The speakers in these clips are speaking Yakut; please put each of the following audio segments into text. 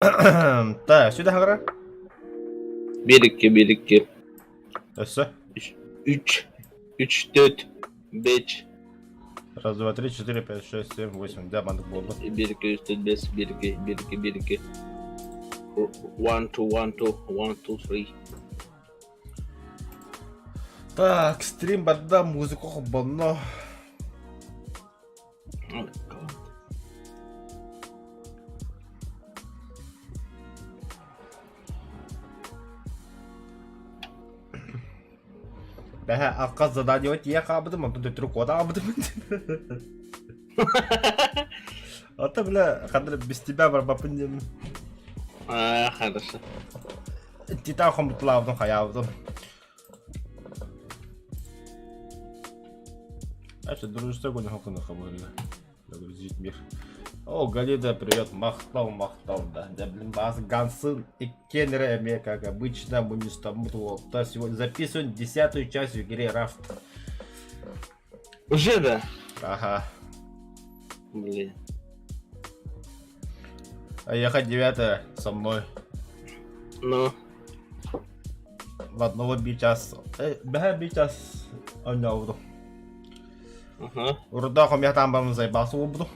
Так, сюда хаҕара. Bir iki bir iki. Өссө. Үч үч үч төрт беш. Раз, два, три, четыре, пять, шесть, семь, восемь. Да, маннык буолла. Bir iki үч төрт бес bir iki bir iki bir iki. One two one two one two three. Так, стрим барда, музыка холбонно. Oh God. Бэһэ алкас задание тиийэ хаалбытым, онтон төттөрү куота хаалбытым. Ата бля, ханна без тебя барбаппын диэмин. А, хорошо. Титан хомутулаабытым хайаабытым. Значит, дружество Загрузить мир. О, Галида, привет, махтал, махтал, да. Да, блин, бас Гансын и Кеннера, мне, как обычно, мы не стамбул. Сегодня записываем десятую часть в игре Рафт. Уже да? Ага. Блин. А ехать девятая со мной. Ну. В одного бичас. Бэһэ бичас оонньообутум. Ага. Урда хомья тамбам заебался буолбутум.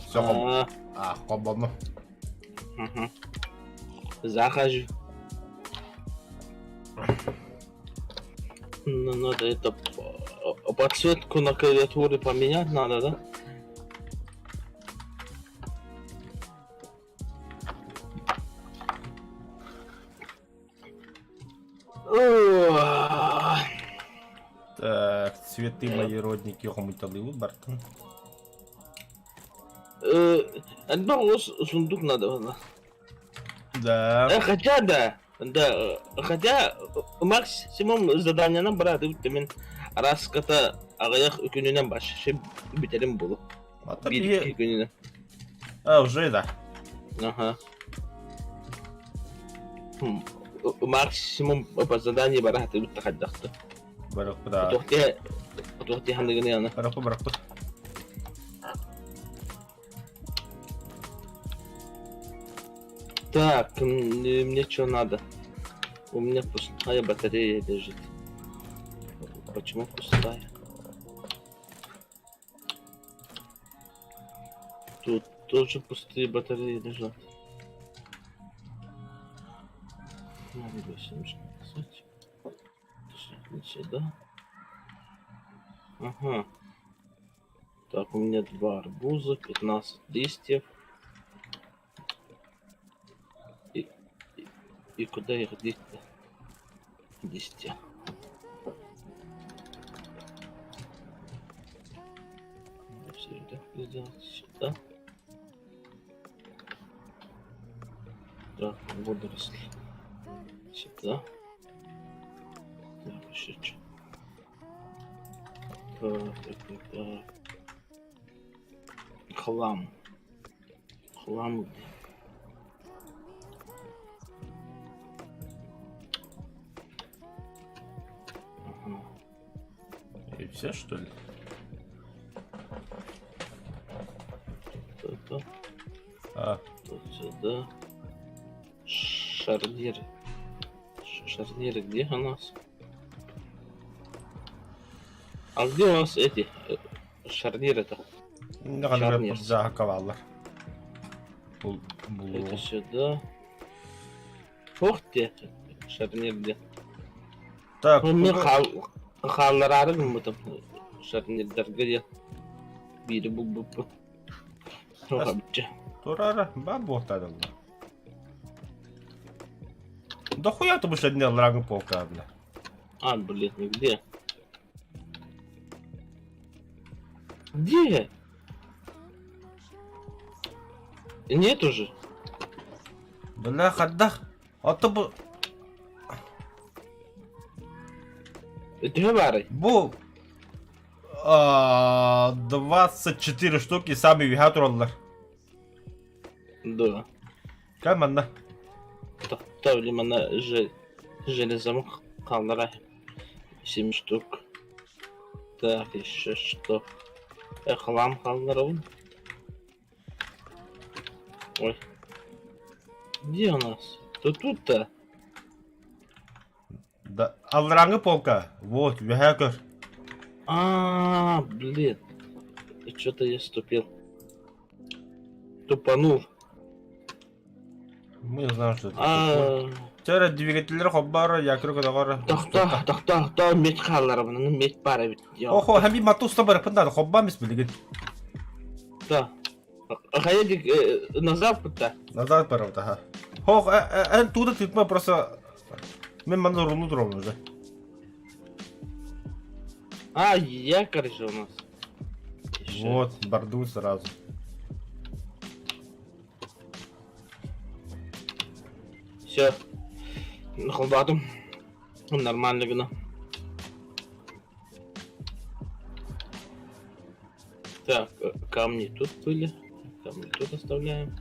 Все хом... А, хомбонно. Угу. Захожу. Ну, надо это подсветку на клавиатуре поменять надо, да? Так, цветы мои родники хомуталыбыт бартын. Элбэх олус сундук надо было. Да. Хотя да, да, хотя максимум заданиянан барааты мин араската аҕыйах күнүнэн башшы бүтэрим булу. Биир күнүнэн. А, уже да. Ага. Максимум по заданию барааты бүтэ хайдахты. Барык да. Туохте туохте ханныгыны аны. Барык барык. Так, мне что надо? У меня пустая батарея лежит. Почему пустая? Тут тоже пустые батареи лежат. Надо 8, сюда. Ага. Так, у меня два арбуза, 15 листьев. И, и, и куда их деть-то? Листья. Надо все это сделать сюда. Так, водоросли. Сюда. Так, еще что. Так, так, так, так. Хлам. Хлам где? Ага. И все, что ли? Это, А. тут сюда. Шарниры. Шарниры где у нас? А где у нас эти шарниры-то? Шарнир. Закаваллар. Это сюда. Ох ты, шарнир где? Так, Мен хааллараары гыммытым шарнирдарга диэн биири булбуппун. Туох Турара, ба буохтаадалла. Да хуя ты будешь одни лрагы полка, бля. А, блин, где? Где? Нет уже. Бля, хаддах. А то бу... Төһө баарый? Бу... 24 штуки сами үһэ тураллар. Да. Кай манна? Тохтоо манна железом хааллара 7 штук. Так, еще что? Хлам хаалларабын. Ой. Где у нас? То тут-то. Да, алларааҥҥы полка. Вот, үөһээ көр. А, блин. Что-то я ступил. Тупанул. Мы знаем, что это такое. Чара двигателлэр хоббар, якры көтөҕөр. Тохто, тохто, тохто, мет хаалларабын, мет баар эбит. Охо, хами матуста барыппын да, хоббам ис билигин. Да. Хайа назад пытта. Назад барабыт, аха. Хох, эн туда тытма просто мен манна рулу турамын уже. А, якорь же у нас. Еще. Вот, борду сразу. Все. Холбаатым. Нормально гына. Так, камни тут были. Камни тут оставляем.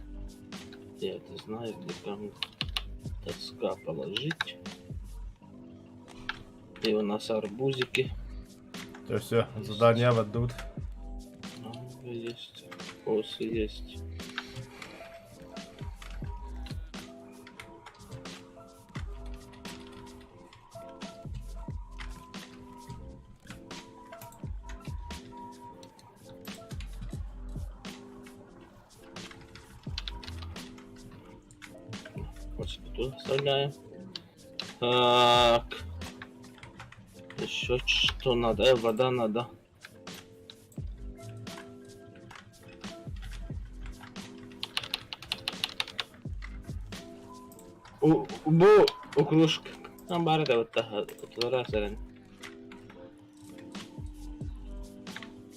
Я это знаю, где камни. Доска положить. И у нас арбузики. То все, задание ведут. Есть. Осы есть. Вот тут оставляем. Так. Еще что надо? Вода надо. Бу окружка баар да бытта сэрэн.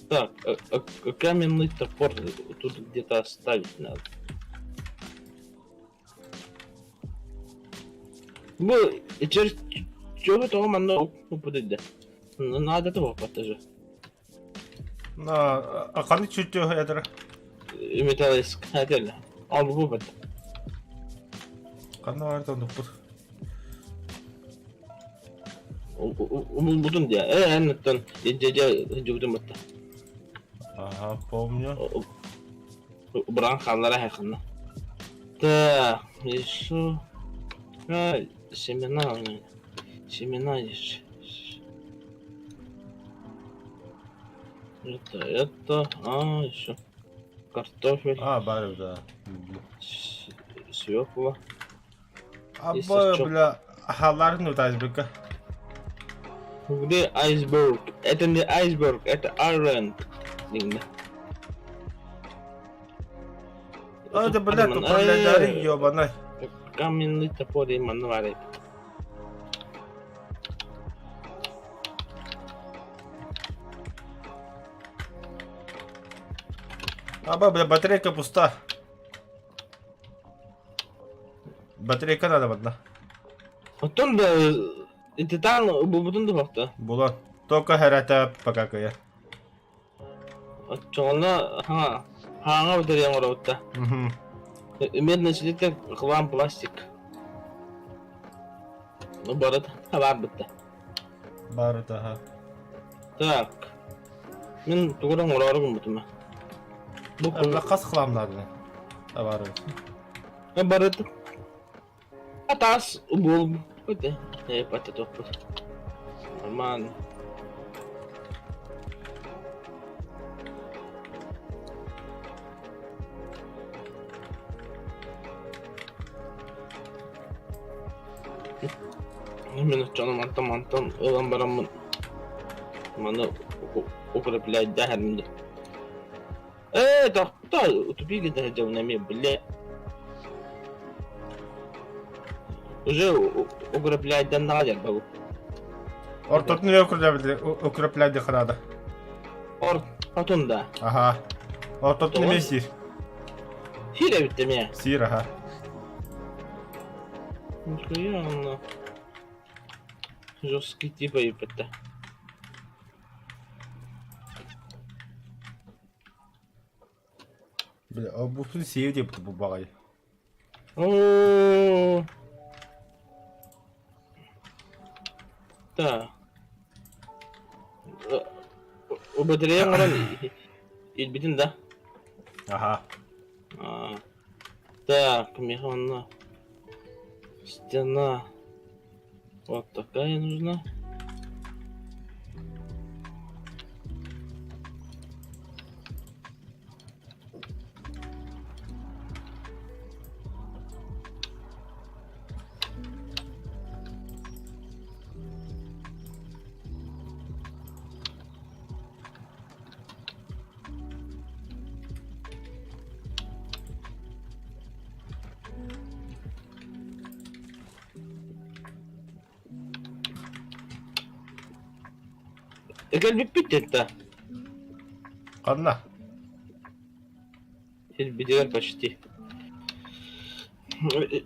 Так, каменный топор тут где-то оставить надо. Бу через чего того манна упадет. Надо того тоже. На, ханнык чуть этэр Металлоискатель. Ол бу Ханна баар тоннукпут. Бутун дия. Э, эн дьэ дьубутун батта. Ага, помню. Быран хааллара хайханна. Так, еще... А, семена у меня. Семена есть. Это, это, а, еще картофель. А, баар да. Свекла. Абба, бля, халларын айсбергка. Где айсберг? Это не айсберг, это айленд. А, да, бля, управляй, ёбаный. Каменный топор и манвары. Аба, бля, батарейка пуста. Батарейка надо одна. Оттон да титан булбутун да бахта. Була. Только хэрата пока кая. Оччоҕуна ха хаҥа батарея оҥоробутта. Медный слиток, хлам, пластик. Ну, барыта, баар бытта. Барыта, ха. Так. Мин тугу оҥороору гыммытым. Бу хас хлам надо. Бары. Барыта. Атас буол. Пата топпут. Нормально. Мин оччону мантан мантан ылан бараммын маны укреплять дэһэрмин Ээ, тохто, тупик это дьон эмиэ, бля. Уже укреплять даннаҕа бу. Ортотун укреплять надо. Ор, отун да. Ага. Ортотун эмиэ сир. Сир эбит эмиэ. Сир, ага. Нихуя он жесткий типа ебать. Бля, а бу сиэ диэбит бу баҕай. О. Да. Батарея оҥорон илбитин да. Ага. Так, миэхэ онно стена вот такая нужна. Кэлбиппит да. Ханна? Сирбитигэр почти.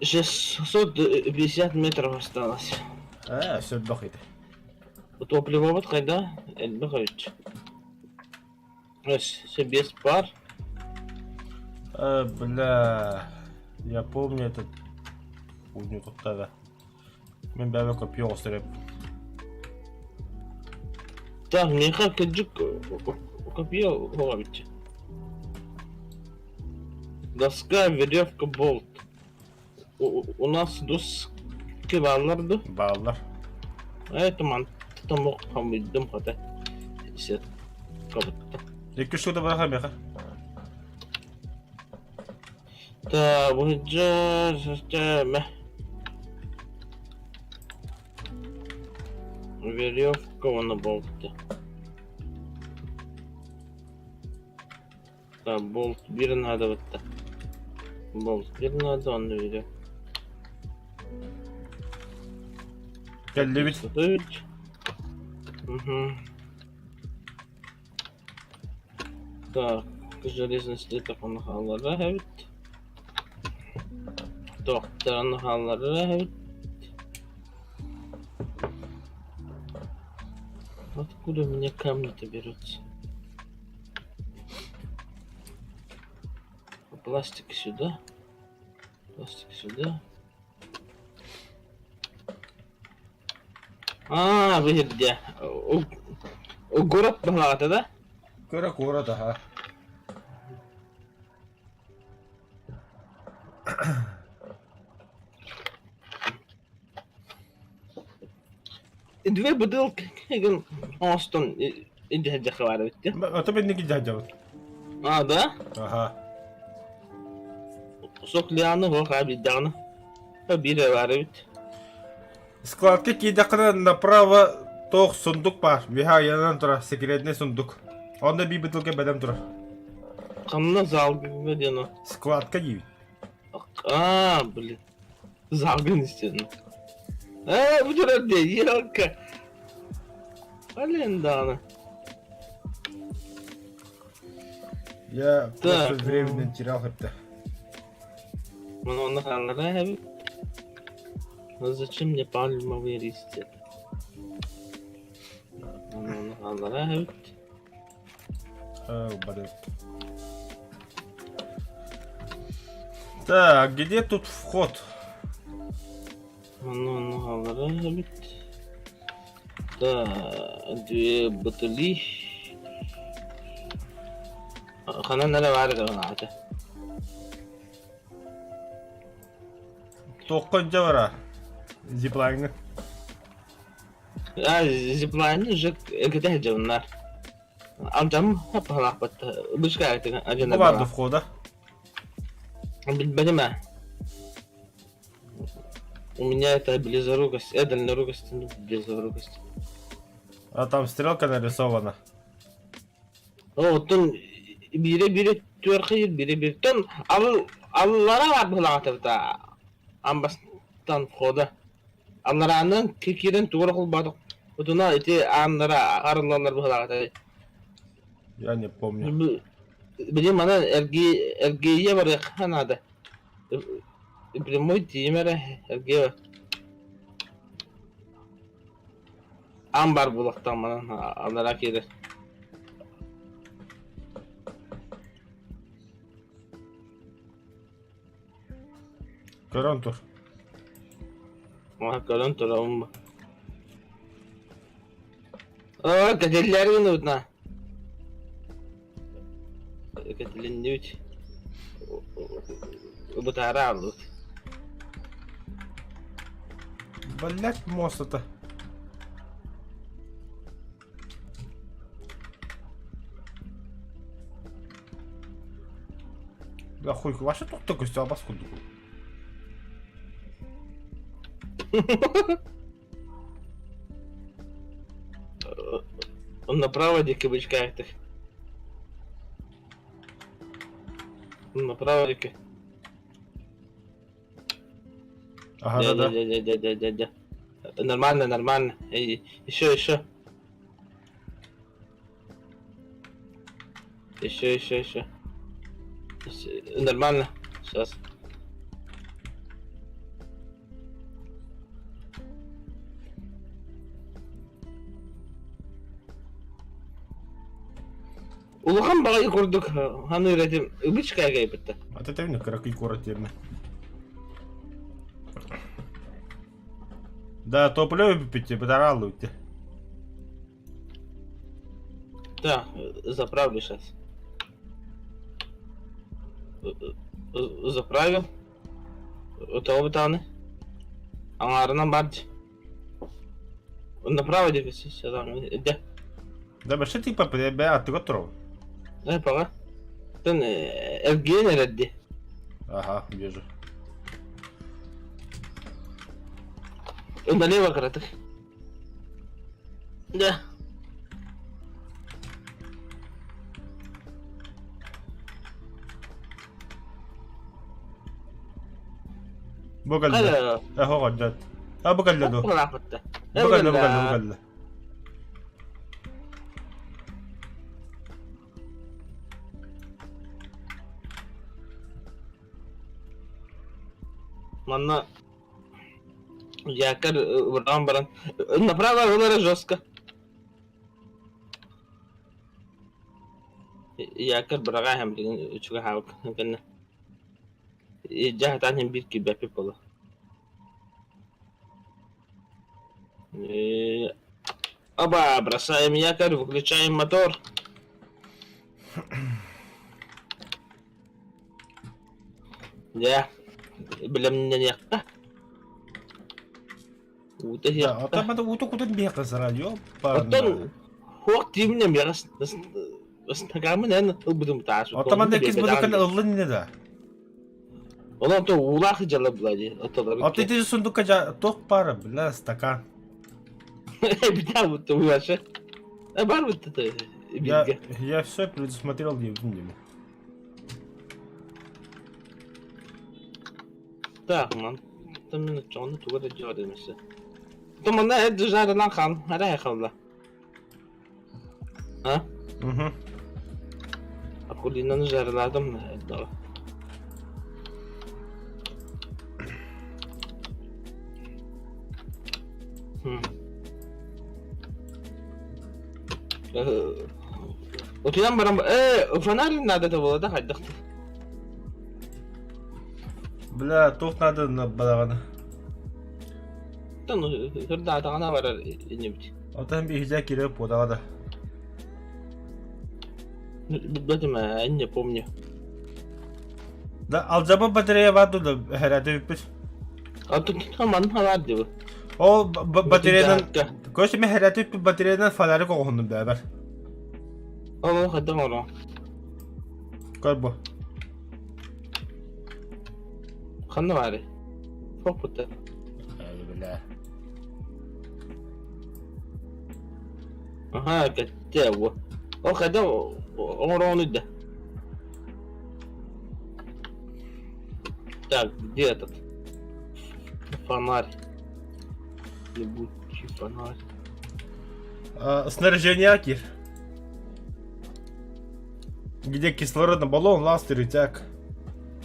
650 метров осталось. Ээ, сөрбөх ити. Топливобут хайда? Элбэх эбит. Өссө без пар. Бля, я помню этот хуйню туттара. Мен бэбэ копье оҕустарып. Так, миэхэ кырдьык копье оҕо эбит. Доска, веревка, болт. У нас доски бааллар ду? Бааллар. Это мантан хомуйдум хата. Сет кабытта. Икки штука быраха миэхэ. Та быһыдьа Веревка уонна болт. Да, болт биир наада бытта. Болт биир наада онно биир. Кэллибит. Угу. Так, железный слиток он хааллара эбит. Тохтан хааллара эбит. Откуда у меня камни-то берутся? Пластик сюда. Пластик сюда. А, вы где? Город баҕата да? Кыра куорат аха. Две бутылки оҥостон илдьэ баар эбит дии. Ото бэнники дьаһдьабыт. А, да? Аха. Сок лианы хоха биирдэҕинэ. Биир баар эбит. Складка киирдэххинэ направо туох сундук баар. Үөһэ айанан турар секретный сундук. Онно биир бытылка бэлэм турар. Ханна залга диэн о? Складка диибит. А, блин. Залгын истин. Э, бу турар дии, елка. Блин, даҕаны. Я Так. просто временно терял это. Маны онно хааллара эбит. Ну зачем мне пальмовые листья? Маны онно хааллара эбит. Блин. Так, где тут вход? Маны онно хааллара эбит. Да, две бутыли. Ханан эрэ баар даҕаны Туохха дьэ бара? Зиплайҥҥа. А, зиплайны уже кэтэһэ дьоннар. Алдьам хаппалаахпыт. Бышка Бу баар до входа. Билбэтим ээ. У меня это близорукость, дальнорукость, ну, близорукость. А там стрелка нарисована. О, оттон биирэ-биирэ түөрхийир, биирэ-биир. Тон ал аллара баар быһылаҕатыбыта амбастан входа. Аллараанан киирэн тугу холбоотох утуна ити ааннара арыллаллар быһылаҕата. Я не помню. Билим манан эргий эргийэ барыахха наада. Прямой тиийим эрэ эргийэ бар. Аан баар буолуохтаах манан аллараа киирэр. Көрөн тур. Көрөн турабын. Оо, кэтиллэр гыныбытна. Кэтилиннибит. Бытаара ааллыбыт. Блять, мост это. Да хуй, вообще тут такой стёбас курдук. Направо диэки бычкаахтык. Направо диэки. Ага, да, да. Да, да, да, да, да. Нормально, нормально. Еще, еще. Еще, еще, еще. Нормально. Сейчас. Улахан баҕайы курдук ханыыр этим ыбычка кайбытта. А ты там кыракый куорат диэмэ. Да, топливо бүппүт бытарааллы үтте. Да, заправлю сейчас. Заправил. Тоҕо бытааны? Аҥаарынан бар дии. Направо диэки дэ. Да вообще типа бэ аттыга турабын. Э, пока. Тэн эргиэн эрэр дии. Ага, вижу. Налево кыратык. Да. Бу кэллэ. Эһо көрдөт. А бу кэллэ дуо? Бу кэллэ, бу кэллэ, бу кэллэ. Манна якорь быраҕан баран направо ылара жестко. Якорь быраҕа иһэн билигин үчүгэй хаалык кэннэ. Дьэ сатаан иһин биир киирбэппит буолуо. Оба, бросаем якорь, выключаем мотор. Дьэ, бэлэмнэниэххэ. Уута Да, иһиэххэ. оттон уута кутан биһиэхэ сара, Оттон ёппарна. хуох тииминэ миэхэ ыстакааммын эн ылбытым таас. Оттон манна иккис бутылканы ыллын ини да. Онон то уулаах дьала була дии. Отолору Оттон ити сундукка жа туох баара, бля, стакан. Битаа бутта бугаша. Бар бутта Я, бииргэ. я все предусмотрел, не видим. Так, ман. Там мен чону туга да жор эмесе. То манна эд жарынан хан, ара халла. А? Угу. Акулинаны жарладым. Да. Утуйан баран э фонарь надо это было да хайдах Бля, туох надо на балаҕаны. Оттон сырдаатаҕына барар инибит. Оттон биһиэхэ киирэ буодаҕа да. Билбэтим ээ, не помню. Да, алдьабыт батарея баар дуо эһэрээти бүппүт. Оттон манна баар дии. Ол батареянан көс эме эһэрээти бүппүт батареянан фонарик оҕоһуннум бэбэр. Ол хайдах оҥоро? Көр бу. Ханна баарый? Суох бутта. Бля. Аха, кэттэ бу. Ол хайдах оҥороҕунуй да? Так, где этот? Фонарь. Ебучий фонарь. А, снаряжение кир. Где кислородный баллон, ластер, рюкзак.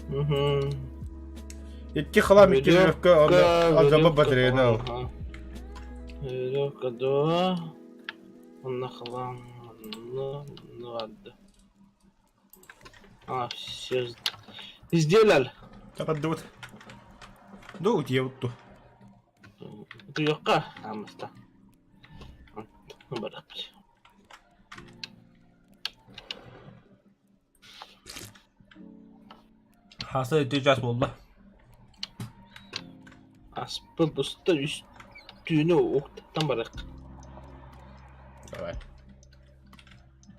Угу. Икки хлам, икки Веревка, веревка, алдьабыт веревка, батареяны ыл. ага. Веревка, да. Онно хлам, ну, ну ладно. А, все сделали. Табаддыбыт. Ду утуйабыт ту. Утуйуохха, аамыста. Барахпыт. Хаса ити час буолла. Аспыт буста үс түүнү уктан барык. Давай.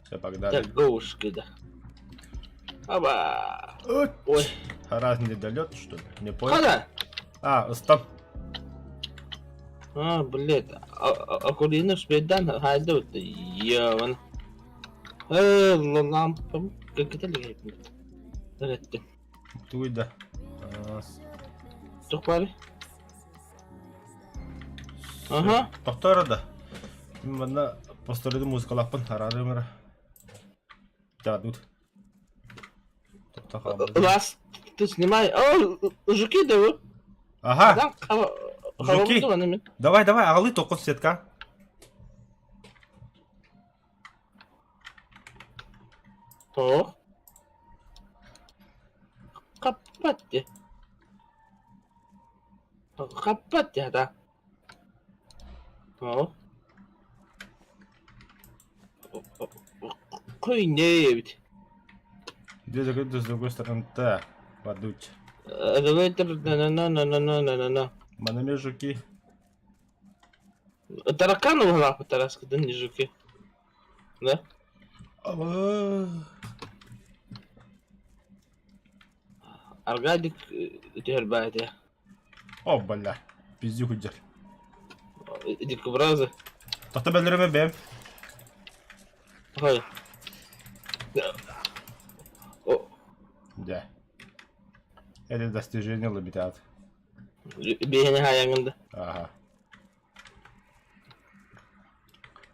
Все, погнали. Так, гоушки, да. Аба. Ой. Раз недолет, что ли? Не понял. Хана. А, стоп. А, блядь. Акулина шведан хайда вот. Яван. Э, лампа. Как это ли? Эттим. Тугуй да. Туох баарый? Аха. Тохтоор да. Манна постоледу музыкалаахпын араарыым эрэ. Дадут. Лас, ты снимай. О, жуки да Ага. Жуки. Давай, давай, аҕалыы тоққун сетка. Тоох. Хаппат дии. Хаппат дии хата. Тоох. Куйне эбит. Где с другой стороны та подуть. Давайте на на на на на на на. Манами жуки. Тараканы уһалаахпыт тараскытын не жуки. Да? Аргадик түһэрбэт этэ. О, бля. Пизди худер. Дикобразы. Тохто бэллэриме бэм. Хой. Да. Это достижение лабитат. Биһини хаайаҥын да. Ага.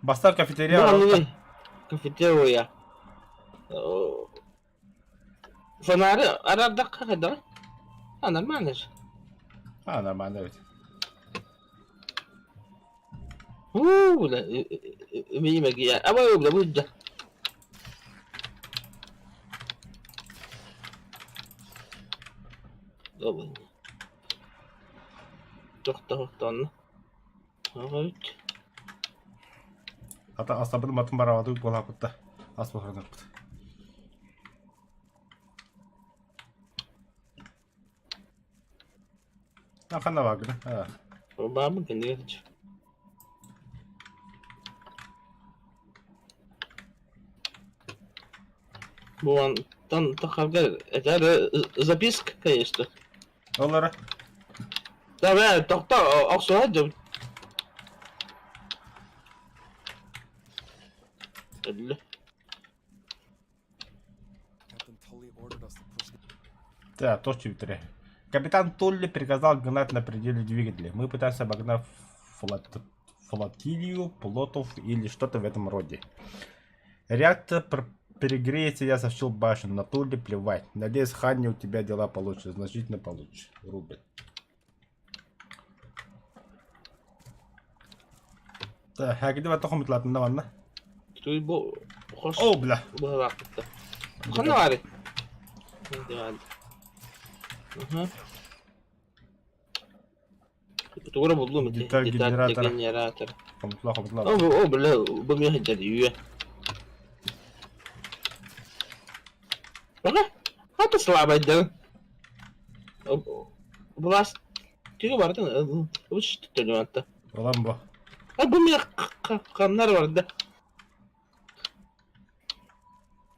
Бастар кафетерия. Бу Кафетерия. Фонары арардахха хайдаҕый? А, нормально же. А, нормально ведь. Уу, бля, миимэ Абай, бля, будь Тохтоохтонно. Аҕабыт. Ата астабын матын барабатык буолааппыт ас буһарынаппыт. Ханна баагына? Баабын кэннигэр Бу антан тахарга этэр записка, конечно. Олора. Давай, тохто, охсуһа дьон. Өллө. Да, тоже Твиттере. Капитан Тулли приказал гнать на пределе двигателя. Мы пытаемся обогнать флот... флотилию плотов или что-то в этом роде. Реактор перегреется, я сообщил башню. На Тулли плевать. Надеюсь, Ханни, у тебя дела получше, значительно получше. Рубин. Так, а где вы манна? Туй бу хос О, бля. быһалаахпыт Ханна баарый? Аха. Тугура буллум ити. Деталь генератора. генератор. Хомутла, хомутла. О, о, бля, бу миэхэ дьадүйүө. Бага, хата слабайдан. Былаас түгө бардын, уч төлүматта. Olan бу. А бу миэхэ ханнар барда.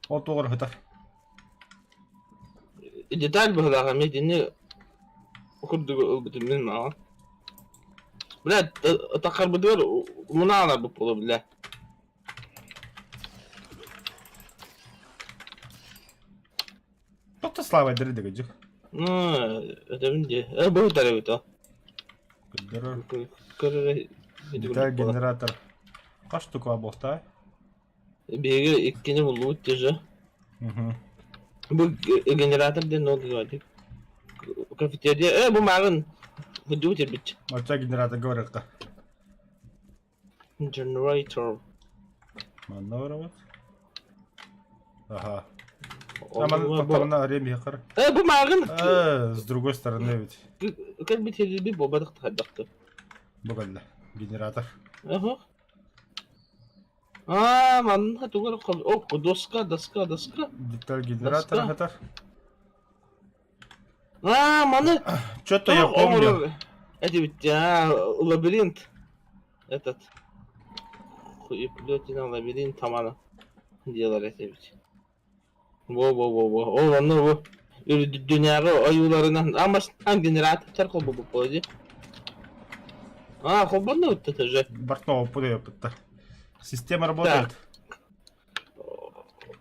Ол тугар хытар. Деталь быһылааҕа медини курдук ылбытым мин маҕан. Бля, тахарбытыгар мунаана бу бля. Тоқта слава дыры дыгыжык. Ну, это де. Э, бу тарабыт. Деталь генератор. Хас штука буолта? Биһиги иккини буллубут же. Угу. Бу генератор диэн ол диэбит. Кафетерия. Э, бу мааҕын худуу тербит. Оча генератор говорят. Generator. Манна барабыт. Ага. А манна ремехар. Э, бу мааҕын. Э, с другой стороны ведь. Как бы тебе буолбатах тахайдахты. Бу кэллэ. Генератор. Ага. А, манна тугар о, доска, доска, доска. Деталь генератора Доска. хатар. А, маны Что-то я помню. Эти а, лабиринт. Этот. Хуеплетина лабиринт тамана. Делали этибит. Во-во-во-во. Ол онно бу үрдүнээҕи ойууларынан амастан генератордар холбобуппут дии. А, холбоннубут это же. Бортного путаю Система работает.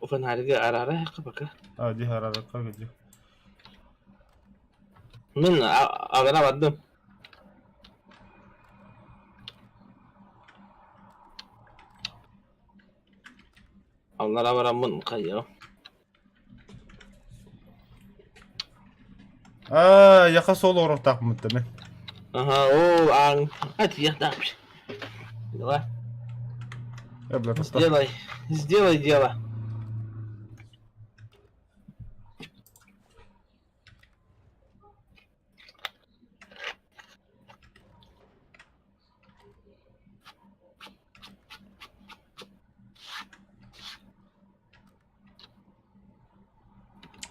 Фонарьга арара пока. А, где арара, как где? Мин агара бардым. Аллара бараммын хайыам. Аа, яха сол оруохтаахпын мен. Аха, ол аан атыйахтаах. Давай. Э, бля, тоқтаа. Сделай, сделай дело.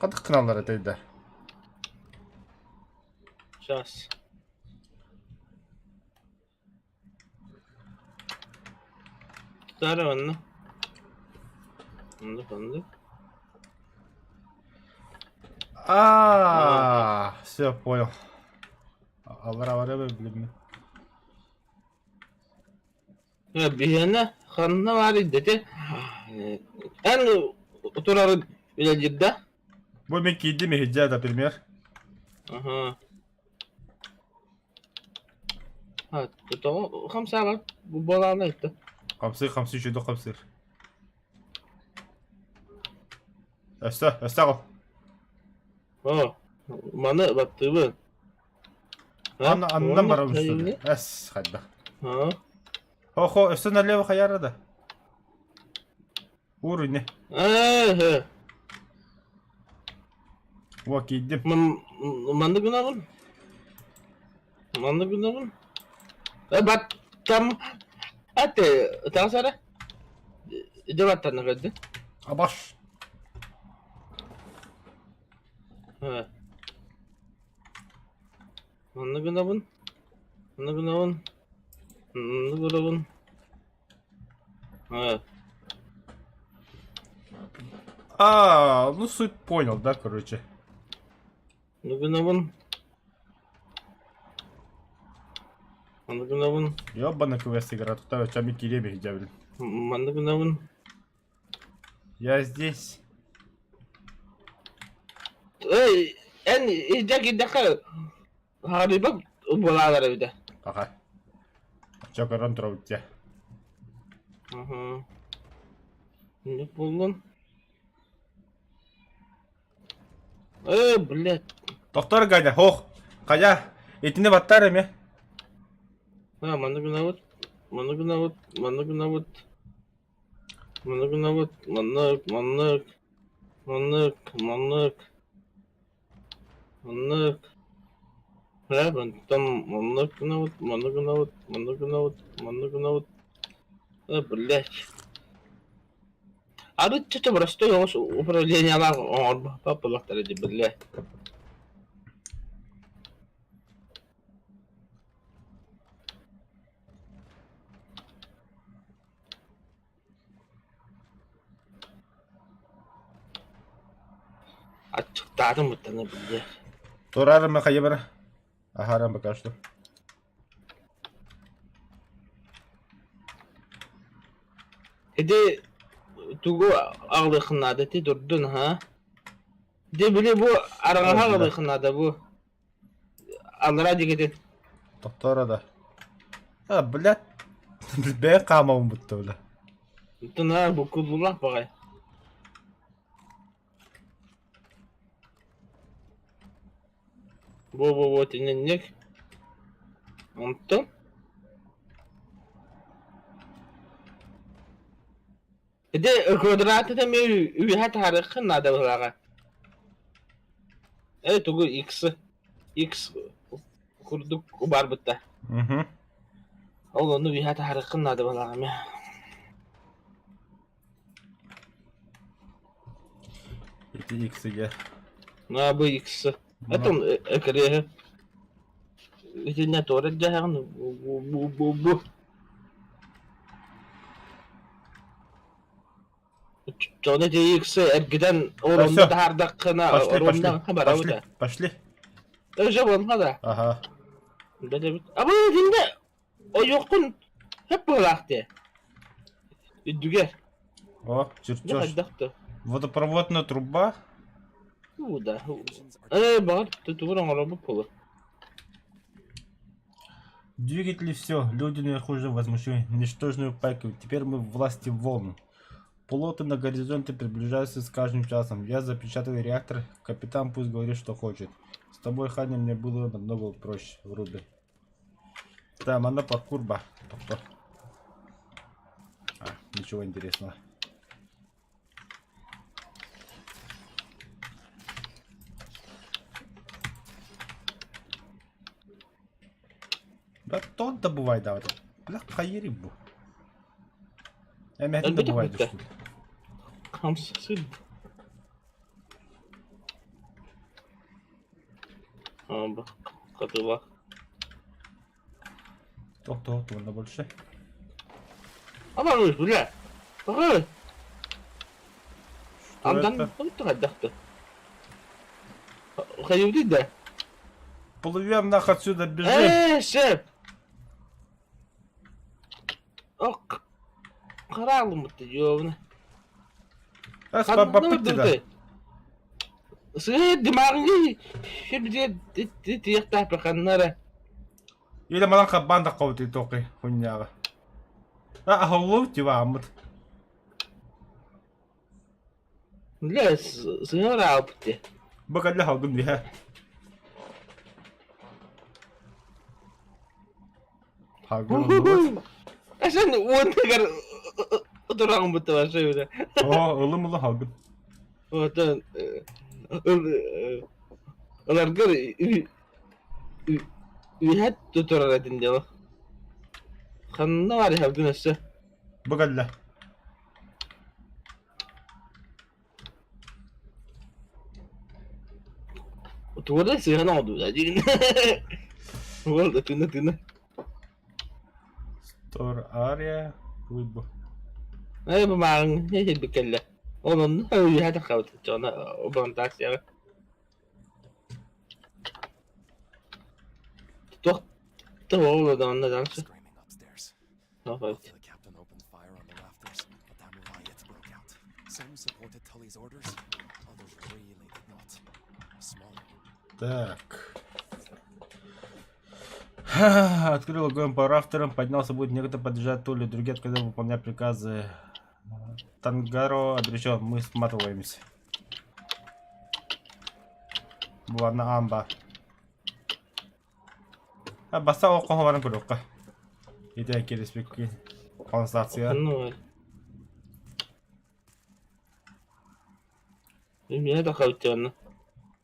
Хатык кыналлар этэй да. Сейчас. Тутаары онно. Оннук, оннук. А, все, понял. Аллара барабы билиммин. Биһиэнэ ханна баар идэтэ эн турары үлэлиир да? Бу мин киирдим иһирдьэ, например. Аха. А, тоҕо хамсаабат буолаана это? Хамсыыр, хамсыыр, үчүгэй хамсыыр. Өссө, өссө аҕал. О, маны баттыыбын. Анна, аннан барабын что ли? Эс, хайда. А? Хо-хо, өссө налево хаяра да. Уруйне. Э, О, киирдим. Манны гынабын. Манны гынабын. Э, бат там Ате, таҕыс эрэ. Дьэ баттанна көрдүн. Абаш. Э. Манна гынабын. Манна гынабын. Манна гынабын. Э. А, ну суть понял, да, короче. Манна гынабын. Манна гынабын. Ёбаный квест игра, тут чами кириэм иһдьэбин. Манна гынабын. Я здесь. Эй, эн иһдьэ киирдэххэ хаҕарыйбат буолаалар эбитэ. Аха. Чо көрөн турабыт дьэ. Аха. Инник буоллун. Э, блядь. Тохтор Ганя, хох. Хайа, итини баттаар эмиэ. А, манна гынабыт, манна гынабыт, манна гынабыт. Манна гынабыт, маннык, маннык, маннык, маннык, маннык. Э, мантан маннык гынабыт, маннык гынабыт, маннык гынабыт, маннык гынабыт. Э, блядь. Арыт простой оҕус управлениелаах оҥорбоппот буоллахтара дии, блядь. Аччыктаатым быттана биллэр. Турарым хайа бара. Ахарам пока что. Ити тугу аҕалыаххын наада ити турдун ха? Дьэ били бу араҥаһа аҕалыаххын наада бу. Аллараа диэкитин. Тохтоор да. А, блядь. Бэйэ хаамабын бутта, бля. Тына буккуллулаах баҕай. Во-во-во тининник. Онтон Ити квадраты эмиэ үөһэ таһаарыаххын наада быһыылааҕа. Э тугу X X курдук баарбыт да. Мгм. Ол ону үөһэ таһаарыаххын наада быһыылааҕа эмиэ. Ити X-игэ. На бу X. Атын экириэһи итиннэ туора дьаһаҕын бу бу бу Дьону TX эргитэн оронно таһаардаххына оронно барабыт. Пошли. Өже болма да. Ага. Бэдэбит. Абы итиннэ ойуоххун хөп быһылаах дии. Үрдүгэр. О, чертеж. Водопроводная труба. Ну да. Э, баҕар тутугур оҥоробут буолуо. Двигатели все, люди наверху уже возмущены, ничтожную пайку. Теперь мы в власти волн. Плоты на горизонте приближаются с каждым часом. Я запечатал реактор. Капитан пусть говорит, что хочет. С тобой, Ханя, мне было намного проще. Вруби. Да, манна паркур ба. А, ничего интересного. Да тот добывай да вот. Бля, хайери бу. Эмэһин добывай түстүм. Хамсасın. Аба, хатыла. Тохтоо, туонна больше. Абаҥый, бля. Аҕай. Что Амтан это? хайдахты. Хайыбыт да. Плывем нах отсюда, бежим. Э, шеф. Ок. Каралымыт ёбна. Ас баппыт Сыһы димагы хибде тиэхтаах ханнара. Или манан хаббаан да хобути тоқи хунньааҕа. А аһыллыбыт дивааммыт. Бля, сыһыар аалбыт Бу кэллэ халгын биһэ. Халгын ыллыбыт. Sen уоннагар утураҕын бутта барса Оо, ылым ылы халгын. Оттон ыларгар үһэ турар этин дьоло. Ханна баар иһэбитин өссө? Бу кэллэ. Тугу да сыһан оҥордубут диигин. Уол да тыына тыына. Стор ария бу. Ээ бу мааҕын иһирбит кэллэ. Ол онно үөһэ таххабыт дьоно плантацияҕа. Туох туох да онно дальше. Screaming upstairs. After The captain opened fire on the rafters, a damn riot broke out. Some supported Tully's orders, others really did not. A small Так. Открыл огонь по рафтерам, поднялся, будет некто поддержать Тули, другие отказали выполнять приказы. Тангаро обречен, мы сматываемся. Буана амба. А баса оққоһо баран көрүөххэ. Ити кириспикки констация. Ну, Эмиэ да халтыанна.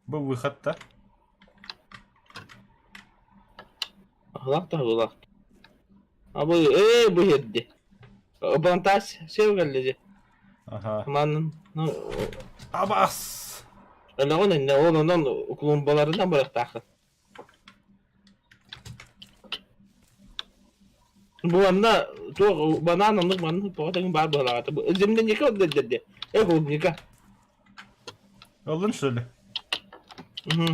Бу выход-то. Аһылаах да аһылаах. А бу ээ бу иһэрди. Бантаас сиэв кэллэ дии. Аха. Манын Абас! Өлөҕүн иннэ ол онон клумбаларынан барыахтааххын. Бу манна туох банан оннук маннык тоҕо тэҥин баар быһалаҕата. Земляника дэрдэ. Э клубника. Ыллын что ли? Угу.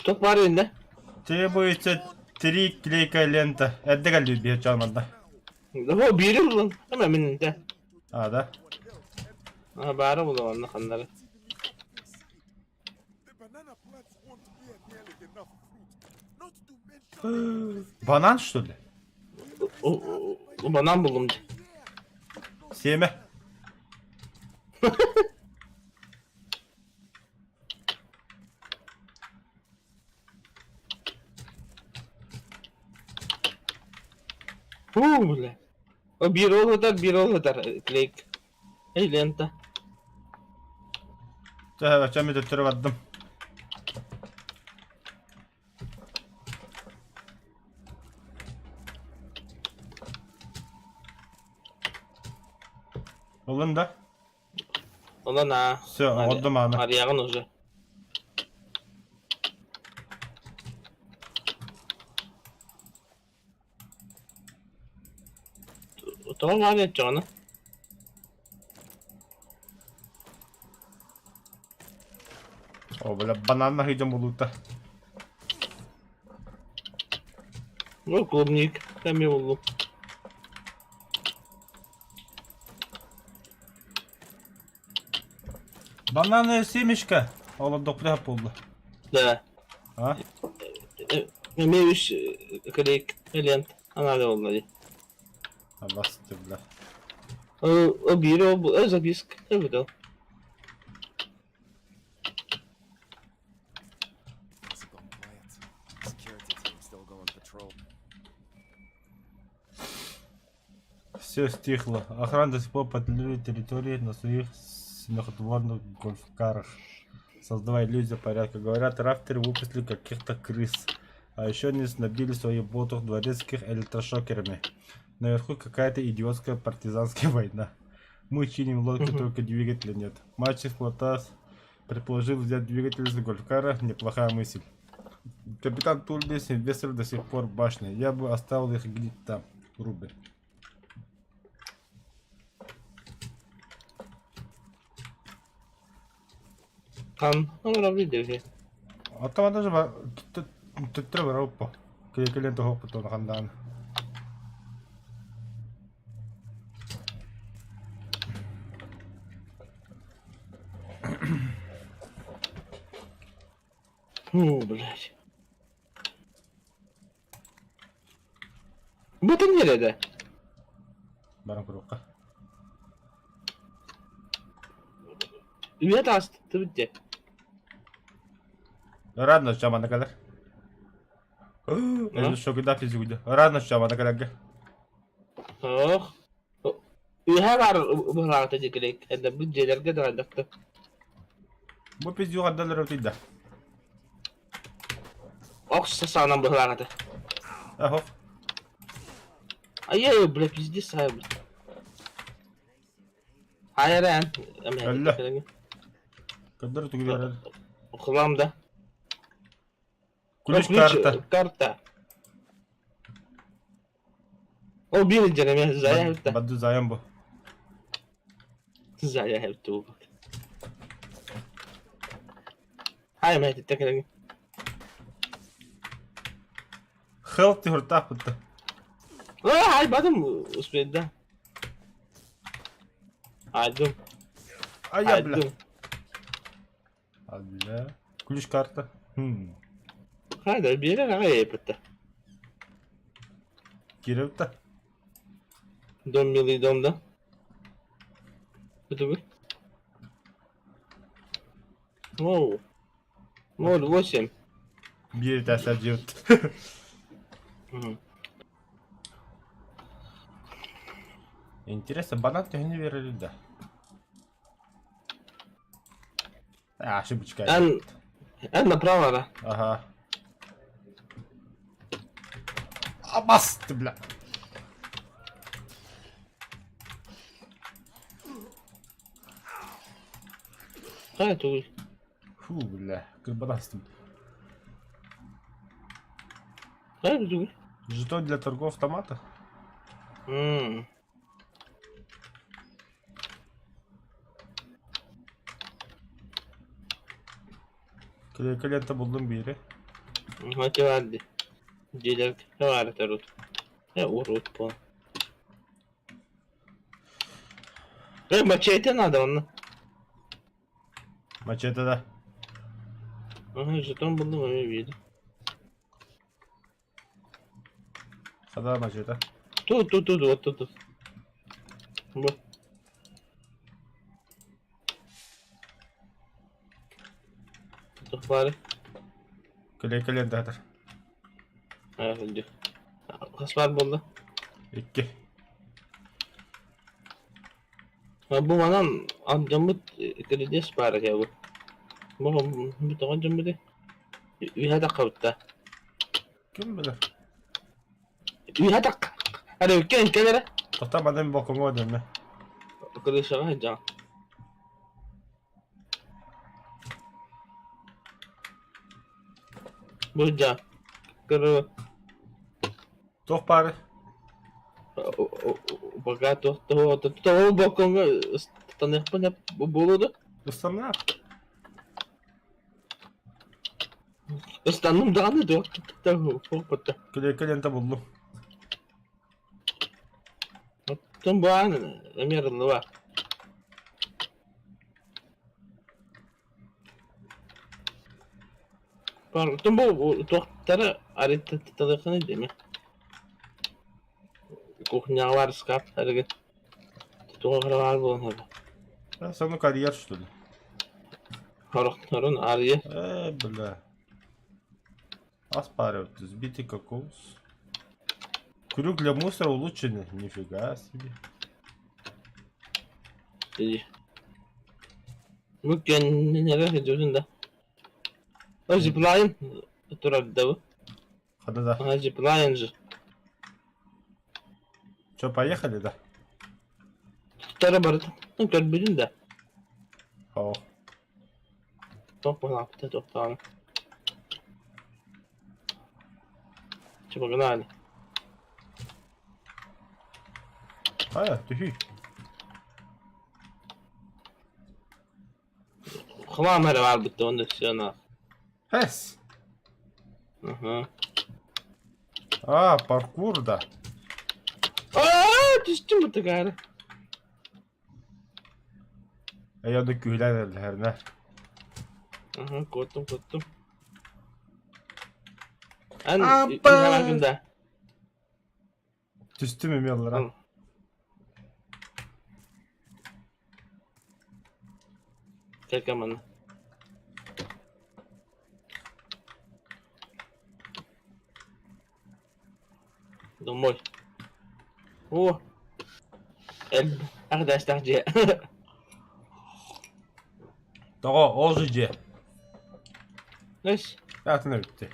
Туох баар иннэ? Требуется три клейкая лента. Эрдэ кэлбит биир чалманда. О, биири булан. Ама мин да. А, да? А, баара була онно ханнары. Банан что ли? Банан буллум. Сиэмэ. Фу, бля. О, биир ол ытар, биир ол ытар. Клейк. Эй, лента. Чэ, мен төттөрү бардым. Ылын да? Онон аа. Все, оҕордум ааны. Арыйаҕын уже. Тоҕо баар этчэҕинэ? О, бля, банан аһыйдым булуута. Ну, клубник, эмиэ буллум. Банановое семечко. Олордохпута буолла. Да. А? Эмиэ үс клик лент анаада буолла дии. Абасты, бля. Биир ол записка эбит ол. Things have gone quiet. Security team still go on patrol. Все стихло. Охрана до сих пор патрулирует территории на своих смехотворных гольфкарах, создавая иллюзию порядка. Говорят, рафтеры выпустили каких-то крыс. А еще они снабдили своих ботов дворецких электрошокерами. Наверху какая-то идиотская партизанская война. Мы чиним лодку, только двигателя нет. Мальчик Платас предположил взять двигатель из гольфкара. Неплохая мысль. Капитан Тульдис инвестор до сих пор в башне. Я бы оставил их гнить там. Рубер. Хан, оҥоробун Оттон даже төттөрү барар Кэлэн тоһуохпут хандаан. Фу, блядь. Бу nerede? Баран курукка. Үйэ таастыбыт дьэ. Рано чамана кэлэр. Это шокода физикуде. Рано чамана кэлэргэ. Ох. Үһэ бар быһаата дикилик. Это бу дьиэлэргэ да Бу пиздю хаддалар өтүйдэ. Ох, саанан быһаата. Ахох. А я ее, бля, пиздец, сая, бля. Хайа Өллө. Кадыр тугу берер. Хлам да. Ключ карта. Карта. Ол биир дьэрэмэ зая хепта. Бадду заем бу. Зая хепта Хай мэ текелеги. Хелти хуртаах бутта. Хай бадым успеет Айдым. А я, бля. А, бля. Ключ карта. Хм. Хайда биэрэр аҕай эпитта. Кирилл-то. Дом милый дом да. Это вы? Оу. 0,8. Биир этээстээх дьиэбит. Интересно, банан төһөнү биэрэрий да? А, ошибочка. Эн, эн направо, да? Ага. Абас ты, бля. Хайа тугуй. Фу, бля, кырбанастым. Хайа тугуй. Жетон для торгов автомата? М. Клиента булдум биири. Мотиварди. Дьиэлэр баар урут. Э, урут по. Э, мачете надо онно. Мачете да. Ага, жетон булдум эмиэ биир. Хада мачете. Тут, тут, тут, вот тут, тут. Бу. Тух баар. Клиента хатар. Аа, Хас баар буолла? Икки. Бу манан алдьаммыт киридиэс баар этэ бу. Бу бу тоҕо алдьаммытый? Үһэ таххабытта. Ким билэр? Үһэ тахха. Эрэ кэл кэл эрэ. Тоқтаа манан балкоҥҥа барыам. Крышаҕа сылдьаҕын. Бу сылдьаҕын. Кыры Туох баары? Пока туох тоҕо балкоҥҥа ыстаныахпын буолуо да? Ыстанна. Ыстанным даҕаны дуо? Клейка лента буллум. Оттон бу аан эмиэ арыллыба. Оттон бу туохтары арыйталыаххыный дии Кухняҕа баар ыскаап эргэ туох эрэ баар буолан иһэр. Сону карьер что ли? Сорохторун арыйа. Э, бля. Оспаривать. Сбитый кокос. Крюк для мусора улучшенный. Нифига себе. Бу кэннинэрэ сылдьыбытын да. О, зиплайн турар да бу. Хада да. Ага, зиплайн же. Че, поехали, да? Туттара барытын көрбүтүн да. О. Туох быһаапта туохтаҕына. Чебогнали. А, түһүй. Хлам эрэ баарбыт уонна все на. Хэс. Ага. А, паркур, да. Аа, түстүм бутыгаары. Эйэ күһүлээн эрэллэһэринэ. Аһа, куоттум, куоттум. Эн Аппа! иһэҕин да. Түстүм эмиэ ылларан. Кэлкэ манна. Домой. О! Элбэх дэстээх дьиэ. Тоҕо, ол же дьиэ. Эс. Атын эбитти.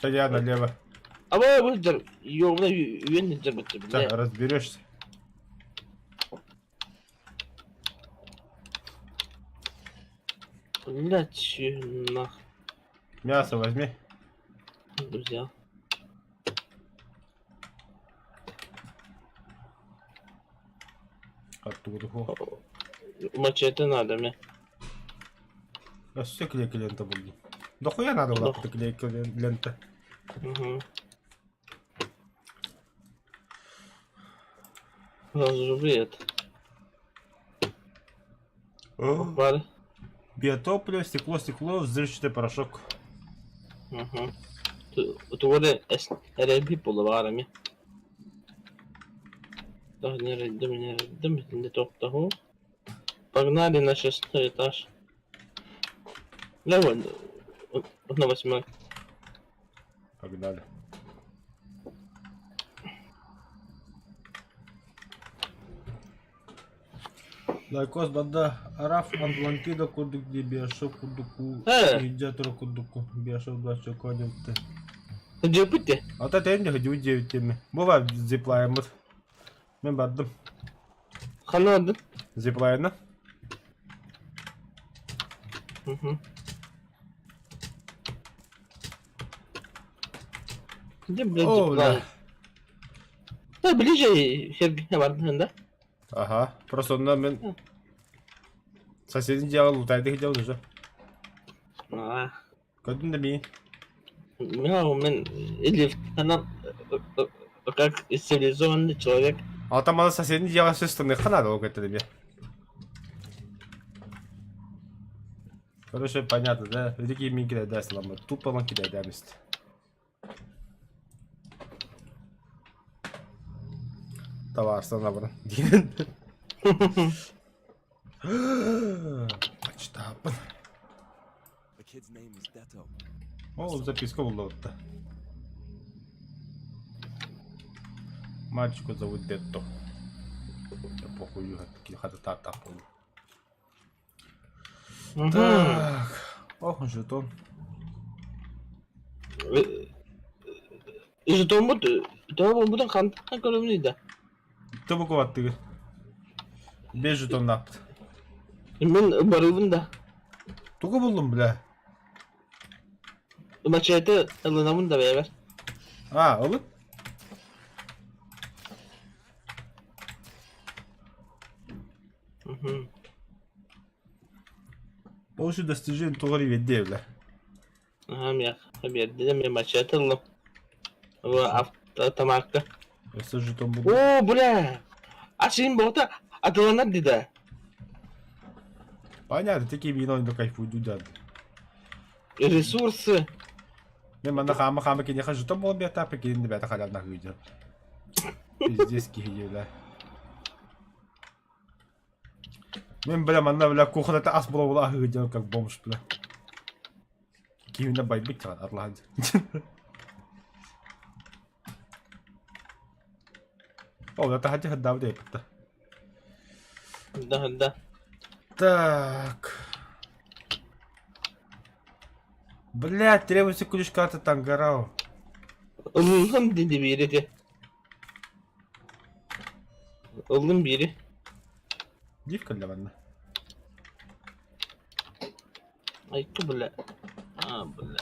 Чэ, налево. Аба бу сылдьар, ёбна үөн сылдьар бытты Чэ, бile. разберешься. Блять, нах, Мясо возьми. друзья. Оттуда. Мачете надо мне. Өссө клейка лента булдум. Дохуя надо было клейка лента. Угу. Привет. Бар. Биотопливо, стекло, стекло, взрывчатый порошок. Угу. Тугу эрэлби буолла эмиэ. Погнали на шестой этаж. Давай на восьмой. Погнали. Лайкос банда Араф Атлантида курдук ди биошок курдуку Иджатура курдуку биошок 24 кодекте. Дьиэппит Ата тэн дьэ дьиэбит диэбит Бу зиплайыммыт. Мен бардым. Ханна бардын? Зиплайна. Угу. Где, блядь, О, зиплайн? бля. Да, ближе херня бардын да? Ага, просто онно мен соседин дьиэҕэ лутайды делал уже. А, Көрдүн да миин. мен или она как цивилизованный человек. А там ана соседин дьиэҕэ сөстыныхха надо ол кеттэ Короче, понятно, да? Рики мин кидайда сыламмыт. Тупо лан кидайдамист. Табаарсан абыран. Диэн. Ачтааппын. The kid's name is Detto. Ол записка булла Мальчику зовут Детто. Да похуй, хата та Так. Ох, жетон. Жетоммут тоҕо буолбутун хантан көрөбүнүй да? Тобуку баттыгы. Без жетоннаахпыт. Мин барыбын да. Тугу буллум, бля? Мачете ылынабын да бэйэбэр. А, ылып? Мгм. Получу достижение тугар биэрдиэ бля. Аһа миэхэ биэрдилэр мен мачете ыллым. Бу автомакка. Өссө жетон булдум. Оо, бля! Ачыйын боҕото атыланар дии Понятно, такие вино не кайфуйду да. Ресурсы. Мен манна хаама-хаама киниэхэ жетон буолан биэртээх кини бэйэтэ халявна аһыы Пиздец киһи бля. Мин бля манна бля кухнята ас була-була аһыы дьон как бомж бля. Киһинэ байбыт чаҕан атлаһан. О, это хотя хаддаабыт эппитта. Да, да. Так. Блядь, требуется ключ карты Тангарау. Ыллым диди биир ити. Ыллым биири. Див кэллэ манна. Айка бля. А, бля.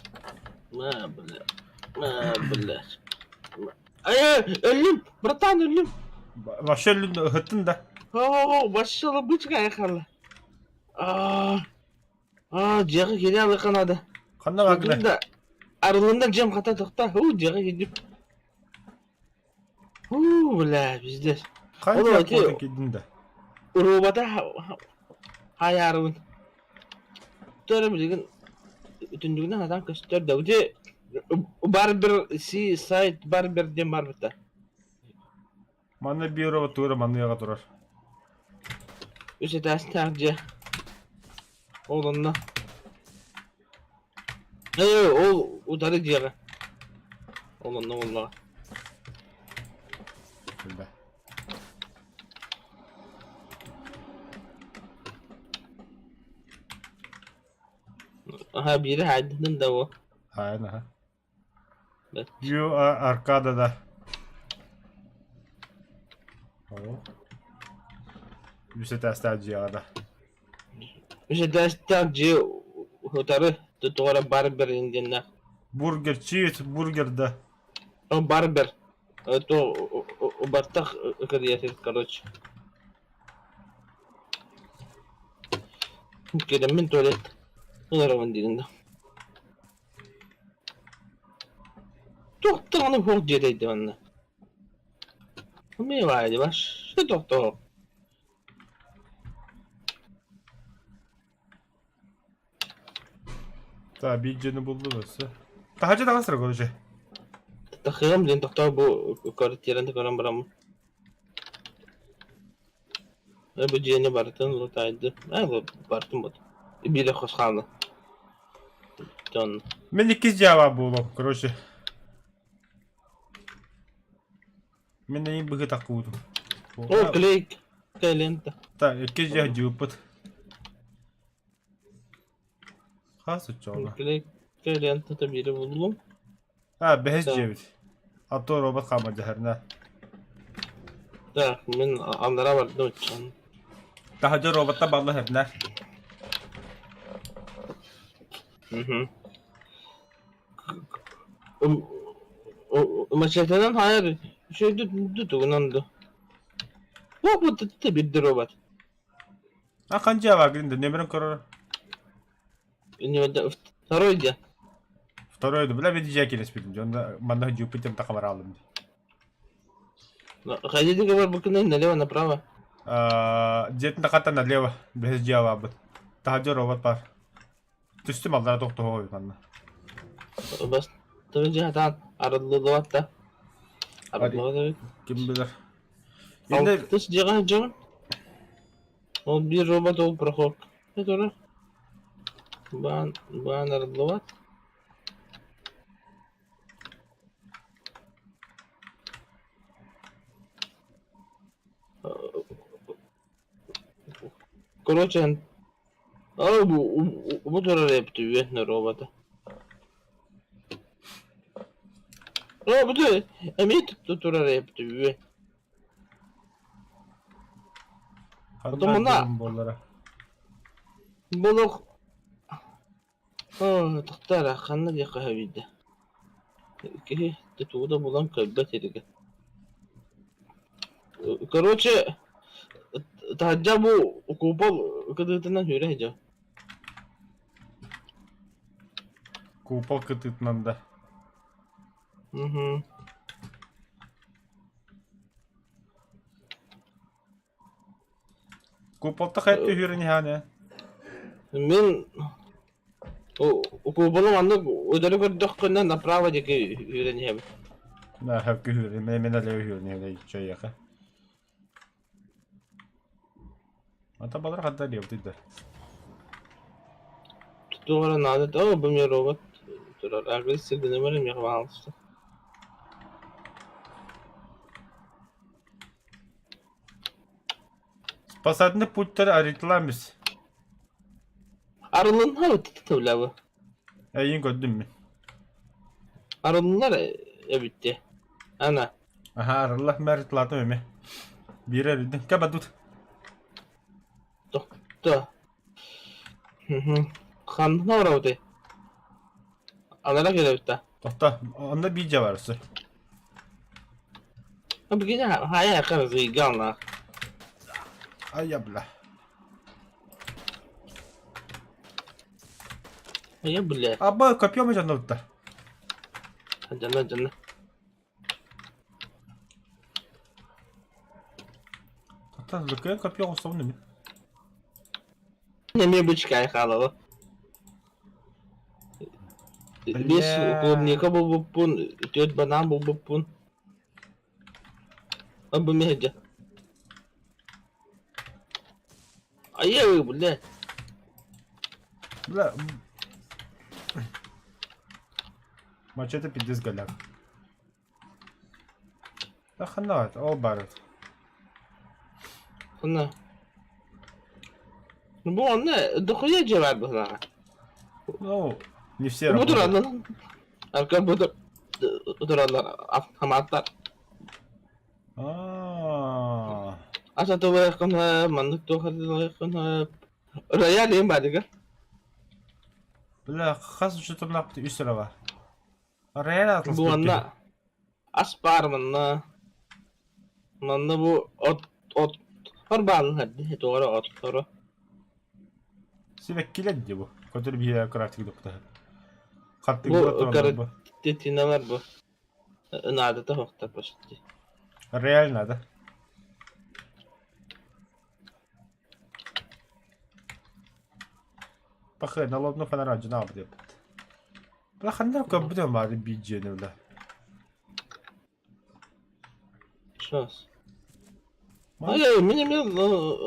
А, бля. А, бля. Ай, өллүм, братан, өллүм. Вообще өллүн ыһыттын да. О, вообще лабычка айхалла. А, а, дьиэҕэ киирэ алыха надо. Ханна баагына? Да, арылында дьиэм хата тохта. У, дьиэҕэ киирдим. У, бля, пиздец. Ханна куотан киирдин да? Уруубата хайаарыбын. Төрө билигин түннүгүнэн атан көстөр да. Ути барбер си сайт барбер диэн барбыта. Манна биир тура манныга турар. Үс этээстээх дьиэ. Ол онно. Ээ, ол утары дьиэҕэ. Ол онно буоллаҕа. Да. Аха, биири хаайдын да о. Хаайын, аха. You are аркада да. Үс этээстээх дьиэҕэ да. Үс этээстээх дьиэ утары тугара барбер диэннээх. Бургер, чиз, бургер да. Барбер. То баттах кырыйатыр, короче. Кэлэммин туалет ыларабын диигин да. Туох даҕаны суох дьиэтэйдэ манна. Умевай вообще тохтоо. Так, биир дьиэни буллум өссө. Таһырдьа таҕыстара короче. Тахыам диэн тохтоо бу квартираны көрөн бараммын. Бу дьиэни барытын лутаайды. Бартым бут. Биир хос хаалла. Дьон. Мин иккис дьиэҕэ буолуом, короче. Мин эйин быһыы таккыбытым. О, клей, лента. Так, иккис дьиэ дьиэппит. Хас оччоҕуна? Клей, лента биири буллум. А, бэһис дьиэбит. А то робот хаамар дьаһарына. Так, мин аллара бардым оччоҕуна. Таһырдьа роботтар балла хэпнэр. Мачетанан хайар үчүгэй тугунан да. Бу бирде робот. А ханча бар да нөмерин көрөр. Второй дьэ. Второй да, бля, види кэлэспитим. Дьонно манна дьуппутем тахабар алым. Ходите говор налево направо. Дьиэтин тахаттан налево бэһис дьиэ баабыт. Таһырдьа робот бар. Түстүм аллара тохтоһо манна. Бас тыгын дьиэ арыллыбат да. Арыллыбат эбит. Ким билэр. Алтыс дьиэҕэ дьон. Ол биир робот ол проход. Это Баан баан арыллыбат. Короче, бу турар эбит үһү робота. О, бу эмиэ турар эбит үһү. Ханна Отон дьон буоллара. Болох тохтоо эрэ, ханна диэххэ сөбүйдэ? Киһи тугу да булан көрбөт сиригэр. Короче, таһырдьа бу купол кытыытынан сүүрэ сылдьар. Купол кытыытынан да. Мгм. Куполта хайа түһүөрэн иһэҕин ээ? Мин куполу маннык өтөрү көрдөххүнэ направо диэки үүрэн иһэбин. Наһаа күһүөрэн, мен мен әле үһүөрэн иһэбин чайыаха. Ата балар хадда диэбитий да. Туох эрэ наада да, бу мне робот турар. Агрессия гынабар эмиэ пожалуйста. Спасательный путтар арыйталаан Арылынна бит Эйин көрдүм мин. Арылыннар эбитти. Ана. Аха арылла мэр тлатым эме. Биир эридин. Кабадут. Тохто. Ханна барабыты? Анара келебитта. Тохто. Онда биир дьэ барысы. Бүгүн хайа кыргыйгална. Ай бля. Я бля. Аба копьем дьоннобуттар. Дьонно дьонно. Тохто лүккэ копье оҕустабын мин. Эмиэ бычкай хаалаба. Бес клубника булбуппун, түөрт банан булбуппун. Бу миһэдьэ. Айыы, бля. Бля. Мачете пиздец голяк. Да хана, ол баар. Хана. Ну бу онно дохуя дьиэ баар быһылааҕа. Ну, не все Бу работают. тураллар. Арка бу тураллар автоматтар. Аа. Аса тугуйаххына, маннык туоххына, рояль иһин баадыга. Бля, хас учетомнаахпыт үс эрэ бар. Рояль Бу атласпыт манна киһи. ас баар манна. Манна бу от от баалын эрдэ туох эрэ отторо. Сибэккилэр дии бу. Көтөр биһиэхэ кыратык дыктаһы. Бу Хаттыгыла тураллар бу. каратиналар бу. Наадата суохтар почти. Реально надо. Пахы, налобну фонарь дьоно диэппит. Бля, ханна көрбүтүм баары биир дьиэни бля. Сейчас. Ай, мин эмиэ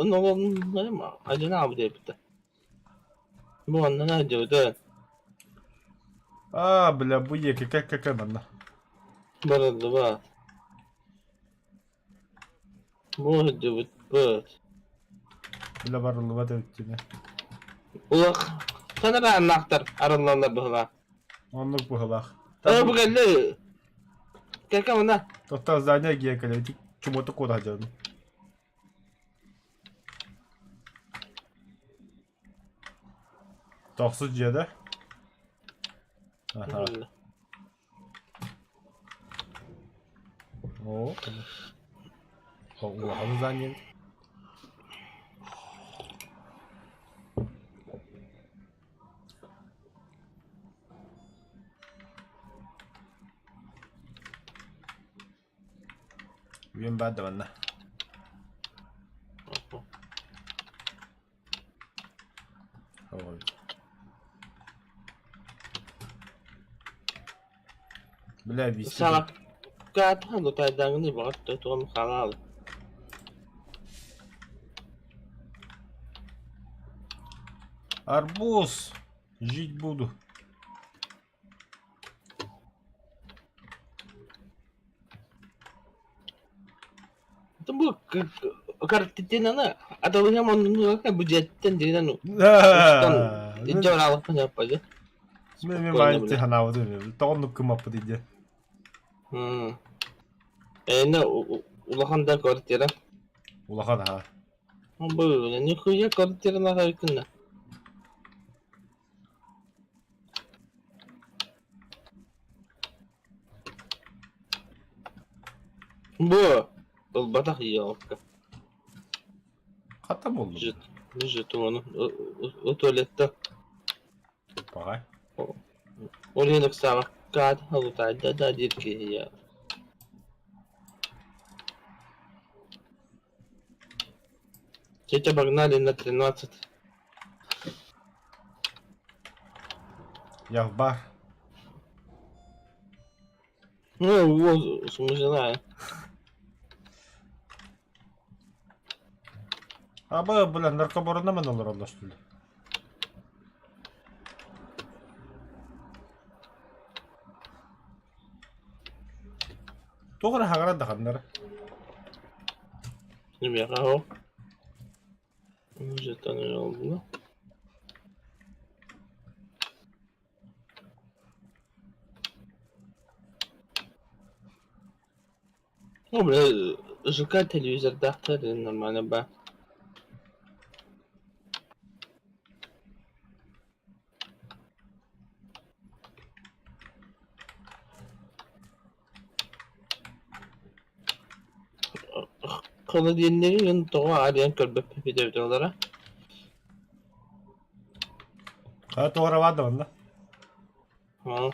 налобнайым одинаково диэбитэ. Бу оннунан диэбитэ. А, бля, бу ЕКК КК манна. Барыллыбат. Бу диэбит быт. Бля, барыллыбат эбит дьиҥэ. Улахан эрэ аннаахтар арыллаллар быһылаах. Оннук быһылаах. Э, бу кэллэ. Кэлкэ мына. Тоттор здание гиэ кэлэ, чумоту куота дьон. Тохсус дьиэ да? Аха. Оо. Улахан здание. Үйэм баар да манна. Ой. Бля, виски. Саҕакка лутайдааҥҥын баҕар туом халаал. Арбуз! Жить буду. Бу картинаны аталыһым оннуга бу дьиэттэн дьиҥинэн устан илдьэ бараалыкпын яппа Мен баайын ханаабытым тоҕоннук кымаппыт иде. Эйне улахан да квартира. Улахан аха. Бля, нихуя квартира нахуй Бу ылбатах елка. Хата буллум. Жетону. Туалетта. Паҕай. Ол иһин ыксаабакка лутайда да диир киһи Тетя погнали на 13. Я в бар. Ну, вот, смысле, Аба, бля, наркобарона мен олороллор что ли? Туох эрэ хаҥаран да ханнара. Миэхэ ол. Жетон олбуна. Ну, бля, ЖК телевизордаахтар нормально ба. Холодильнигын тоҕо арыйан көрбөппүт эбит олара. Хаа туора баар да манна. Аа.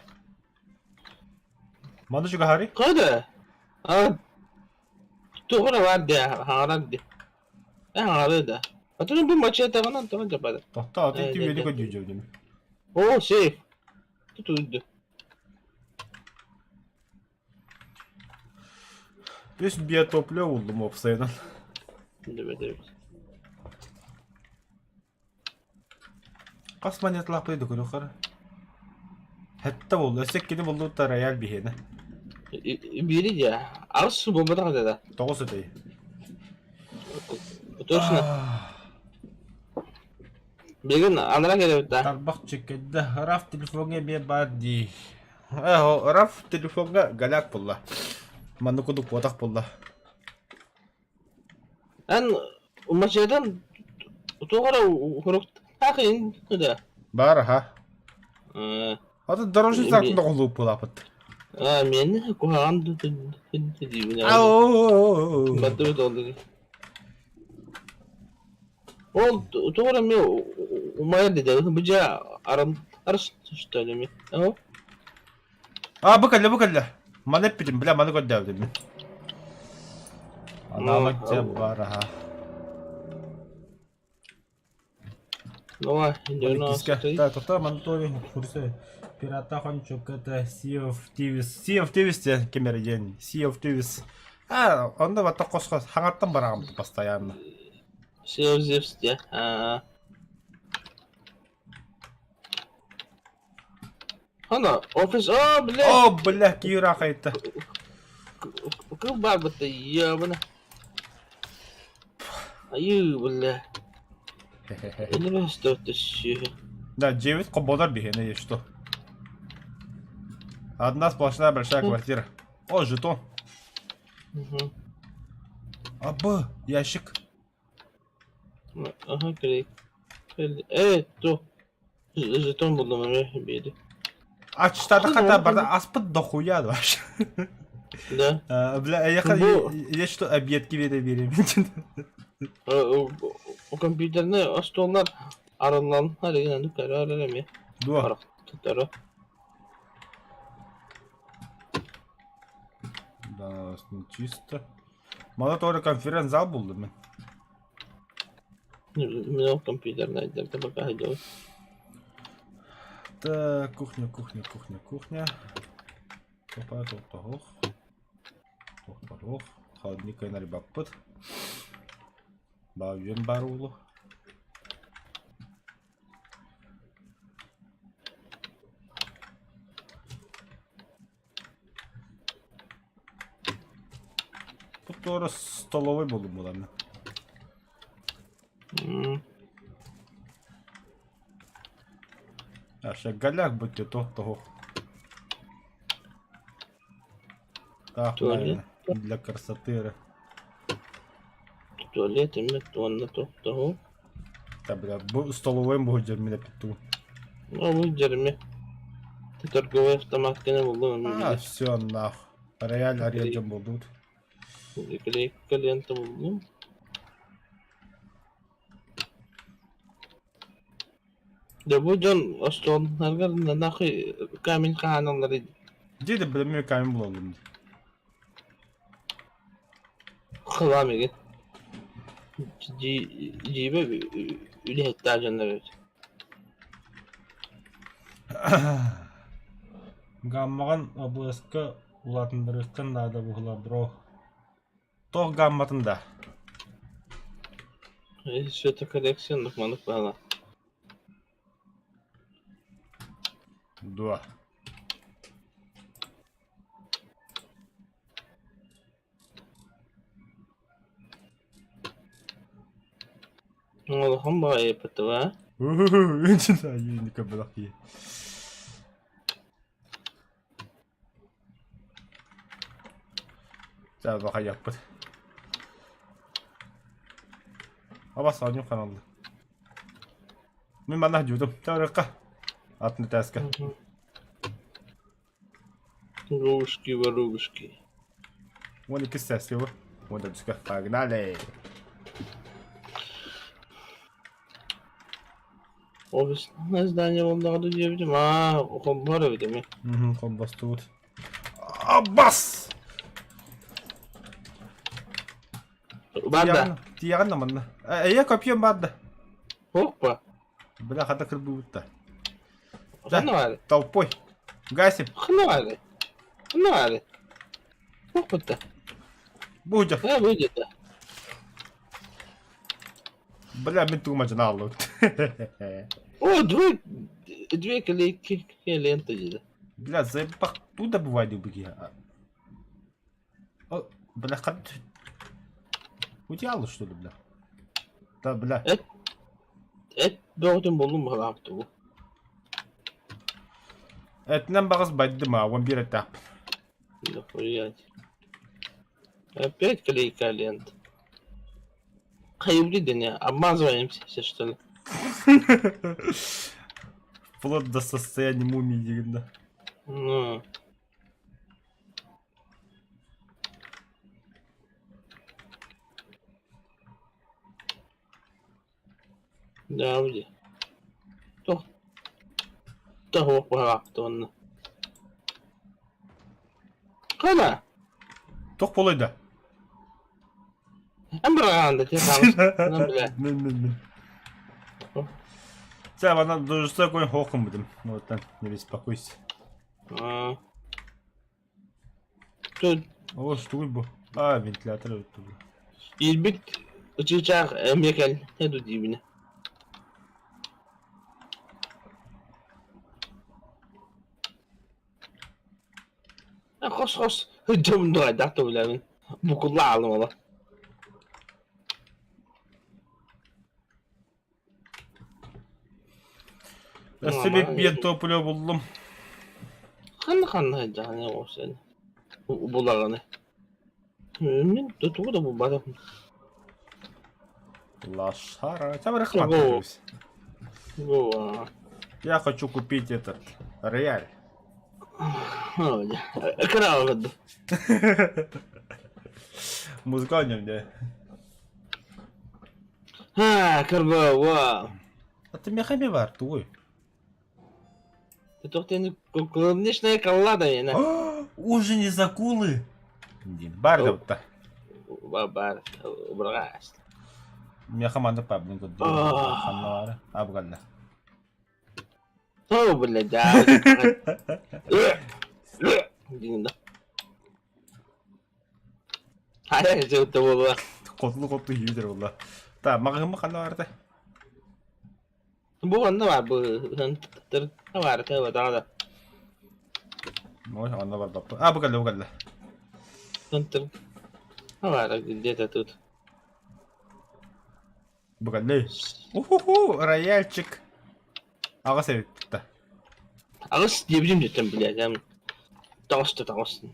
Манна чугаһаарый? Хайда? Аа туох эрэ баар дии, хаҥарар дии. Э хаҥарыы да. Атын бу мачетаҕынан тоҕо дьапады. Тохтоо, атын Э, түбүөнү дэ, дэ. көрдүүр О, сейф. Тутуйду. Үс биотопля булдум уопсайынан. Дебет эбит. Хас монеталаахпый да көрүөххэ. Хэтте булду. Өссө иккини буллубут рояль биһиэнэ. Биири дии. Аҕыс буолбатах этэ да. Тоҕус этэй. Точно. Билигин анараа кэлэбит да. Тарбах чөкөйдө. Раф телефоҥҥа эмиэ баар дии. Ээ, Раф телефоҥҥа голяк булла. Манна кудук куотах булла. Эн мачедан туох эрэ хуруктаах иһин да. Баар аха. Э, Аты дорожный знак тоҕолууп булапыт. А, мен куһаҕан диибин. Ау. Баттыбыт ол Ол тоҕо эрэ эмиэ умайар дии бу дьэ арам арыс что ли эмиэ оо А, бу кэллэ, бу кэллэ. Маны эппитим, бля, маны көрдөөбүтүм мин. Аналог дьэ бар аха. Давай, Иккискэ. 93. Так, тоқтоо, маны той курсы пирата хончук это Sea of Thieves. Sea of Thieves диэн ким эрэ диэн. Sea of Thieves. А, онно бата хос-хос хаҥаттан бараҕым постоянно. Sea of Thieves диye. Ha. Ана, офис, а, бля, О, бля, киира хайта. кыл барбыта, ебана. Айыы, бля. Элеме стоит еще. Да, 9 комбодар биһиэнэ есть что. Одна сплошная большая квартира. О, жетон. Угу. А, Б, ящик. Ага, крик. Э, то. Жетон булдум эмиэ биири. Ачтата хата барда аспыт дохуя вообще. Да. А, Бля, я Бу- я что объедки веде берем. Компьютерный остуоллар арылланнар игин көрөр эмиэ. Дуо. Тутара. Да, чисто. Мало того, конференц-зал булдум мен. Мин ол компьютерный отделда пока сылдьабын. Так, кухня, кухня, кухня, кухня. Топа, тоқтоһуох. Тоқтоһуох. Холодильник кайнар баппыт. Баа үөн баар уулу. Бу туора столовой буолуом буоланна. А голяк будьте то того. Так, Туалет. наверное, для красоты. Туалет эмит уонна туох да уһу. Да бля, бу столовойым бу сылдьар мин эппит Ол дьэрми. Торговый автомат кэнэ буллум А, все нах. Рояль ария дьон буолдубут. Клейка лента буллум. Дьэ бу дьон остуолларыгар нахуй камень хаһааналлар Дии да бля, камень булалым. Хылаам игин. Дьиибэ үлэһиттээх дьоннор эбит. Гаммаҕын ОБС-ка улаатыннарыаххын наада буолла бро. Туох гамматын да? Светокоррекция маннык баала. Дуо. Улахан баҕайы ПТВ. Бахайаппыт. Абас оонньуу ханалла. Мин манна дьуудум. Таарыкка. Атын этээскэ. Рубушки-воробушки. 12 счастливо. Вот это Погнали! Офисное здание буоллаҕа диэбитим аа холбоор эбит эмиэ. Угу, холбостубут. Аббас! Бар да. Тиэҕин да манна. Эйэ копьем бар да. Опа. Бля, хата кырбыбыт да. Ханна баар? Толпой. Гасим. Ханна баар? Ханна баар? Опа. Будя. Э, будет. Бля, мин тугум адьына аллыбыт. О, две, две клейки лента диде. Бля, заебах туда бывает быги. О, бля, хат... Утяла, что ли, бля? Да, бля. Эт, эт бөҕөтүн буллум быһалаах тугу. Этинэн баҕас байдым а, он бир этап. Нахуя. Опять клейка лента. Хайбрид не обмазываемся все, что ли? Вплоть до состояния мумии дегенде. Ну. Да, где? Туох туох быһаҕаахтыбынна. Хана? Туох буолуой да? Эн быраҕаан да бля. Мен мен мен. Сэ, манан дождь конь хохом будем. Вот там, не беспокойся. А. Тут О, что бу? А, вентилятор вот тут. Ирбит чыычаах эмиэ кэллэ ду диибинэ. Хос-хос дьон хайдах да билэбин. Букулла аалым ола. Өссө биир топлю буллум. Ханна-ханна сылдьаҕын оҕус булаҕыный? Мин тугу да булбатым. Лошара. Тебя рекламируюсь. Во. Я хочу купить этот рояль. Кыраҕа Музыка не Ха, карба, А ты мехами бар, туй. Ты клубничная коллада я. Уже не закулы. Бар да Бар, бырҕаас. Меха маннык паблин курдук. Ханна Абгалла. О, блядь, да. Хайа жыгыта буолла. Котлу-котлу хийдер буолла. Та маҕаһыма ханна барда? Бу онно бар бу бар тыба да. Ой, онно барбаппын. А, бу кэллэ, бу кэллэ. Бар где-то тут. Бу кэллэ. Уху, рояльчик. Аҕыс эбит да. Аҕыс диэбитим дьиттэн блядь, таҕыста таҕыстын.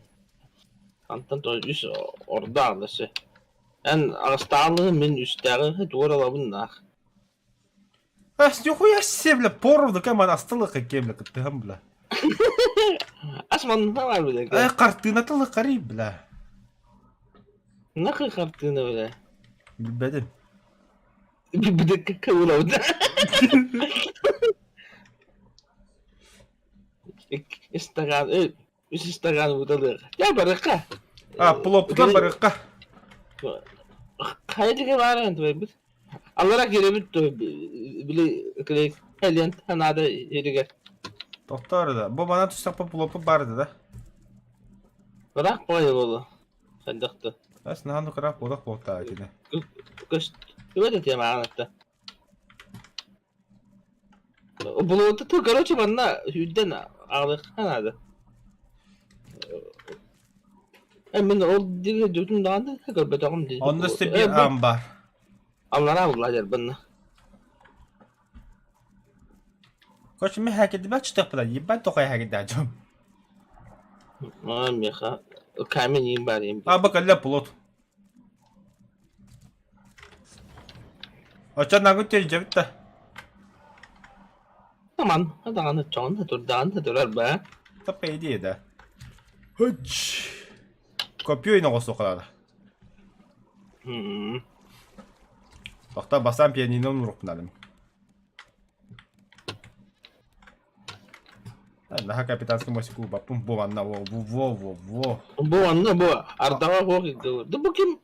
Антон то үс ордо аҕаласы. Эн аҕыстааҕы мин үстээҕи туоралабын наах. Ас нихуя себе, бля, поровну кэм астылык кем бля кыттыһам бля. Ас манна бар бля. Э хартыына тылы бля. Нахуй хартыына бля. Билбэтим. Билбэтэккэ кыбылабыт. Истаган, үс истаган буталыах. Я барыахха. А, плоппутан барыахха. Хайа диге баар твойбут. Аллара киирэбит били кэлиэн наада иригэр. Тохтоор да. Бу манан түстэхпэ плоппут баар да. Ыраах баҕайы буолуо. Хайдах да. Ас наһаа ыраах буолах буолтаа кини. Көстүбэт этиэм ааҕан этэ. Булуота ту короче манна сүүрдэн аҕалыахха наада. Э мин ол диги дьутун даҕаны көрбөтөҕүм дии. Онно сибиир аан баар. Аллараа булла дьарбанна. Короче, мен хакедибат чытыахпына, ебать тоқай хакедаа дьон. Маа миэхэ камень иин баар иин. А, бакалля плот. Оччо нагы тиэрдьэбит да. Аман, даҕаны чоҕун да турдаҕын да турар ба. Да по идее да. Хыч. Копье оҥостуохха наада. Тохтоо бастаан пианино уруохпун Наһаа капитанский мостик уубаппын бу манна во во во во. Бу манна бу ардаҕа суох да бу ким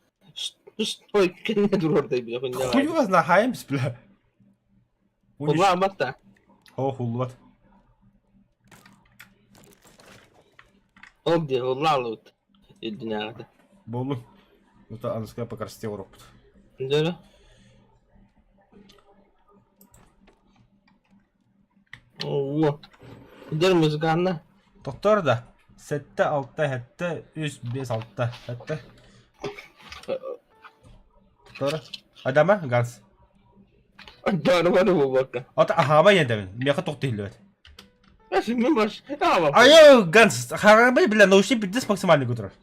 ой кэннэ туруордай бile Хуй вас нахаемся бля. Хуллаабат да. О хуллубат. Ол дии хуллаалыбыт үрдүнээҕитэ. Буоллун. Это аныска по красоте урукпут. Дөрө. Оо. Дэр музыканна. Тохтоор да. Сэттэ, алта, сэттэ, үс, биэс, алта, сэттэ. Тохтоор. Адама, Ганс. Дорбары буолбакка. Ата аһаабай эдэбин. Миэхэ туох тиһиллибэт. Мен баш. Айо, Ганс, хараабай бля, наушник пиздец максимальный турар.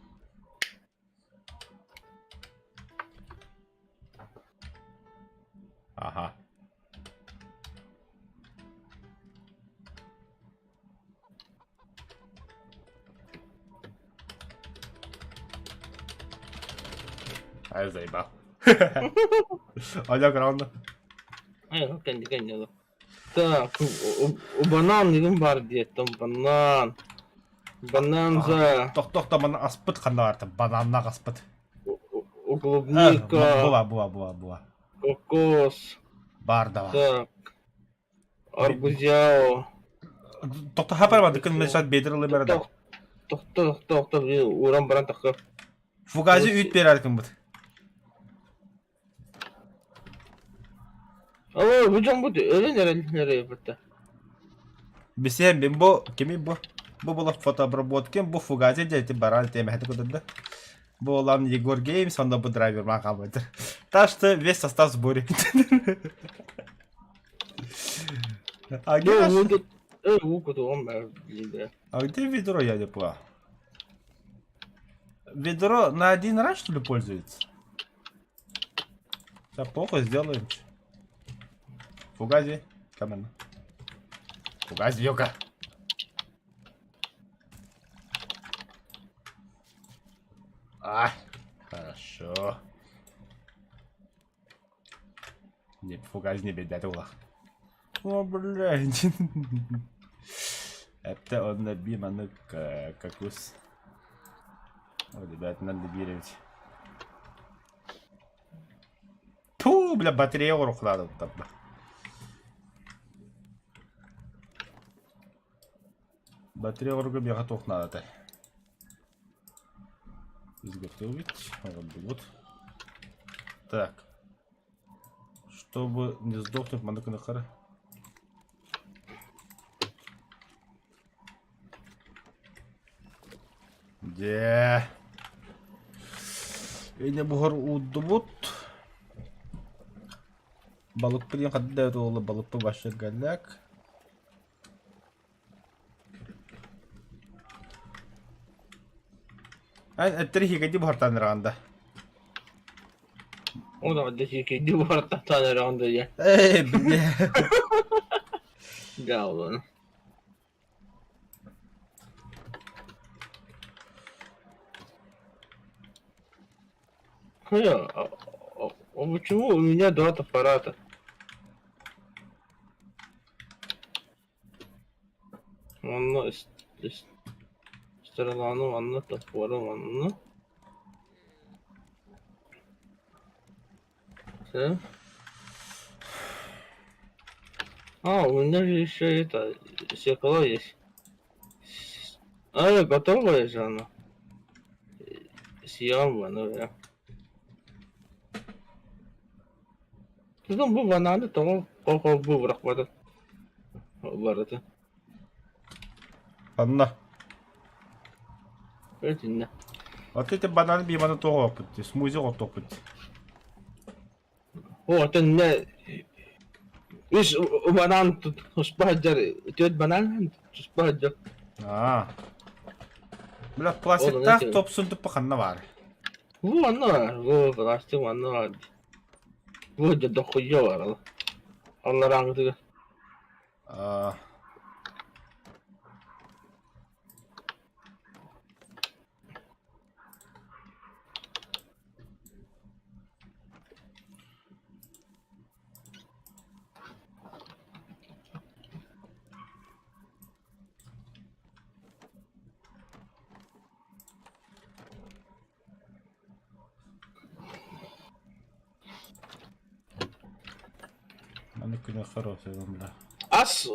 Ага. Ай, заебал. Алло, граунда. Ай, кэнди кэнди Так, банан деген бар диэттим, банан. Бананза. Тохтохто маны аспыт ханна барта, бананна аспыт. Клубника. Була, була, була, була. Кокос. Бар да бар. Так. Арбузяо. Тохто хапар ба дыкын мен сат бедер ылы бере. Тохто, тохто, тохто, уран баран тахы. Фугази үт берер кымбыт. Оо, бу дьон бу өлөн эрэллэр эбит. Бисиэн бин бу кими бу? Бу була фотообработки, бу фугази дети баран темэһэти кудурда. Бу улам Егор Геймс, онно бу драйвер маа хаалбыт. Так что весь состав в сборе. А где наш... А где ведро, я не понял. Ведро на один раз, что ли, пользуется? Да плохо сделаем. Фугази, камен. Фугази, йока. А, хорошо. Не, фугази не бедят улах. О, блядь. Это он набиманный кокос. О, ребят, надо береть. Ту, бля, батарея урухлады там. Батарея уруга бега туох надо. Изготовить. Вот. Так. Чтобы не сдохнуть, маныкыныкары. Дьэ. Инэ буһар уурдубут. Балыкпыт диэн ханна да буолла балыкпыт вообще голяк. Эн эттери хигэдии буһартаан ыраҕанда. Ол дьикийди барытан эрэҕин да ийэ. Эй, бля. Дьааллан. Э, а почему у меня два аппарата? Манна стреланы манна топпору манна. Всё. А, у меня же еще это зеркало есть. А, готовая же она. Съем, ну я. Бу бананы тоҕо хол-холбуу бырахпата барыта. Анна. Итиннэ. Вот эти бананы биир маны туох оппут, смузи оттоппут. О, итиннэ үс банан туспа сылдьар, түөрт банан туспа сылдьар. Аа. Бля, пластиктаах топсун туппа ханна баар? Бу манна баар, бу пластик манна баар. Бу дьэ дохуйа баар. Алларааҥытыгар. Аа. Маны күнэ хороший бля. Ас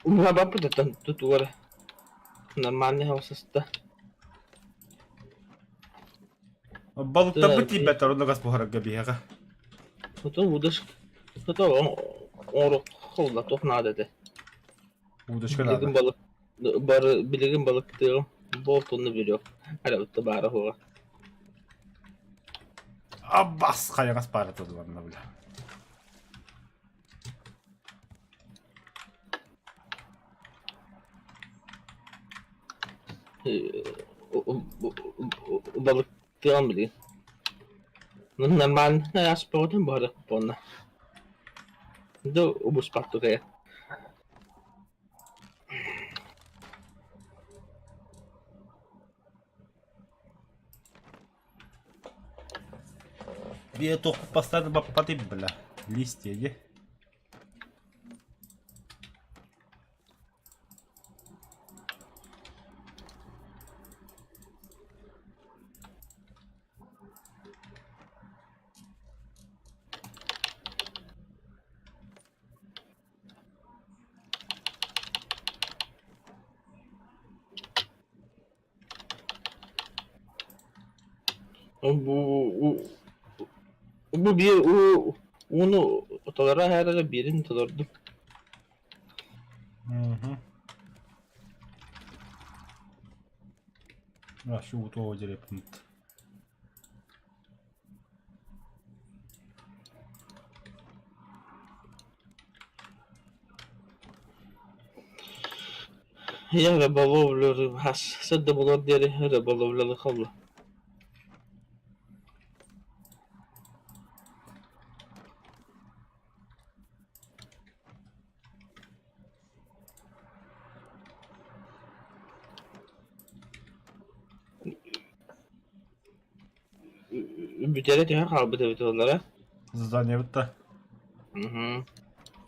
Бабаппытыттан тутугар нормальный хаусаста. Балыктарбыт тиийбэттэр онно гас буһарарга биһиэхэ. Потом удаш потом оҥоруохха туох наада этэ. Удочка Билигин наада. балык бары билигин балыктыаҕым болтунну билиэх арабытта баара суоҕа. Аббас хайаҕас баара тылланна бля. Балыктыаҕым билигин. Нормально аспаҕытын бары буонна. Да убуспаттыкая. Биэ туох бастаан баппатый бля. Листья де. Бу бу биир ууну толоро эрэ биирин толордум. Угу. А, şu утуо дереппит. Я рыболовлю рыбас. Сырда булар диэри рыболовлялы халла. Бүтэрэ түһэн хаалбыт эбит оллара. Задание бытта. Угу.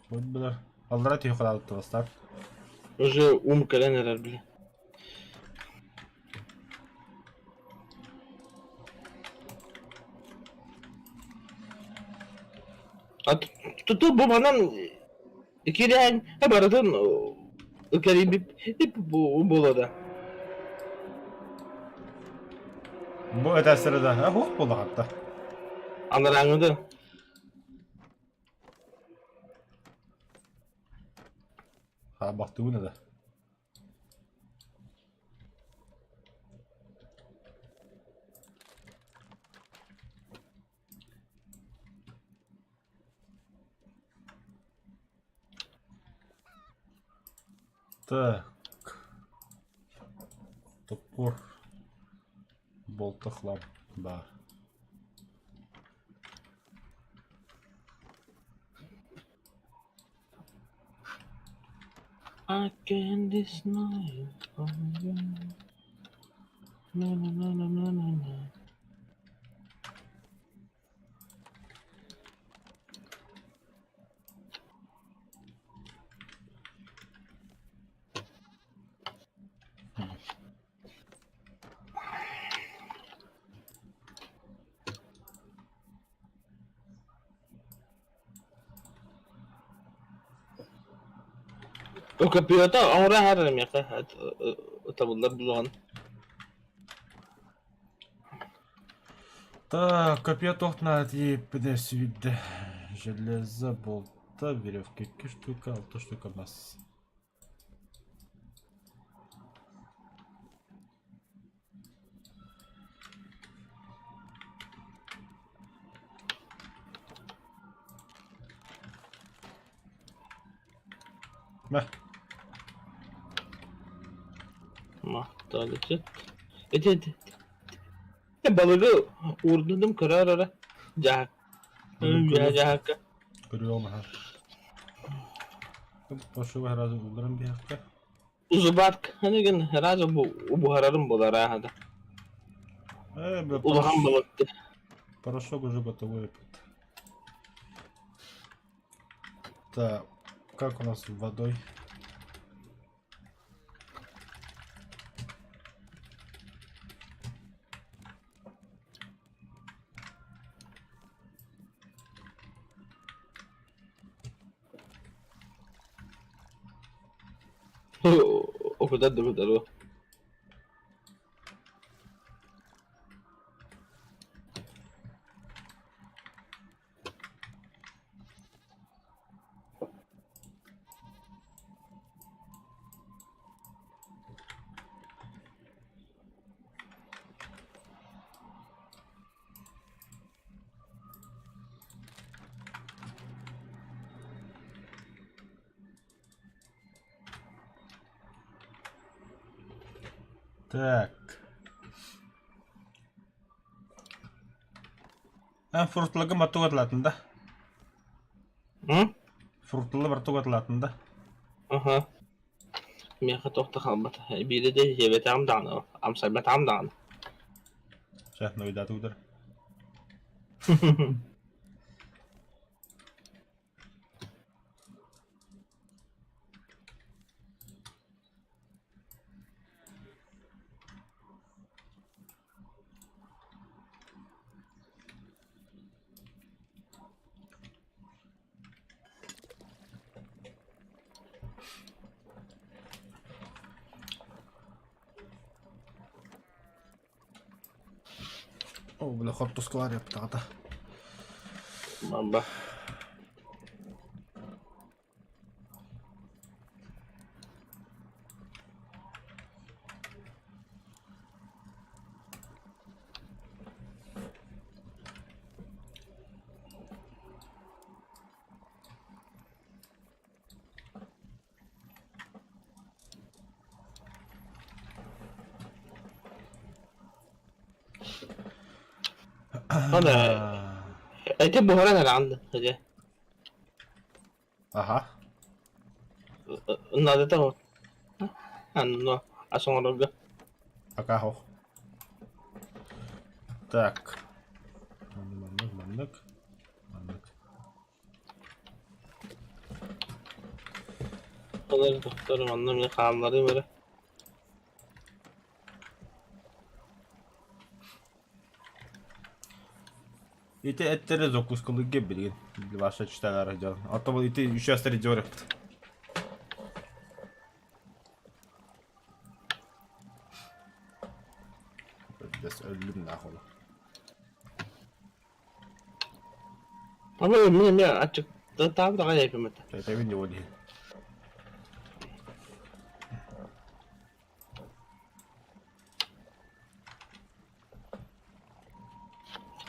Вот билэр. Аллара түһэ хаалбыт бастар. Уже ум кэлэн эрэр били. А туту бу манан кирээн барытын кэлийбит буолада. Бу этээстэрэ да хуох буоллаҕатта. Анарааҥыда. Хаабахтыбын да. Так. Топор. Болта хлам. Бар. I can deny from you. Na na na na na na na. Копията оҥоро аһар миэхэ табыллар булуон. Так, копье туох наада сүүрдэ. Железо, болта, веревка икки штука, алта штука мас. Мэ. Махталычыт. Ити ити. Балыгы уурдудум көрөр эрэ. Дьаһак. Дьаһакка. Көрүөм аһар. Пошел сразу уларан биһэххэ. Узубат аныгын сразу буһарарым буолар аһада. Улахан балыкты. Порошок уже готовый опыт. Так, как у нас с водой? O kadar da kadar o. Так. Эн фрукталарга маттук атылаатын да? М? Фрукталары бартук атылаатын да? Аха. Миэхэ туох да хаалбата. Биирэ да сиэбэтэҕим даҕаны, амсайбатаҕым даҕаны. Чэ, нойдаатыгытар. О, бля, хортускалар яптаҕата. Бамба. Ана эти буһаран эрэ анды Аха. Наадата анно ас оҥорорго. Пока хох. Так. Маннык, маннык, маннык. Олор тохтор манна мин хаалларым эрэ. Ити эттэри закускалыгга билигин ваша читалара дьон. Оттон ити үчүөстэр дьорепт. Бэс өллүм нахуй. Ама мин эмиэ аччыктаабыт аҕай эпим этэ. Этэбин его дии.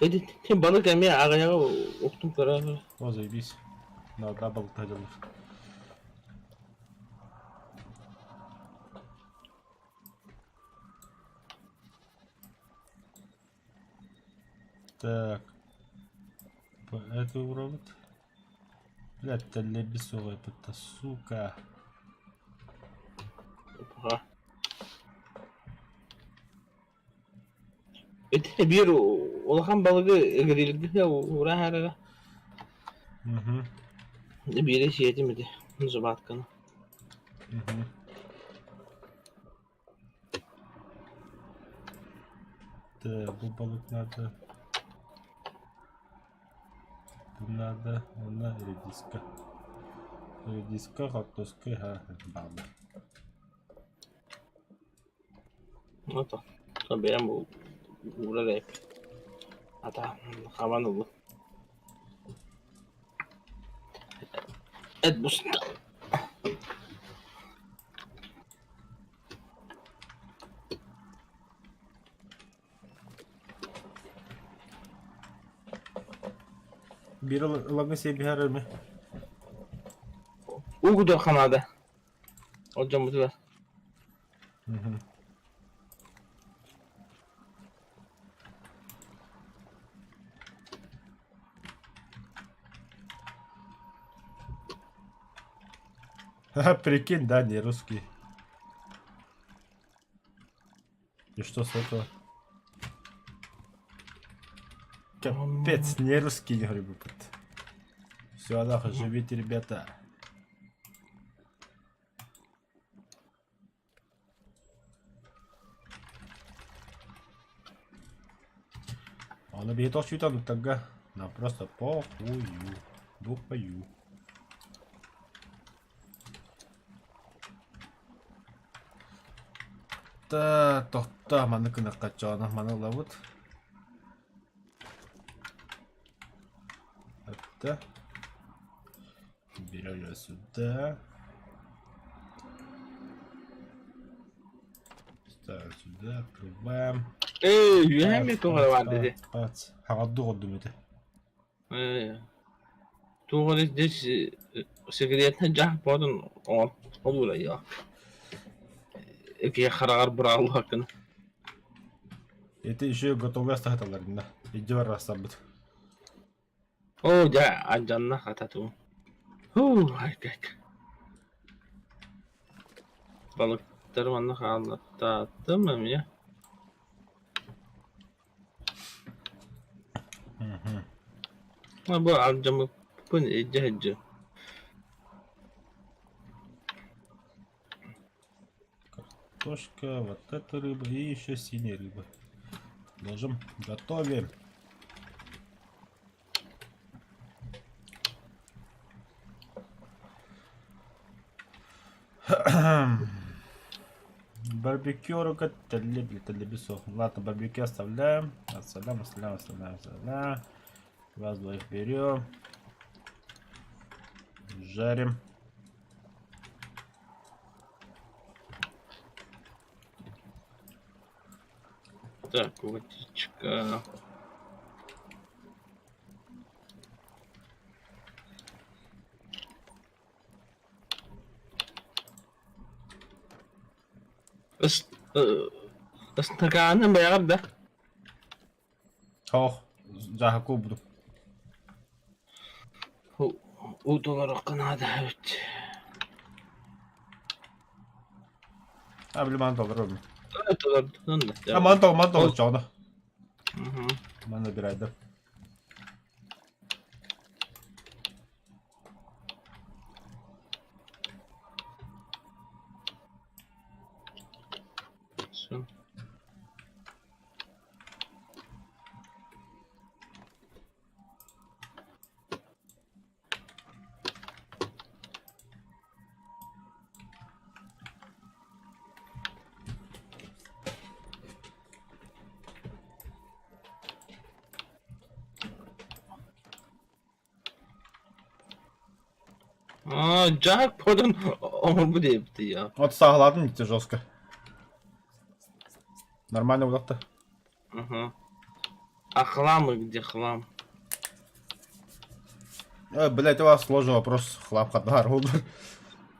Ити балык эмиэ аҕыйаҕы уктум көрө. О, заебись. На балыкта дьаллар. Так. Это робот. Блядь, тэллэйбит суоҕа эппит сука. Ити биир улахан балыгы грильгэ уураһар эрэ. Биири сиэтим ити зубатканы. Так, бу балык надо. Бу надо, уонна редиска. Редиска, хортуоска, ха, бааллар. Вот бэйэм уурар эбиппин. Ата хабан ыллым. Эт буста. Биир ылаҥҥа сиэбиһэр imi. Уу кутуохха наада. Ол дьоммутугар. Ха, прикинь, да, не русский. И что с этого? Капец, не русский, говорю, Все, нахуй, живите, ребята. Аны биһи тоҕо сүүтэ Нам просто похую. Бухаю. Та тохто маны кынаккаччоона маны ылабыт. Это берем ее сюда. Ставим сюда, открываем. Ээ, үөһэ эмиэ туох эрэ баар дии. Хаҕалдыы олордум этэ. Ээ, туох эрэ здесь секретный дьаһ буолан оҥор Икки хараҕар быраҕыллыбаккын. Это еще готовый астаһыталлар инна. Иджи бар растарбыт. Оо дьэ алдьанна хата туу. Һуу айкайк. Балыктары манна хааллаттаатым эмиэ. Бу алдьаммыппын илдьэ сылдьыам. Картошка, вот эта рыба и еще синяя рыба. Ложим, готовим. Барбекю тэллэбисо. Ладно, барбекю оставляем. Оставляем, оставляем, оставляем, оставляем. Вас двоих берем. Жарим. Так, водичка. Ыстакааны бэйэҕэр да? Ох, дьааһы куубудум. Уу толоруохха наада эбит. А, били маны толорорум. Толордун да. А, маны тол, маны толор чоҕуна. Маны набирайдым. Все. А, Джакпотун оҥорбут эбит я. Вот саҕалаатым дии жестко. Нормально удахта. Ага. А хлам где хлам? Э, блять, у вас сложный вопрос. Хлам хатар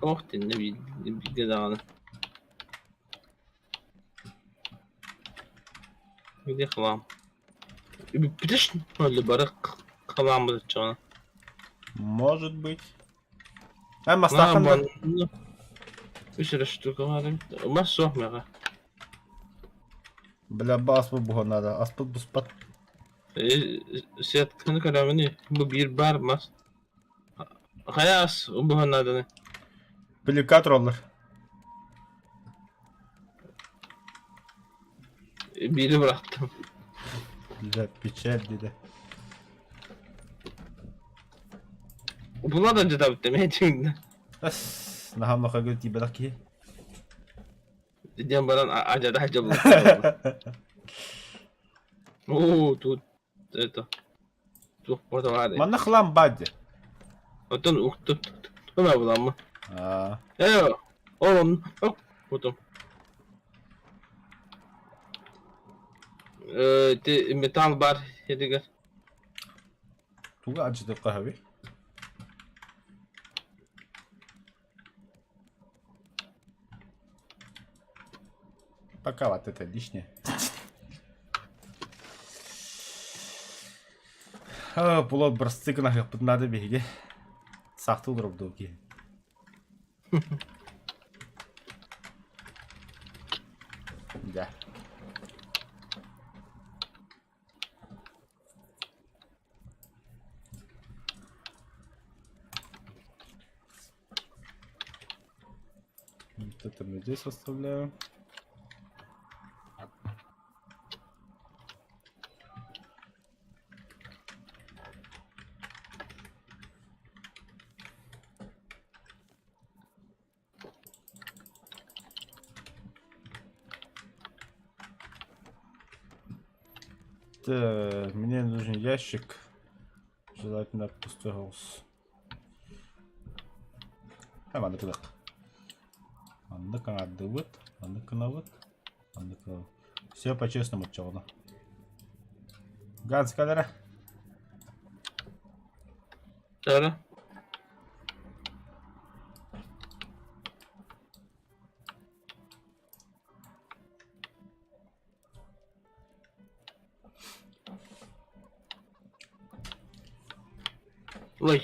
Ох ты, не видно даҕаны. Где хлам? Бүппүтэ что ли бары хламмыт оччоҕуна? Может быть. А, мастахан да. Үс эрэ штука баар эбит. Мас суох миэхэ. Бля, аспыт буһан наада. Аспыт буспат. Сетканы көрөмүн бу биир баар мас. Хайа ас буһан нааданы? Плюка тураллар. Биири бырахтым. Бля, печаль диде. Була да дьадабыт эмээ Эс, наһаа улахан тиийбэтэх киһи. Диэн баран адьада дьабылла. Оо, тут это туох баар Манна хлам баар Оттон уктут туна буламмы. Аа. Э, ол потом. Э, ти металл бар едигер. Тугу ачытыкка хаби? Пока вот это лишнее. Була бырастыы гына надо биһиги. Сахты олорбут киһи. Да. Вот это мы здесь оставляем. Так, мне нужен ящик. Желательно пустой голос. А, маннык ылыах. Маннык аҥардыбыт, маннык гынабыт, маннык гынабыт. Все по-честному оччоҕуна. Ганс кэлэрэ. Тара. Ой,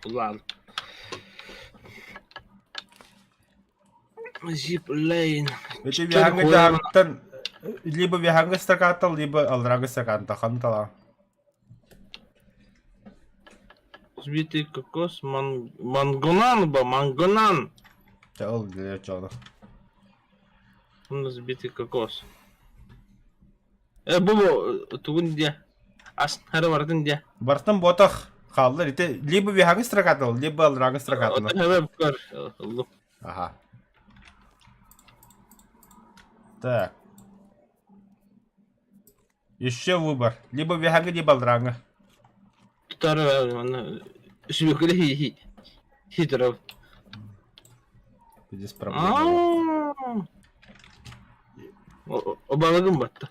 ладно. Zip-lane. Ити виһаҥҥа дьаһаҥтан либо виһаҥҥа стакантан, либо алларааҥҥа стакантан ханна талаҕын? Сбитый кокос, ман... мангунан ба, мангунан! Чэ ол для чего? Сбитый кокос. Э, бу бу тугун диэ? Астары барытын диэ. Барытын буотах хааллар ити либо виһаҥҥа строкатал, либо алларааҥҥа строкатал. Оттон көр. Ага. Так. Еще выбор. Либо виһаҥҥа, либо алларааҥҥа. Тутар аны сүбүкүлэ хи хитров. Здесь проблема. Балыгым батта.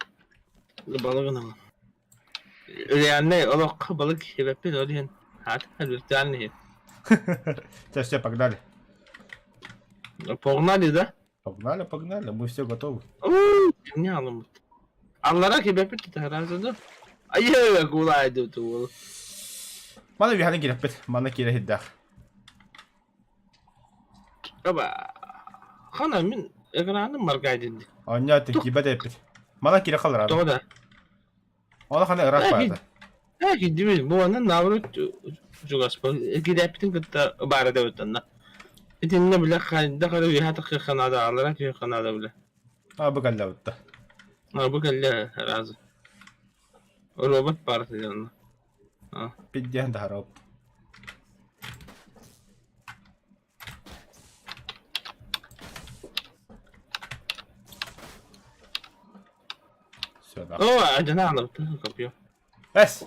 Балыгын алам. Реальный олоххо балык сиэбэппин ол иһин аата виртуальный иһин. Все, все, погнали. Погнали, да? Погнали, погнали, мы все готовы. Не аламмыт. Аллара кибэппит таһарааза да? Айыы куулаайдыбыт уолу. Мана виһаны кирэппит, мана киирэ сирдээх. Аба, хана мин экраным маргайдын ди. Онньо тиккибэт эппит. Мана киирэ халлараада. Тоҕо да? Ону хана ыраах баата. Ээ, кидибит, бу аны наоборот чугаспа кирэппитин кытта баара дэбит онно. Итиннэ билэ хайдах эрэ үөһэ тахсыахха наада, аллара түһүөххэ наада билэ. А бу кэллэ бутта. А бу кэллэ разы. Робот баар онно. Пиддиэн таһарап. Все, да. О, адьана копье. Эс!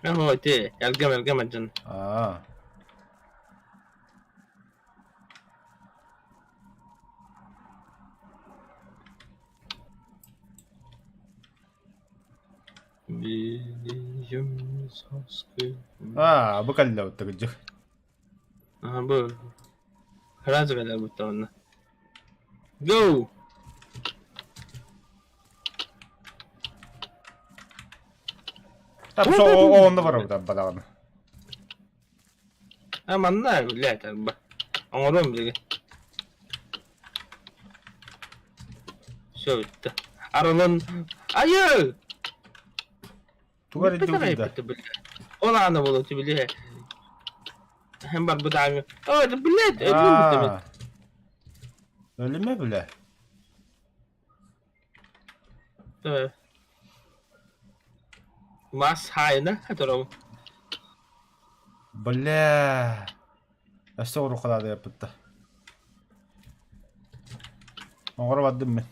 О, ити, элгэм элгэм адьан. Аа. Аа, бу кэллэ бутта Аа, бу сразу кэлэр бутта онно. Go! Там со онно барабыта бадаҕана. А манна блядь, оҥоруом билигин. Все бүттэ. Арылын Айыы! Тугар Бүппэт илдьи аҕай да. бүттэ били. Ол аана буолуо били. Һэм барбыт ааҥы. О, блядь, өлүм бүттэ Аа. Өлүмэ билэ. Э. Мас хаайына котором. Бля. Өссө уруккалаады яппытта. Оҥоро бардым мин.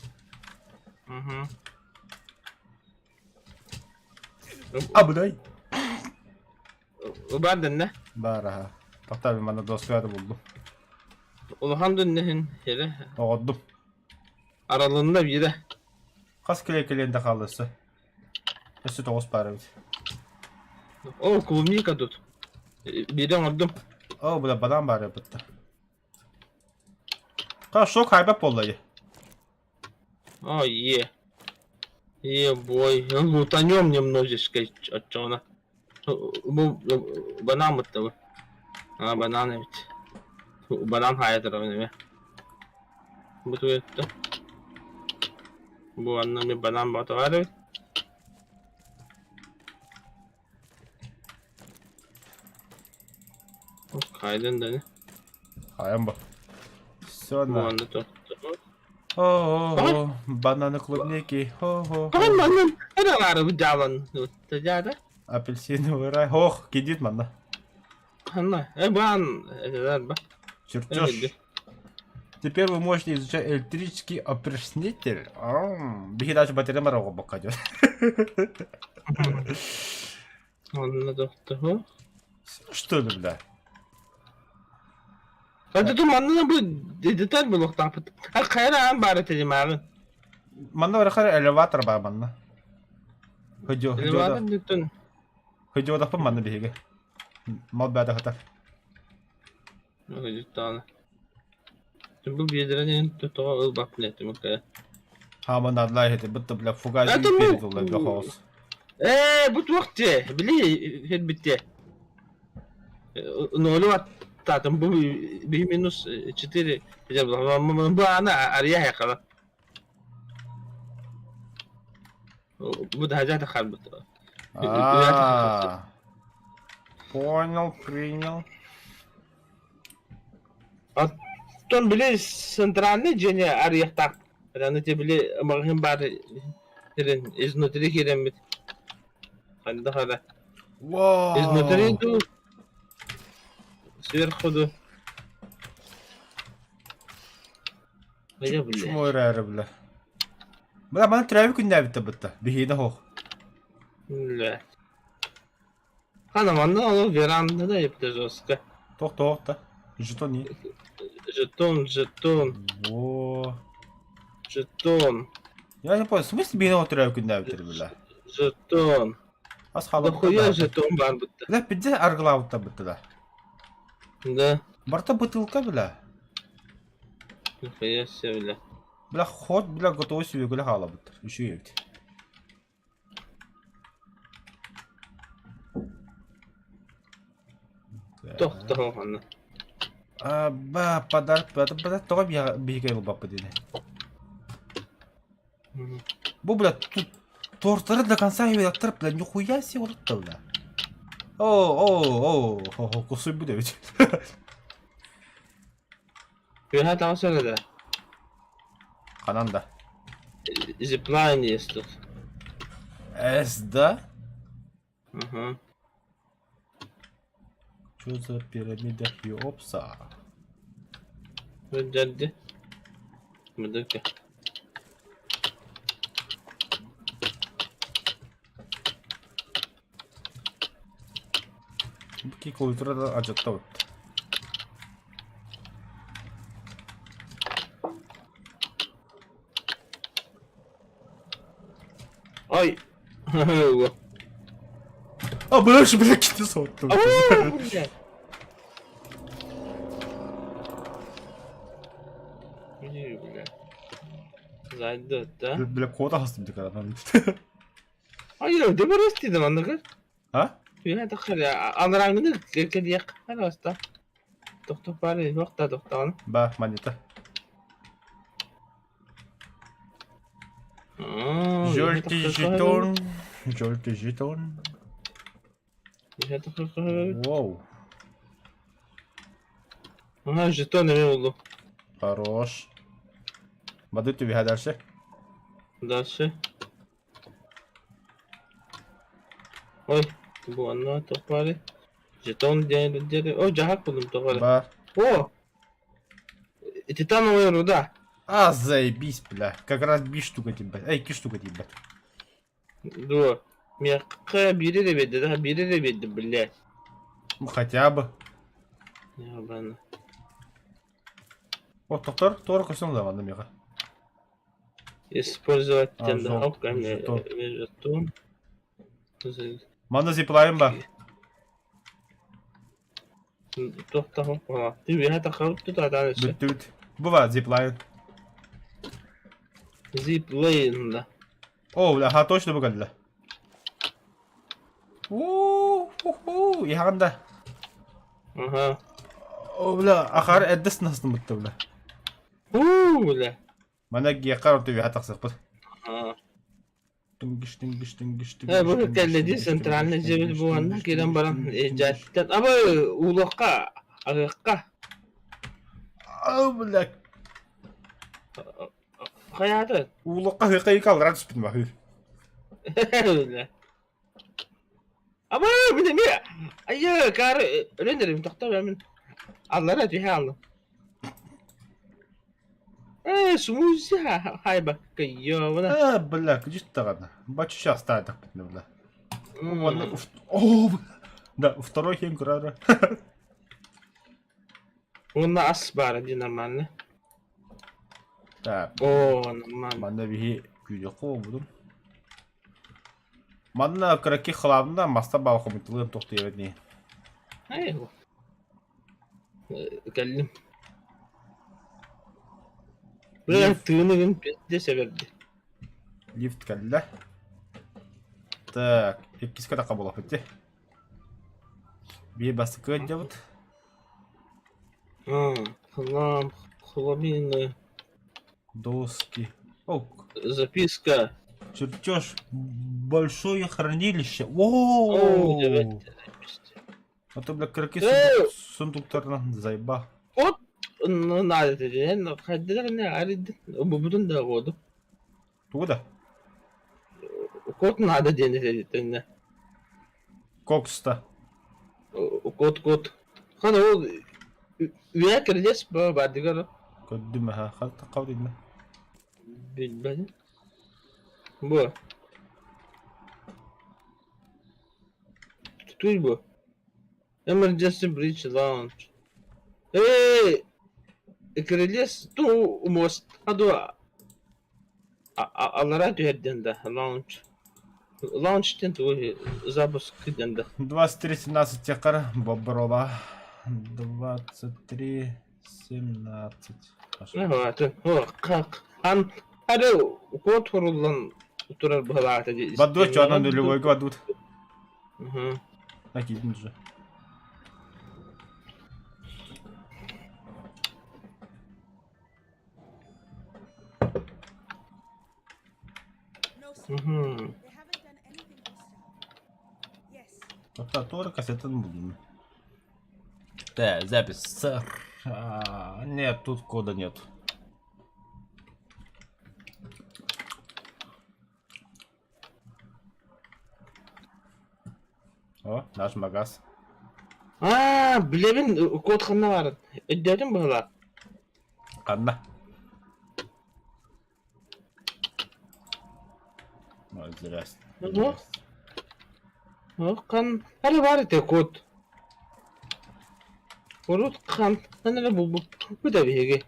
Мгм. Абыдай. Убар дэннэ. Баар аха. Тохтоо мин манна доскуйа булдум. Улахан дэннэһин хере. Оҕордум. Аралынна биирэ. Хас килэ кэлиэн да хаалла өссө? Өссө 9 паар эбит. О, клубника тут. Биирэ оҥордум. О, бля, банан баар эбит. Ха, шок хайбап буолла дии. О, е. Е, бой. Лутанем немножечко оччоҕуна. Бу банан бытта А, банан эбит. Банан хаайа турабын эмэ. Бу тугу Бу анна эмиэ банан баҕата эбит. Хайдан да Хайан бу. Все Бу на. анна тохтоо. О, бананы клубники. Хо-хо. Тоҕо манна эрэ баары бу дьаалан тажаада. Апельсиновый рай. Ох, кидит манна. Ханна? Э баан этэлэр ба. Чертеж. Теперь вы можете изучать электрический опреснитель. Биһи даже батарея барар бокка идет. Онно тохтоо. Что ли, бля? Это ту манна бу деталь булуохтаахпыт. А хайра аан баар этэ димааҕын. Манна барахар элеватор бар манна. Хөдьө Элеватор диттэн Хөдьүөдахпын манна биһиги. Мал бэдэ хатар. Хөдьүттаана. Бу биэдэрэн тоҕо ылбаппын этим окей. Хааман надлаа иһити бытты бля фугас Это мы- передулла бля хаос. Ээ, бу туох дии? Били хэрбитте. Нолу аттаатым бу биһи минус 4 бу аны арыйа хайхала. Бу да харбыт. А, Понял, принял. Оттон били центральный дьиэни арыйахтаах. Аны те били маҕаһыын баар сирин изнутри киирэммит. Ханна хара. Вау! Изнутри ду сверху ду. Бля, бля. Чмо эрээри бля. Бля, маны төрөөбүт күннээбиттэ бытта. Биһиэнэ хоох. Бля. Хана манна ол веранда да епте жестко. Тох тох да. Жетон не. Жетон, жетон, Во. жетон, Я не понял, в смысле биһиэнэ төрөөбүт күннээбиттэр бля. жетон. Ас хаалбыт. Дохуя жетон баар бытта. Бля, пизде аргылаабыттар бытта да. Да. Барта бутылка бля. Нихуя себе, бля. Бля, ход, бля, готовый сүөгүлэ хаалабыттар. Үчүгэй эбит. Тохтоо ханна. А, ба, подарок, бля, тоҕо биһиги ылбаппыт ини. Бу, бля, тут тортары до конца үөрэттэр, бля, нихуя себе олорто, бля. О, о, о, кусуйбут эбит. Үөһэ таҕыс эрэ да. Ханан да. Зиплайн есть тут. С, да? Угу. Что за пирамида Хеопса? Дядя. Мыдыка. Бу культурада ажатта Ой! А, бля, бля, кити соттум. Блядь. Бля. Зайдет, да? Бля, кода хастым дикадан. Айыр, де бар истейді манныгы? А? Үйе тақыр, аныраңны кірдек, араста. Тоқтап бар, уақта тоқтаған. Ба, монета. Желтый жетон, желтый жетон. Воу. Ага, жетон эмиэ буллум. Хорош. Воды тебе дальше. Дальше. Ой, бу онно туох баарый? Жетон диэн диэри. Ой, дьаһак буллум тоҕо эрэ. Бар. О! Титановая руда. А, заебись, бля. Как раз би штука тебе. Эй, ки штука тебе. Дуо. Миэхэ биири эрэ биэрдэ да, биири эрэ биэрдэ, блядь. Ну, хотя бы. Ебано. О, доктор, туора көстөн да манна миэхэ. Использовать А, диэн да, жол- ок, эмиэ жетон. эмиэ жетон. Манна зиплайн ба. Туохтаах Ты үөһэ таххабыт тутаатаан өссө. Бүттүбүт. Бу ба зиплайн. Зиплайн да. О, бля, ха, точно бу кэллэ. У-ху-ху, иһаҕын да. Аха. О, бля, ахаар эрдэ сынастыммытта, бля. Уу, бля. Мана гиэххэ орто үөһэ тахсыахпыт. Аа. Түнгүш, түнгүш, түнгүш, Э, түнгүш, бу түнгүш, кэллэди түнгүш, центральный түнгүш, дьиэбит түнгүш, буоланна түнгүш, киирэн түнгүш, баран түнгүш, түнгүш. дьээттэн абы уулуохха аһыахха А, бля, хайаата уулукка хыка ика алран түспүтүм бахыр. бля абы мин эмиэ айы каары өлөн эрим тохтоо мин аллара түһэ аллым э смузи хайбакка ёбана А, бля, күдьүс даҕаны. Бачча сейчас бля. Уонна О, да, второй хем көрөрө. Уонна ас баара дии нормально. Так, Оо, нормально. манна биһи күүдэххэ буолбутум. Манна кыраки хлабында маста баалхомутулуун тохтуйабыт нии. Эй, кэллим. Бля, тыыныгын пиздец эбэрди. Лифт кэллэ. Так, иккискэ тахха буолаппыт дии. Биир бастакы ыалдьабыт. А, хлам, хламина, Доски. О, записка. чертеж. Большое хранилище. Оо, О, дьэбэт. А то, бля, кыраки Э! сундуктарынан заеба. От, ну, надо тебе, хайдах не арид, бубутун да воду. Туда? Код надо диэн этэ Кокста. Код код. Хана ол үө кирилес бардыгар Көрдүм аха. Халта қабыл билбэдим. Бу. Туй бу. Emergency Bridge Launch. Эй, кирилес ту мост аду алара түһэрден да launch. Launch ден ту запуск ден да. 23.17 текар Боброва. 23.17. Атын. О, как. Ан ары код хоруллан турар быһалаата ди. Бадду чуанан нулевойга бадут. Мгм. Накидин уже. No, sir. Мгм. They haven't done anything hostile. Yes. Hatta doğru kasetten buldum. Да, запись. Сэр. А, нет, тут кода нет. О, наш магаз. Аа, билэбин код ханна барын. Өйдөөтүм быһалаах. Ханна. Ой, здрасте. Ну? Хан ары бар этэ код. Урут хан эрэ булбуппут да биһиги.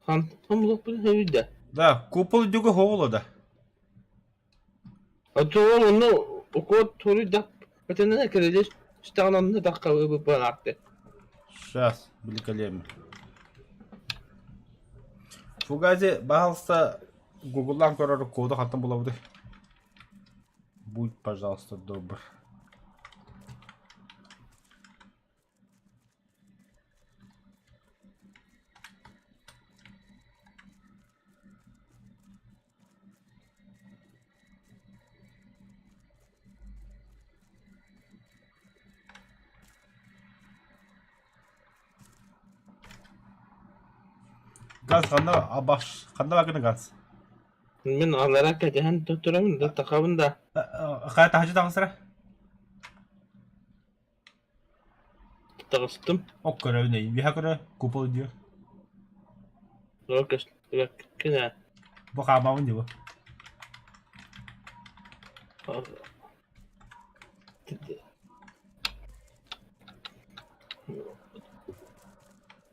Хан булуппут эбит Да, купол дюга хооло да. А то ол ону код туруйда Өтөнөн кирилес сүтэҕин онно тахха быһалаахты. Сейчас, великолепно. Фугази, пожалуйста, гуглан көрөр коду хантан булабыты. Будь, пожалуйста, добр. Газ ханна абаш ханна бакыны газ? Мин аллара кэтэһэн турабын да тахабын да. Хайа таһычы таҕыстара? Таҕыстым. Ок көрөбүн эй, биһа көрө, купол диyor. Ол көстүбэккин ээ. Бу хаамабын дии бу.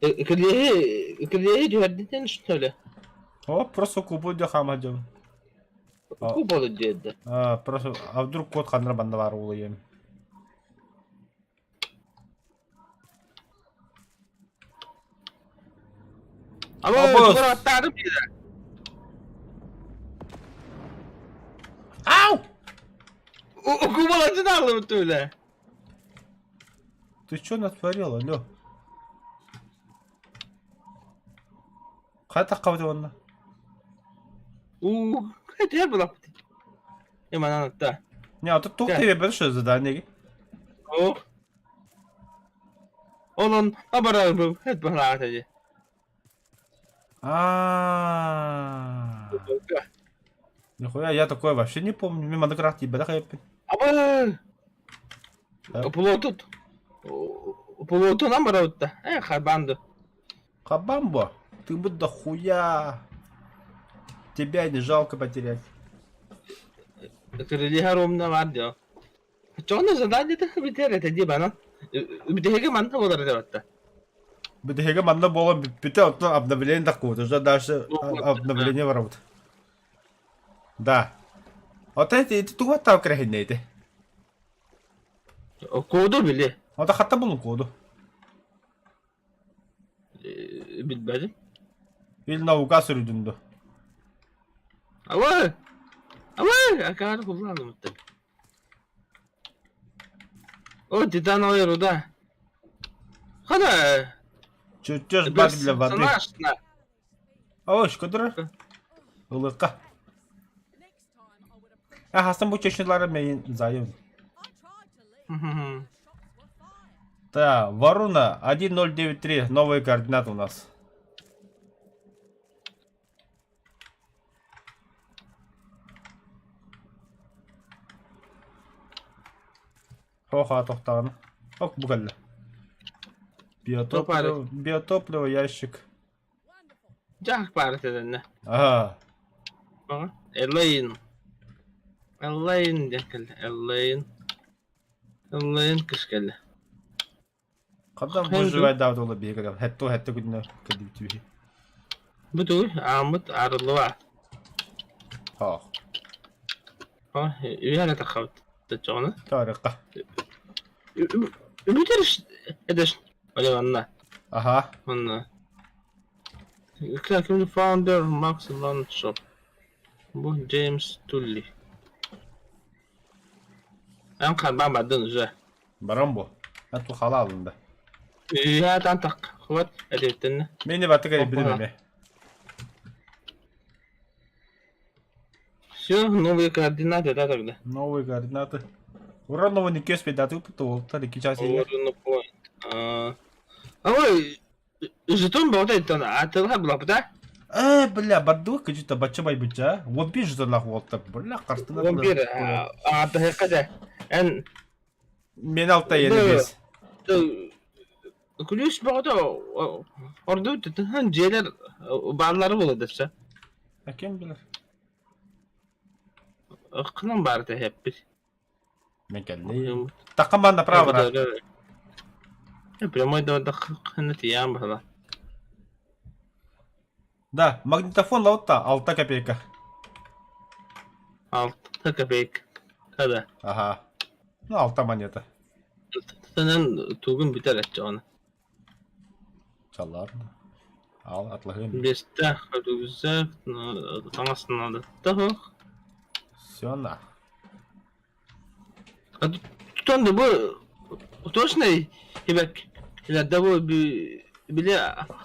Килиэһи килиэһи түһэрдитин что ли? О, просто купол диye хаама дьон. Куполу диэдэ. А, просто, а вдруг код ханна банда бар улайым. Абы аттаары биэрэ. Ау! Кубалачын алыбыт үлэ. Ты что натворил, алло? Хайа таххабыт уонна? Уу, кэтэр булаппыт. Эманан атта. Не, а тут туох тебе что задание? О. Онон абарар бу хэт баһаата дии. А. Нихуя, я такое вообще не помню. Мимо на тебе да хэппи. Абы. Пулотут. Пулотунан барабытта. Э, хабанды. Хабамбо, ты бы дохуя. Тебя не жалко потерять. Кирилиһа ромна бар дио. Чоҕуна задание бүтэр этэ дии банан. Бүтэһигэ манна буолар этэ батта. Бүтэһигэ манна буолан бүппүтэ, оттон обновление такого, уже дальше обновление барабыт. Да. Ота эти тугу аттаав кэрэһиннэ ити? Коду били. Ота хатта булун коду. Билбэтим. Ил наука сүрүдүн ду. Абы! Абы! Акаар куллаанымыттан. О, титановая руда. Хана! Чертеж бак для воды. Ой, шкодра. Ылыкка. А хастан бу чечнилары мен зайым. Да, Варуна 1093, новые координаты у нас. Хоха тохтаҕына. Ок бу кэллэ. Биотопливо, биотопливо ящик. Дьаһах баар этэ Ага. Элейн. Элейн диэн кэллэ. Элейн. Элейн кыш кэллэ. Ханна выживать даабыт буолла биһиги кэлэн. Хэтто хэтто күнүнэ кэлбит биһи. Бу тугуй? Ааммыт арыллыба. Хоох. Үһэ таххабыт. Таччоҕуна. Таарыкка. Бүтэр эдэш. Оле манна. Аха. Манна. Ким founder Max Lunch Бу Джеймс Тулли. Эн харбаан бардын уже. Баран бу. Эн тухала алынды. Үһэ тан так. Хват эдиттен. Мени баттык эрибитим эме. Все, новые координаты, да, тогда? Новые координаты. Ура, новый не кеспе, да, ты упытывал, ики час Ура, point. А ой, жетон болта атылга булапта. Э, бля, бардук кыжыта бачча байбыча. Вот бир жетонлах уолта. Бля, картына. Он бир, а да, эн Мен алта ені бес. Күлүс бөҕөтө ордук тыһын дьиэлэр бааллара буолуо дэсэ. А ким билэр? Ыккынан баар тэһэппит. Мен кэллим. Таххан баан направо. Прямой да ханна тиийэн баһыла. Да, магнитофон лаутта 6 копейка. 6 копейка. Да. Ага. Ну, алта монета. Тынан тугун бүтэр аччаҕына. Чаллар. Ал, атлаһыым. Биэстээх рюкзак, таҥас наадата суох. Все на. А тутан да бу точно ибэк да бу били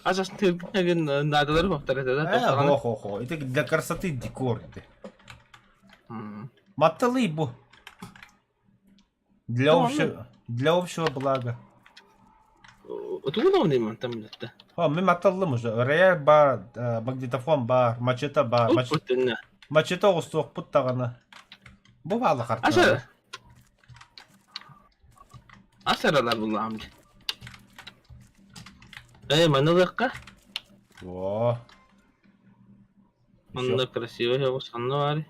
ас астыгын наадалары баптар этэ да. Э, хо-хо-хо. Это для красоты декор. Это. Матталы бу. Для общего, для общего блага. Тугун оонньуйм мантан билэттэ. О, мин маталлым уже. Рояль баар, магнитофон баар, мачете баар. Мачете оҕустуохпут даҕаны. Бу баалы хартыына. Ас аралар буллаҕым дии. Ээ, маны ылыахха. О. Манна красивый оҕус ханна баарый?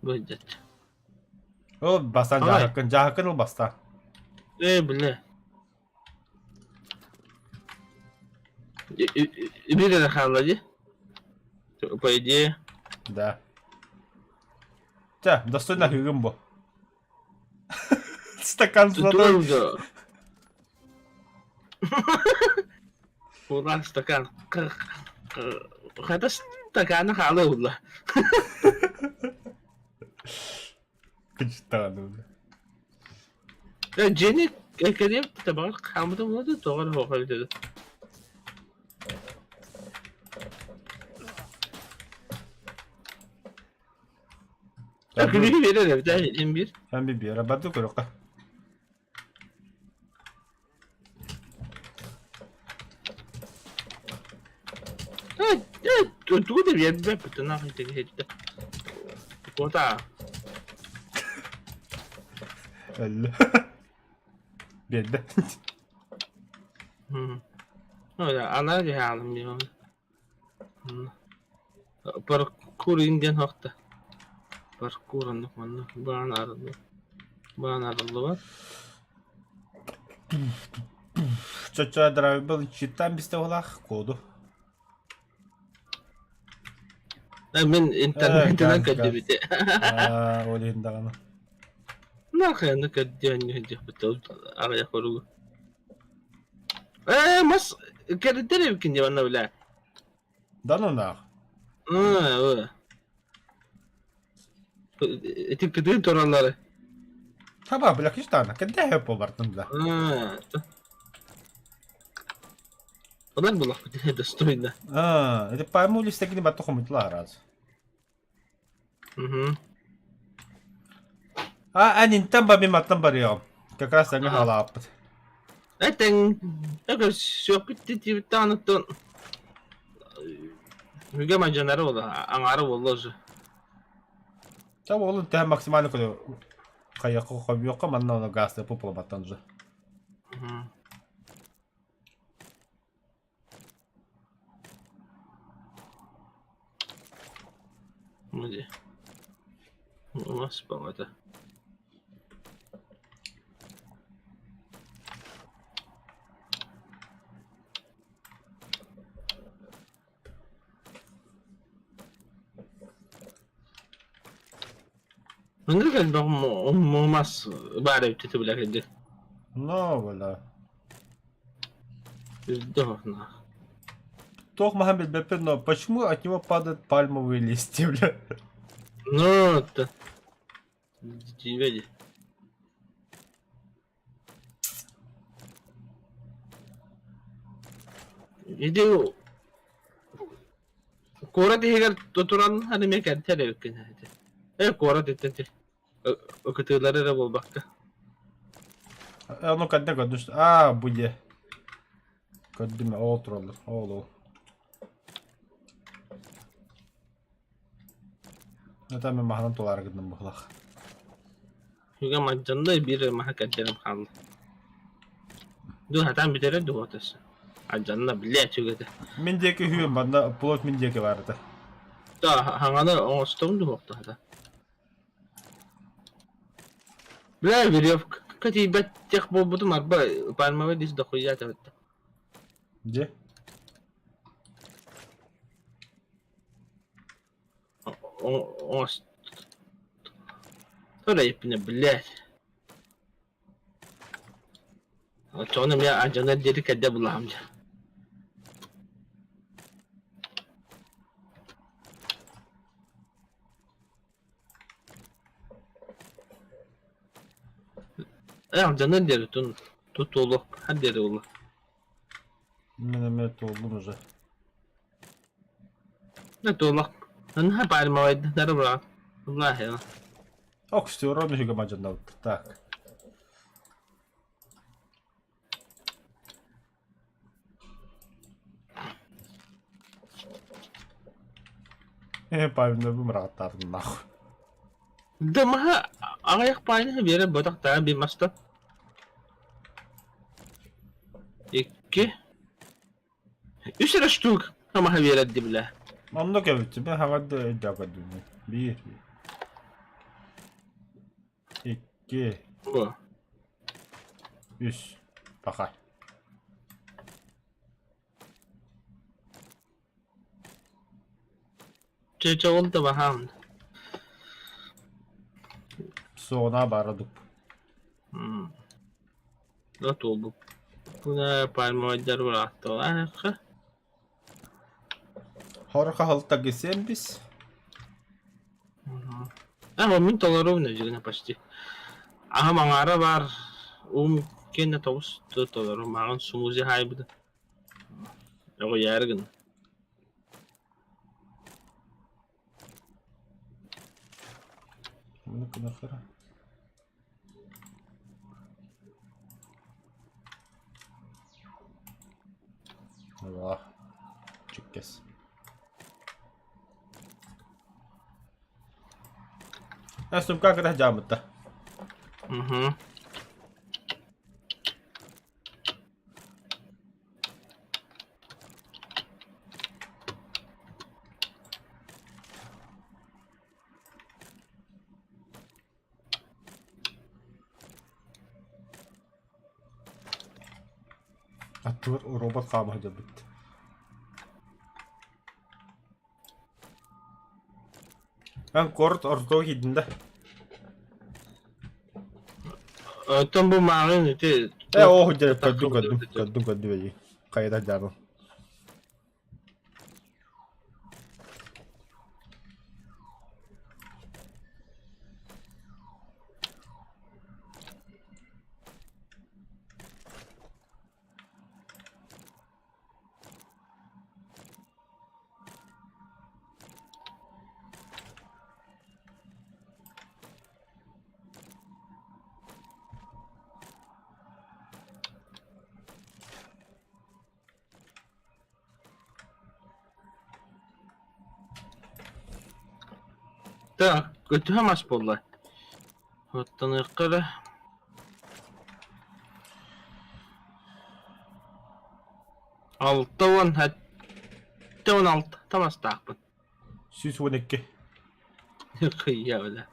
Быдьачча. Ол бастаан дьааһыккын, дьааһыккын ыл бастаан. Ээ, бile. Биир эрэ хаалла дии. По идее. Да. Чэ, достойно аһыыгын бу. Стакан с водой. Кулан стакан. Хата стаканы хаалы улла. Кычтааны. Дьиэни кэлиэм табаҕар хааммыта буолла тоҕо эрэ суох эбит этэ. Күлүүһү биэрэр эбит ээ иһин биир. Эн bir биэрэ барды көрүөххэ. Тугу да биэрбэппит наах итэҕэһиттэ. Куота. Өллө. Биэрдэ. Анаа дьаһаалым диэн. Паркур диэн суохта. Паркур оннук маннык баан арыллар. Баан арыллыбат. Чочо драйвбыл читтан бистэ коду. Мин интернетинэн көрдүбүтэ. Аа, ол иһин даҕаны. Нахуй көрдүөн диэхпит аҕыйах оругу. Ээ, мас кэрдэр эбиккин дии манна бля. Да ну нах. Аа, Ити кытыы тураллары. Таба, бля, киштана, кэнде хөп болбартын, бля. Аа, Онон булахпыт достойно. Аа, это пойму листегини батты хомутла раз. Угу. А, анинтан ба мен аттан барыам. Как раз саҥа хаалааппыт. Этэн, сүөхпүт тиибиттаанаттан Үгэ мадьанары буолла, аҥаара буолла уже. Та олун тэһэ максимально көрө хайакка хомуйуохха манна ону гаас пупулабаттан уже. Муди. Мас баҕата. Маннык элбэх мас баар эбит этэ билэр кырдьык. Но, бля. Үрдэ Туох маһын билбэппин, но почему от него падают пальмовые листья, бля? Ну, это... Дьиибэ дии. Ити куорат иһигэр туран эмиэ кэрдэр эбиккин ити. Э куорат ити ыкытыылары эрэ буолбакка. Э, ну когда көрдүш? А, буде. Көрдүм, ол тураллар, ол ол. Это мен маһынан тулаары гынным быһылах. Үгэ мадьанна биир маһа кэрдэрим хаалла. Ду хатаан бүтэрэр дуо өссө. Адьанна блядь үгэтэ. Мин диэки үһү манна плот мин диэки баар этэ. Да хаҥаны оҥостом дуһуохта хата. Бля, веревка тиийбэт тех буолбутум арба пальмовый лист дохуя тэбэтте. Где? Оҥостор блядь. Оччоҕуна эмиэ алдьанар диэри кэрдэ булаһым дьэ. Ээ алдьанар диэри тутулуох диэри буолла. Мин эмиэ туоллум уже. Туоллах. Наһаа пальмовайдары быраҕан. Былааһыйа. Оксюрон үһүгэ мадьаннабыт. Так. Павловна бу мырағаттаатын нахуй. Да маһа аҕыйах паайны биэрэр ботах таа би маста. Икки. Үс эрэ штук маһа биэрэр ди бля. Онно кэбитти мен хаҕарды өйдөөкөдүм. Биир. Икки. Бу. Үс. Пока. Чэ ол да баһаам. Суоҕунаа баара дуп. Да туолбут. Бuna пальмовайдар бырааттылар. Хорха халтаги сембис. А, мин толоруум нэдьигинэ почти. Аһым аҥаара баар, уум киэнэ тоҕус толору, мааҕын смузи хаайбыта. Оҕуйаары гына. Bunu kınaklara. Allah. Чиккес. Сумка кытах жаамытта. Угу. Аттыбар робот хаама сылдьарбыт. Эн куорат орто киирдин да? Оттон бу мааҕын ити Э оо дьэ көрдүм көрдүм көрдүм көрдүм эйи хайда дьаабым. Так, көтүһэ мас буолла. Оттоныахха эрэ. 60 76 тамастаахпын. 112. Кыйа бile.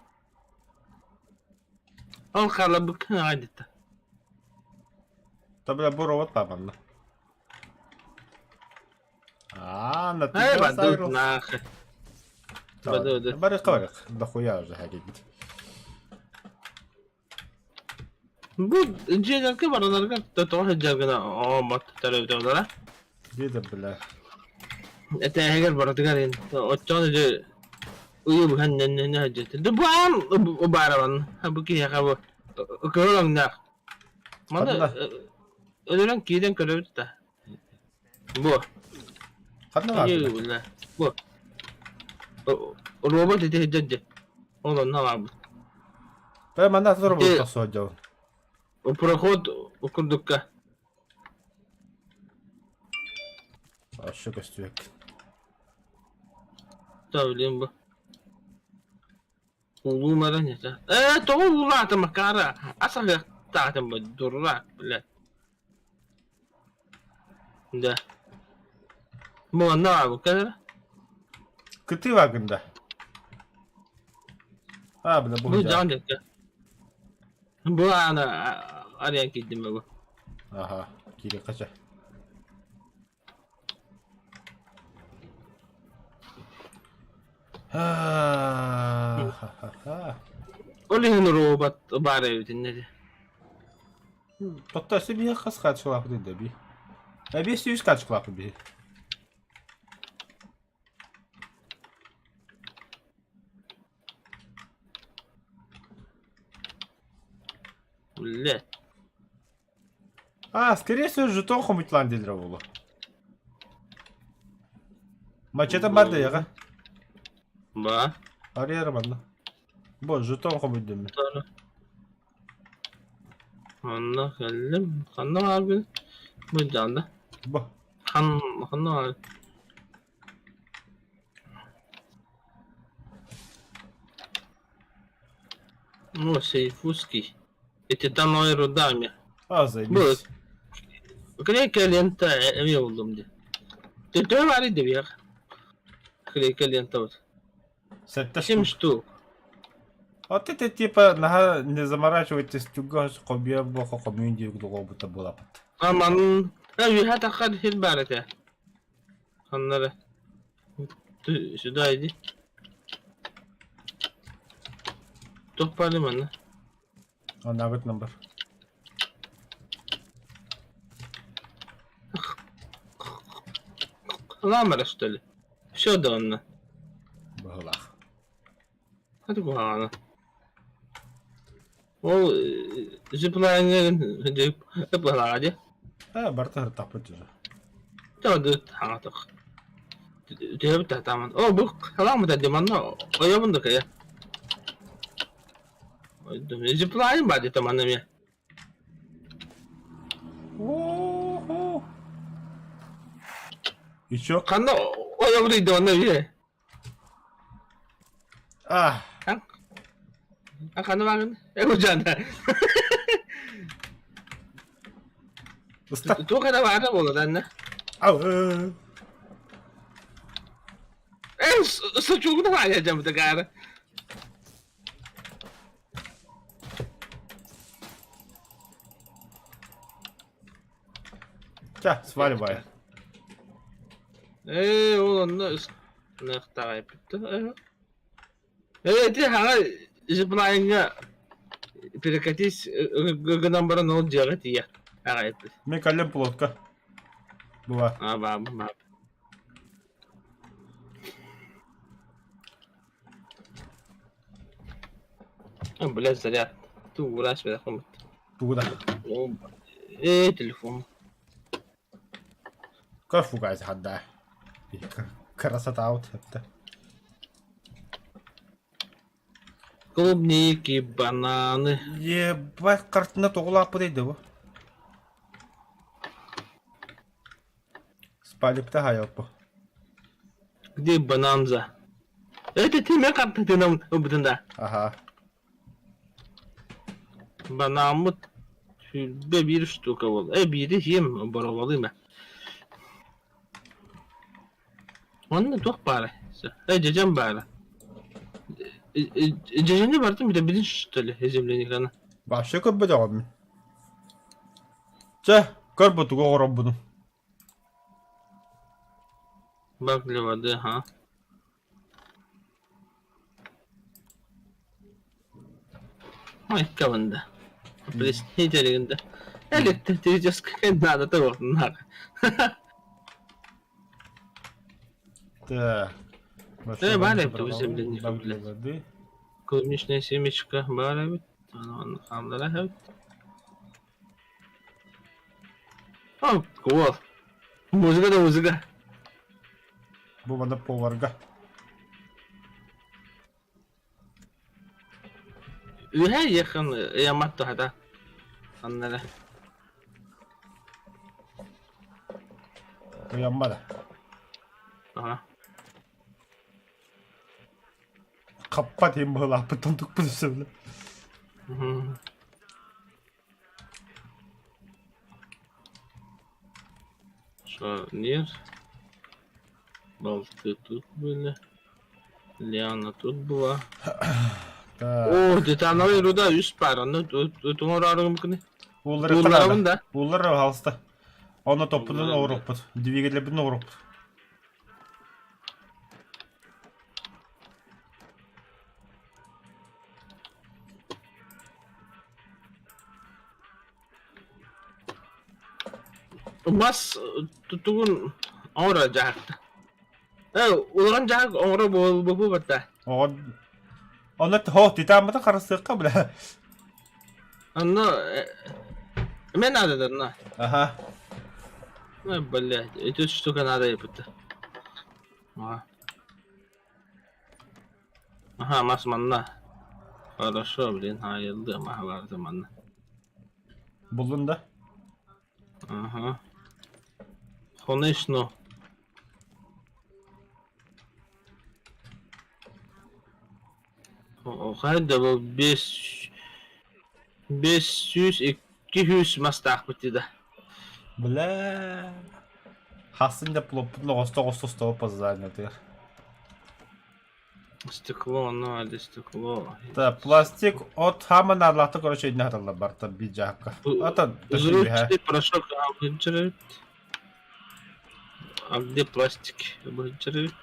Ол хаалабыккын аҕай дитэ. Табла бу робот папанна. А, на Э, бадут нахуй. Баду, Барык барык. Дохуя уже хагит. Бу дьиэлэргэ барыларыгар тоҕо сылдьаргына оҥоммот төрөбүтэ Где бля? Этээһигэр барытыгар ин оччоҕуна дьэ ыйы быһан нэннэнэ сылдьыт. Ды бу аан баарабан бу киһиэхэ бу кыһыл өҥнөөх. Маны Ханна? өлөрөн киирэн көрөбүт да. Бу. Ханна баар? Бу. Робот ити сылдьар дьэ. Ол онно баарбыт. Та манна робот тахсуо дьон. Проход курдукка. Ашы көстүбэк. Та билим бу. Улуу маран это. Э, тоҕо уулаата Макара? Асаһыахтаатым бу, дурак, блядь. Да. Бу онно бу кэлэр. Кытыы вагында. А, бля, бу. Бу дьаҕан дьэккэ. Бу аана арыйан киирдим бу. Аха, киири кача. Ха-ха-ха. Ол иһин робот баар эбит иннэ. Тотто өссө биһи хас хааччылаахпыт да би. Эбиэс сүүс хааччылаахпыт биһи. Блядь. А, скорее всего, жетон хомутлан дииллэрэ буолуо. Мачете бар да яҕа. Ба. Арыйар манна. Бу жетон хомуйдум. Онно кэллим. Ханна баарбын? Бу дьаанда. Бу. Хан ханна баар? Ну, Сейфузский. Титановай рудами. А, заебись. Клейкая лента эмиэ буллум дии. Төһө баарый дебиэх? Клейкая лента вот. Сэттэ Семь штук. штук. Вот это типа наһаа не заморачивайтесь туга хоббия буоха хомуйун диир кудуга буолаппыт. Аман үөһэ таххар сир баар этэ. Ханнара. Ты сюда иди. Туох баарый манна? Анаабыт номер. Ламара что ли? Все да онно. Быһылаах. Хаты куһаҕана. Ол зиплайнерин быһылааҕа дии. Ээ, барыта сырыттахпыт дьэ. Тоҕо хаҥатах. Түһэбит таһтааман. О, бу халаммыта дии манна ойобун да кыйа. Зиплайн баар дии манна эмиэ. О-хо. Еще? Ханна ойобун ыйда онно эмиэ. А. Ханна бааҕын? Эгужана. Ыста. Туох эрэ баара буолар анна. Ау. Э, сочугун хаайа дьамыта gaara. Ча, сваливай. Ээ, ол онно ыныахтаҕайбыт Ээ, ити хаҥа зиплайҥҥа перекатись гынан баран ол дьиэҕэ тиийэ аҕайбыт. Мен кэллим плотка. Була. А, баабы, баабы. Блядь, заряд. Тугурас бэрэхэммит. Тугу да? Ээ, телефон. Кайфугайз хадда. Красота вот это. Клубники, бананы. Ебать, картина тоҕулааппыт өйдө бу. Спалипта хайалпы. Где бананза? Это ты мен картинам ылбытын да. Ага. Банаммыт 21 штука буолла. Э, биири сиэм боруобалыым ээ. Онно туох баарай? Э, дьэдьэн баара. Дьэдьэни барытын бүтэбитин что ли, земляниканы? Вообще көрбөтөҕүм мин. Чэ, көр бу тугу оҥоробунум. Бак для воды, ага. Майкабында. Плеснителигинде. Электрическая надо того надо. Так. Э, баар эбит земляника, Бак для блядь. воды. Клубничная семечка баар эбит. Аны хааллара эбит. О, куол. Музыка да музыка. Бу манна поварга. Үһэ иэхэн ыйаммат туһата. Онно эрэ. Ыйаммата. Аха. Хаппат иһин быһылаахпыттан тукпут өссө Шарнир. Болты тут были. Лиана тут была. Так. О, титановый руда үс пар. Онно туҥор кини. Ууллар Уулларабын да. Ууллар хаалыста. Онно топпутун Уулларым да. оҕуруппут. Двигателбин оҕуруппут. Мас тугун оҥоро дьаһахта. Э, улахан дьаһах оҥоро буолбуппу батта. Оҕо Онно хо титааммыта харыстыахха бля. Онно эмэ надо да на. Аха. Ой, блядь, эти штука надо епта. Ага. Аха, мас манна. Хорошо, блин, айылды, маһа барда манна. Буллун да? Ага. Конечно. Хайда бу 5. 500-200 мастаахпыт да. Бля. Хасын да плоппут оҕосто оҕосто по зданию. Стекло, ну, али стекло. Да, пластик от хама наарлаахта короче инне хаталлар барта биир жаакка. Ата Взрывчатый порошок обынчырыт. А где пластик обынчырыт?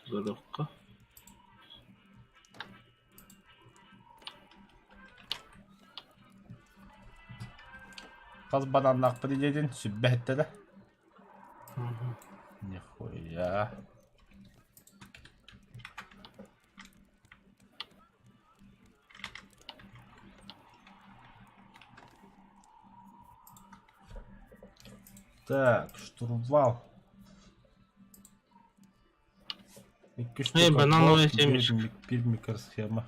Тузорокка. Хас бананнаахпыт диэтин сүбэ эттэ да. Нихуя. Так, штурвал. Икки Эй, штука банановая болт, биир семечка. биир микросхема.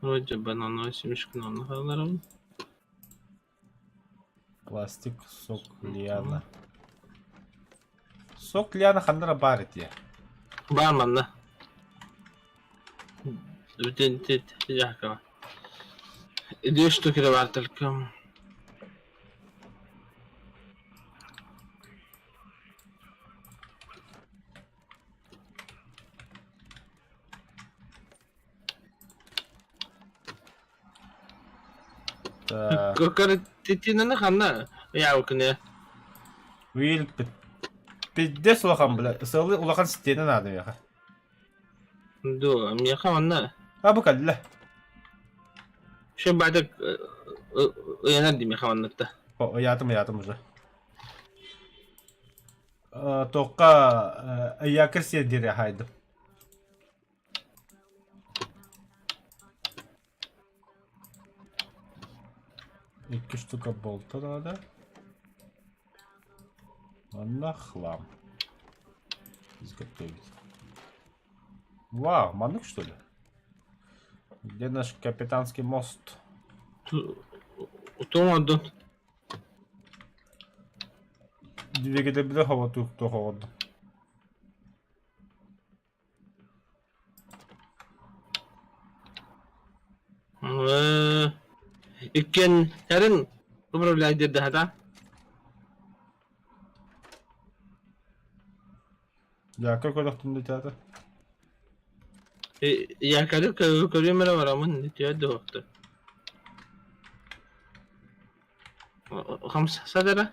Вроде банановая семечка, но она Пластик, сок, лиана. Сок лиана ханна эрэ баар этиэ. Баар манна. Две штуки баар только. Так. Титинаны ханна яабыкыны Уилпит. Пиздец улахан бля. Сылы улахан стена надо миэхэ. Дуо, миэхэ манна А бу кэллэ. Еще баадык ыйанар дии миэхэ манныкта. О, ыйаатым ыйаатым уже. Туохха ыйаакыр сиэр диэри хаайдым. Икки штука болта надо. Манна хлам. Изготовить. Вау, маннык что ли? Где наш капитанский мост? Утуҥ Двигатель туох оҕордум. Иккиэннэрин управляй диэдэхэ Дьаакка көрөхтүн дэтэ. Якоры көрүөм эрэ барамын үтүө дуокту. Хамсаса эрэ.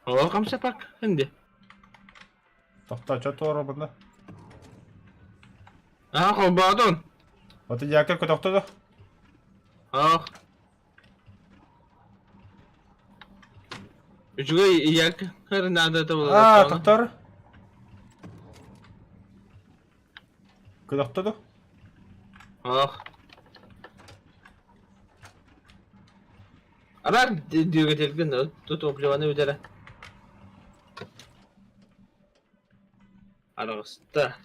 Ол хамсапак инди. Тохтоо, чо туоробуна? Аа, холбоотун. Ото дьаакка көтөхтө да? Ах. Үчүгэй якорь наадата Аа, буолар. тохтоор. Көтөхтө да? Ах. Арар двигательгин топливаны бүтэрэ. Араҕыста.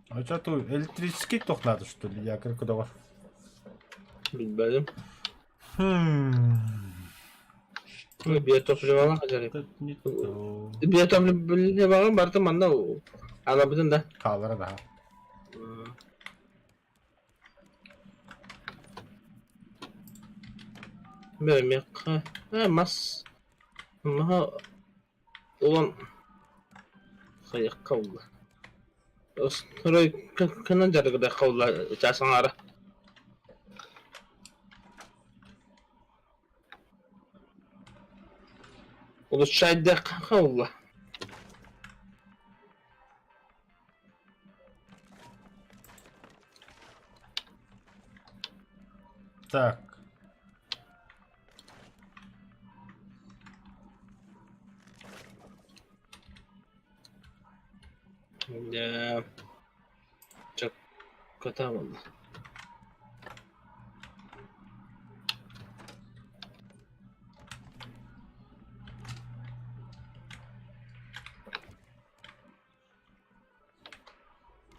А что тут электрический ток надо, что ли? Я как куда Билбэтим. Хм. Биотопливаҕа хадьарый. Это не то. Биотопливаҕа барыта манна алабытын да. Хаалара да. Миэхэ мас маһа улам хайыахха булла. Стройканан дьарыгырдахха булла чаас аҥаара. Улучшайдахха булла. Так. Дьэ, чоккота буолла.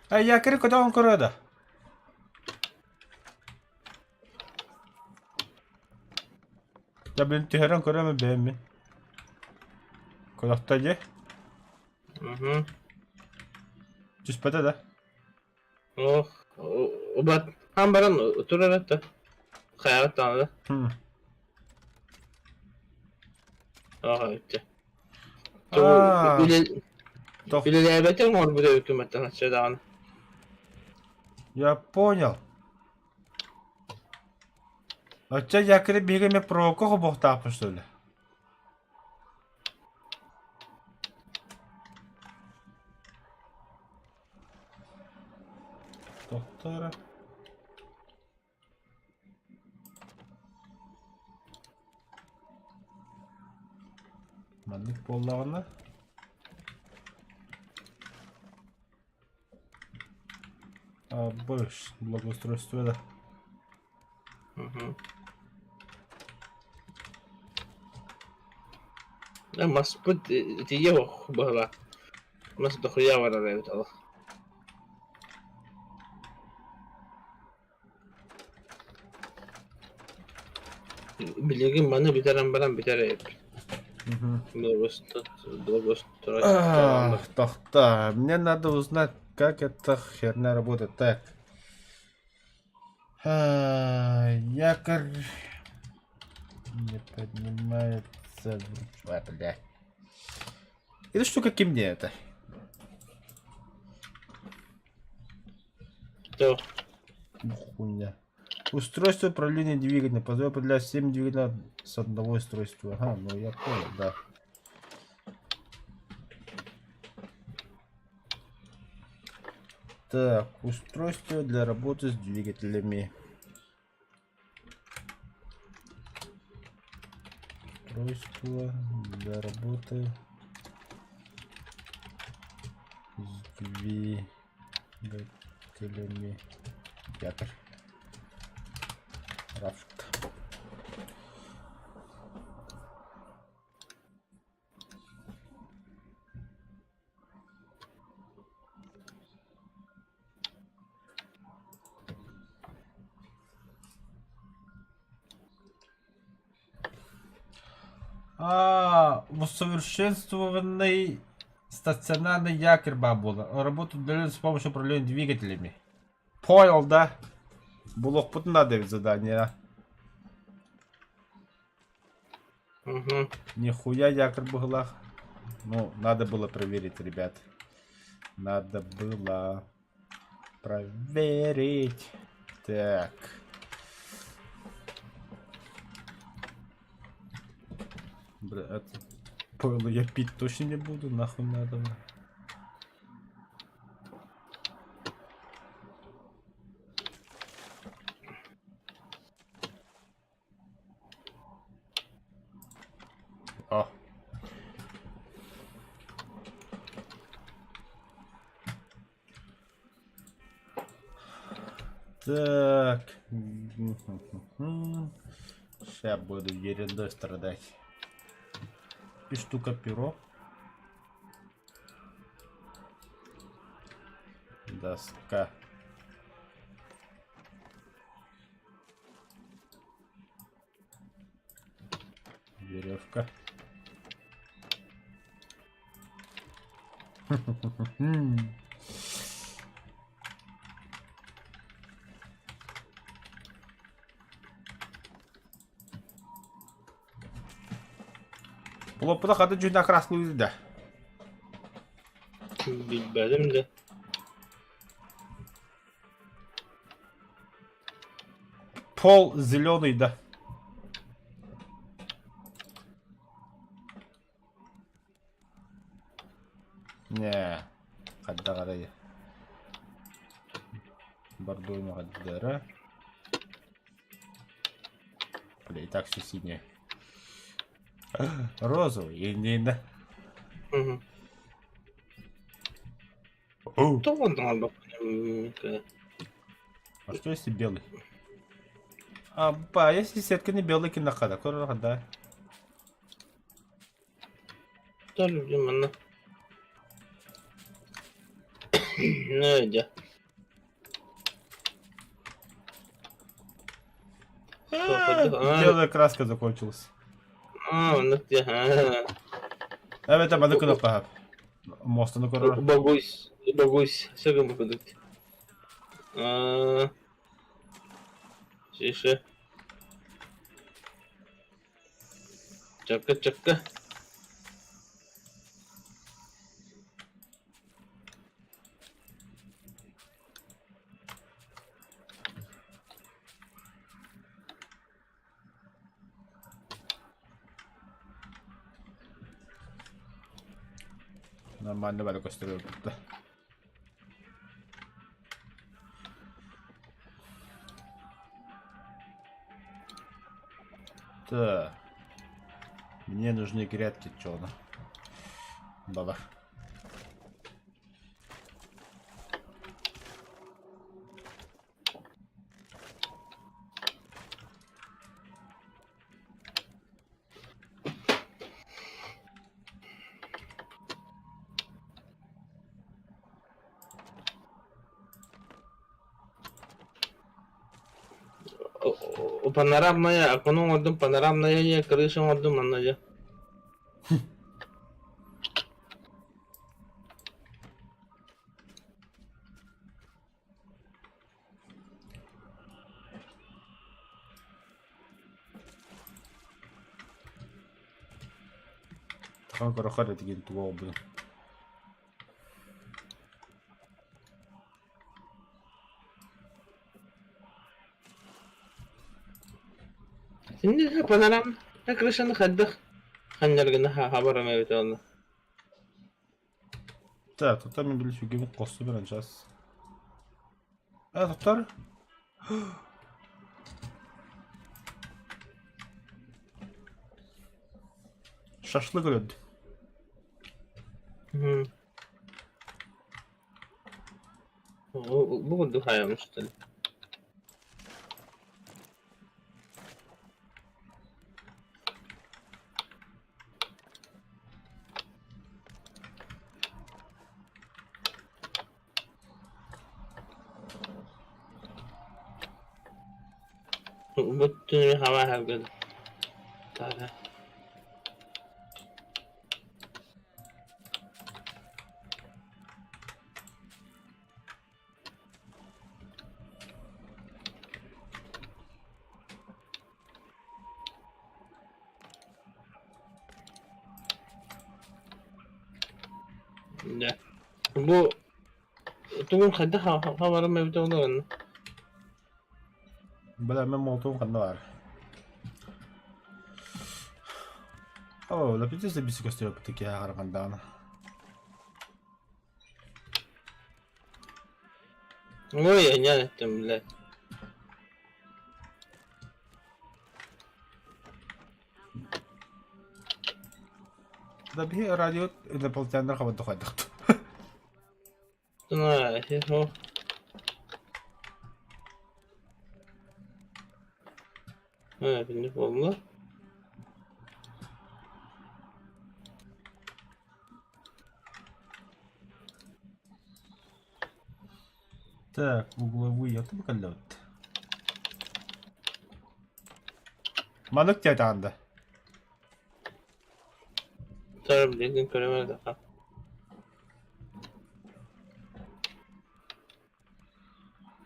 А якорь куда он корода? Дьэ, блин, түһэрэн көрөм бэйэм мин. Көрөхтө дии. Угу. Түспэтэ да. Ох, убат хаан баран турар этэ. Хайаҕыт даҕаны. Хм. Ага, үттэ. Аа, тох- Үлэлээбэтэ оҥорбут эбиккин баттан ачча даҕаны. Я понял. Оччо якорь биһиги эмиэ проводка хобуохтаахпын что ли? Тохтоо Маннык буоллаҕына А, больше благоустройство да. Угу. Да, маспыт тиийэ быһыла. Мас дохуя барар эбит ол. Билигин маны бүтэрэн баран бүтэр эбиппит. Благоустройство. Тохта, мне надо узнать, как эта херня работает. Так. Якорь не поднимается. А, блядь. Эта штука ким это? Что? Хуйня. Устройство управления двигателем. Позволяет управлять всеми двигателями с одного устройства. Ага, ну я понял, да. Так, устройство для работы с двигателями. Устройство для работы с двигателями. Якорь. Рафт. А, усовершенствованный стационарный якорь бабула. Работу удаленно с помощью управления двигателями. Понял, да? Булуохпутун надо ведь задание. Угу. Нихуя якорь быһыылаах. Ну, надо было проверить, ребят. Надо было проверить. Так. Бля, это... Пойло я пить точно не буду, нахуй надо. О. Так. Сейчас буду ерундой страдать. И штука перо. Доска. Веревка. Плоппута хата дьүһүнэ краслыыр да. Билбэтим да. Пол зеленый да. Не, хайдах эрэ Бордону хайдара. Бля, и так все синее. Розовый, и не да. Угу. Оу. Тоҕо А что если белый? А, ба, если сетка не белый, кинохада, да. Манна. Ну, дьэ. Белая краска закончилась. Аа, оннук дии. Эбэтэр маны кынаппаһап. Муостаны көрөр. Богусь, богусь, сыгым кудук. Аа, Шише. Чакка, чакка. Нормально бары көстөрөр да. Так. Мне нужны грядки, чё Давай. Панорамная окно оҥордум, панорамная крыша оҥордум манна дьэ. Тахан көрөхөр этигин тугу оҕобун. Итинник панорам крышаны хайдах ханньаргына хабарам эбит онно. Так, тут мен били сүгүбүн косту берен сейчас. А, доктор? Шашлык өлөдү. Бу курдук хайамыш что ли? Бүттүн хаба харгын. Тара. Дьэ. Бу тугун хайдах хабарым эбитэ олорон. Бля, мен молотуум ханна баар? О, лапитес бisi көстөрөппүт киһи харахандаана. Ой, аньян эттим, блядь. Да биһи радио инопланетяннар хабан тухайдахт. Ну, Э, буолла. Так, угловые, это бакалет. Маннык тиэтаанда. Тар билигин көрөмөр да.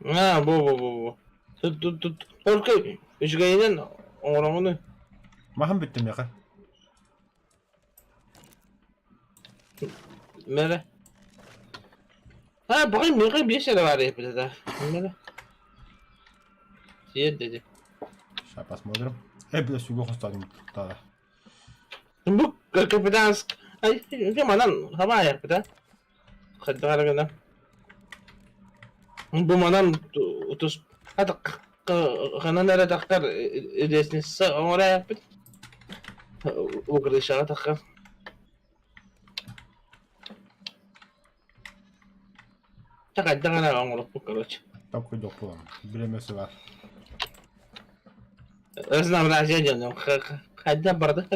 Аа, бу бу бу бу. Тут тут тут только үчүгэйинэн оҥороҥуну. Маһын бүттүм яха. Мэрэ. А, баҕай миэхэ биэс эрэ баар эбит да. Мэрэ. Сиэр деди. Сейчас посмотрим. Э, бля, сүгэ хостоодум тада. Бу капитанск. Ай, манан хабаайахпыта. Хайдах эрэ гына. Бу манан тус ханан эрэ тахтар лестница оҥороайахпыт. Крышаҕа таххан. Хайдах эрэ оҥороппут короче. Такой докулам. Биремеси бар. Разнообразие диэн хайдах барда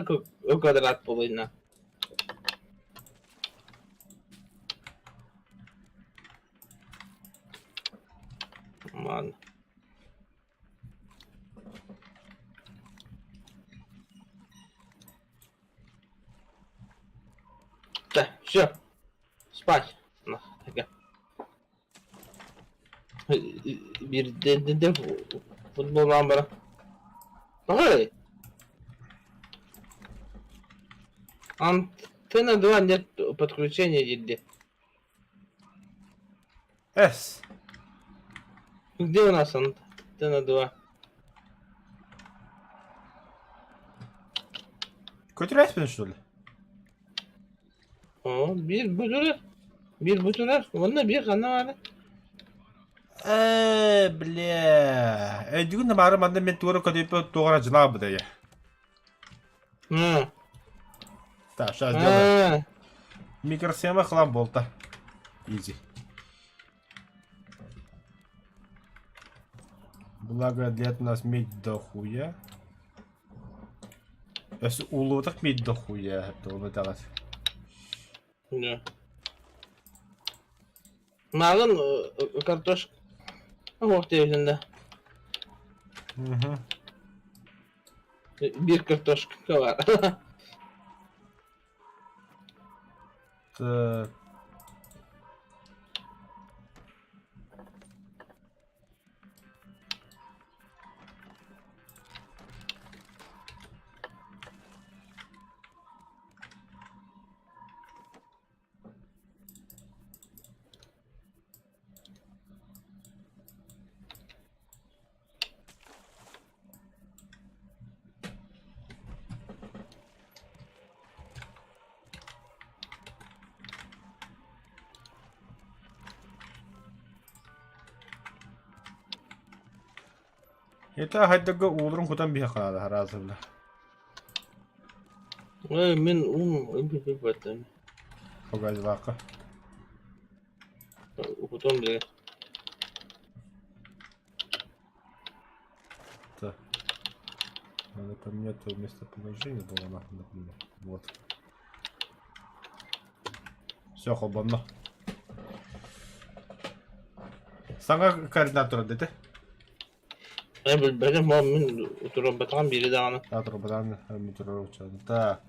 квадрат буолуйна. Ладно. Все, спать. Биирдэ футболлаан баран. Ой! Антенна 2 нет подключения диде. С. Где у нас антенна 2? Көтүрээспин что ли? О, биир бу турар. Биир бу турар. Уонна биир ханна баара? Ээ, бля. Өйдүгүн да баары манна мен туора көтөйпө туора дьылаабыт эйэ. М. Так, сейчас сделаем. А, Микросхема хлам болта. Изи. Благо для этого у нас медь дохуя. Өссө ууллубатах медь дохуя это таҕас. Да. Мааҕын картошка оһох диэбитин да. Мгм. Биир картошка баар. Так. Это хайдага уулурун кутан биһэ хаала хараасыбла. Ой, мин ум бэтим. Погазлака. Потом бile. Так. Надо поменять твое местоположение было нахуй, например. Вот. Все, холбонно. Саҥа координатор дете. Э, билбэтим, мин турбатаҕым биири даҕаны. Да, турбатаҕын Так.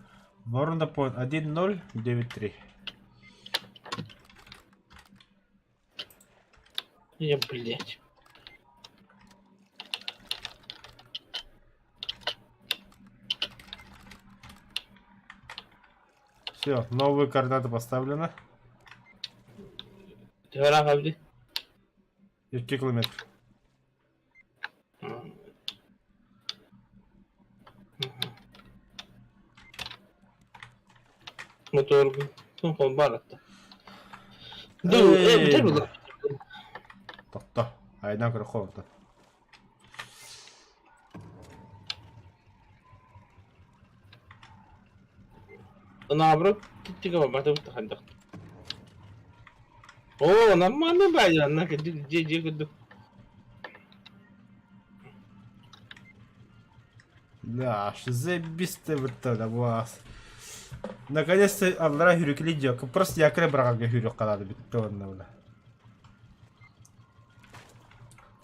Ворона point 1.093. Я, блядь. Все, новые координаты поставлены. Төһө эбитий? 2 километр. Мотор холбаратта. Ду, э, бүтэр буолла. Тохто. Айдан көрө холта. Наоборот, тига бата хайдах. О, нормально бля, на где где где Да, заебись ты вот тогда, вас. Наконец-то аллара хүрүкүлі диэк. Просто якры быраҕарга хүрүк халаады бүттэ онно бля.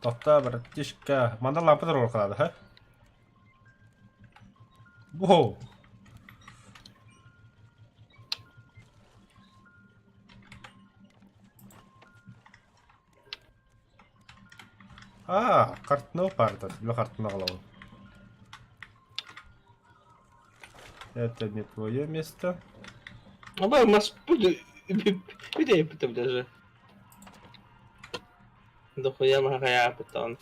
Тохтоо, братишка. Манна лампа туруор халаады, ха? Воу! Аа, картина паарта. Бile картина аҕалабын. Это не твое место. Абай мас бүтэйбитим даже. Дохуя маҕайаабытан.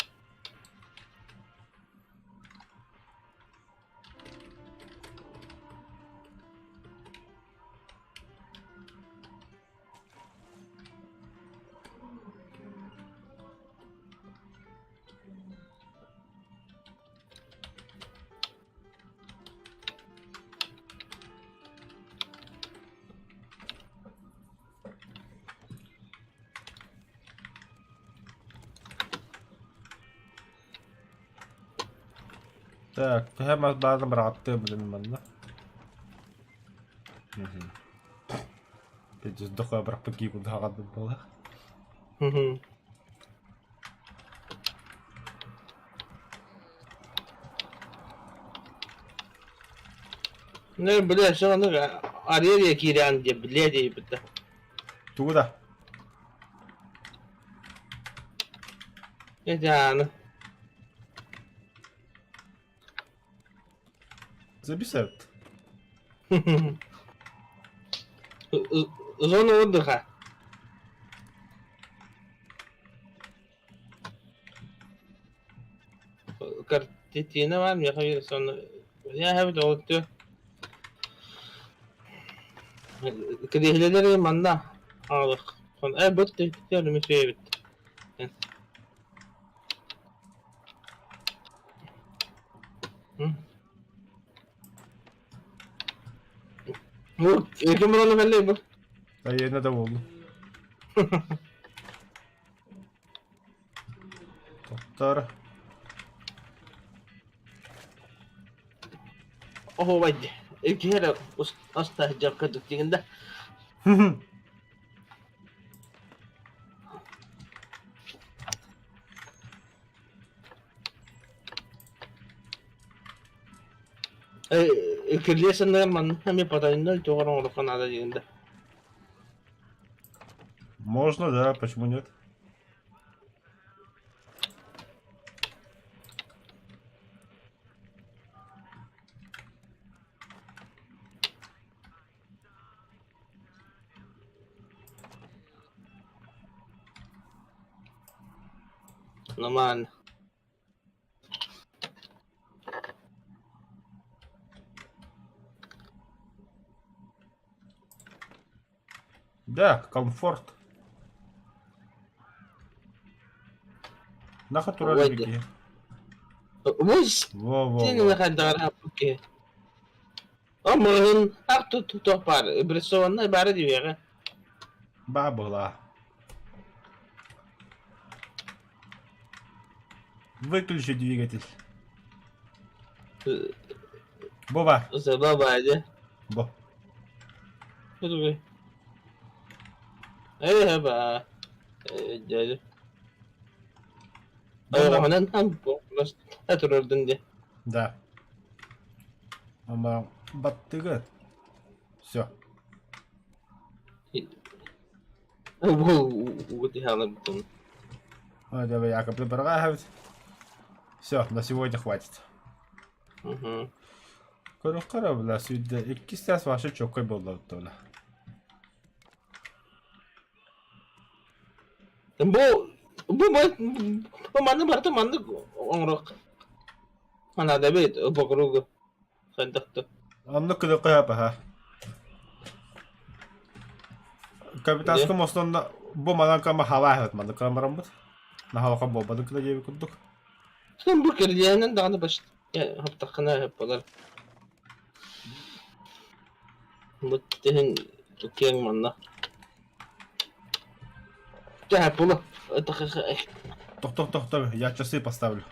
Так, төһө мас баарын быраҕаттыам билин манна. Мгм. Пиздец, дохуя бырахпыт кии курдук аҕалбыт буолла. Не, бля, все равно. Арыйа киирээн диэ билиэ диэбит да. Тугу да? Эдьааны. Записать. Зона отдыха. Картина баар миэхэ биир сонно я эбит ол өттү Кириэһилэлэри манна аҕалыах э бу эбит Ким буолан кэллэй бу? Айыына да буоллун. Тоқтар. Оһуобай дии. Икки эрэ устаах дьаркадык дигин да. Кирилиэ санныгар манна эмиэ потайнай туох эрэ оҥоруохха наада диигин да. Можно, да, почему нет? Нормально. Да, комфорт. Нахуй турар Ой, эбикки. Бу Во-во-во. син Омурун ах туох баар обрисованнай баара диэҕэ. Баа была. Выключи двигатель. Боба. Баба дьэ. Бо. Ээ ба. Дьэ. Ойоҕоһунан турардын дии. Да. Ама баттыгы. Все. А, давай, якобы Все, на сегодня хватит. Угу. Көрөххө бля, сүйдэ иккис таас вообще чоккой буолла бля. Бу бу бу манны барыта маннык оҥоруох наада эбит по кругу хайдах Оннук кыдыкка баха. Капитанском основно бу манан кама халаахыт маннык камараммыт. Наһалаха буолбатын кыда диэби курдук. Бу кирдиэнэн даҕаны баш хаптаххына болар. Бу тиһин киэҥ манна. Чэ, була. Тохтох тохтох, я часы поставлю.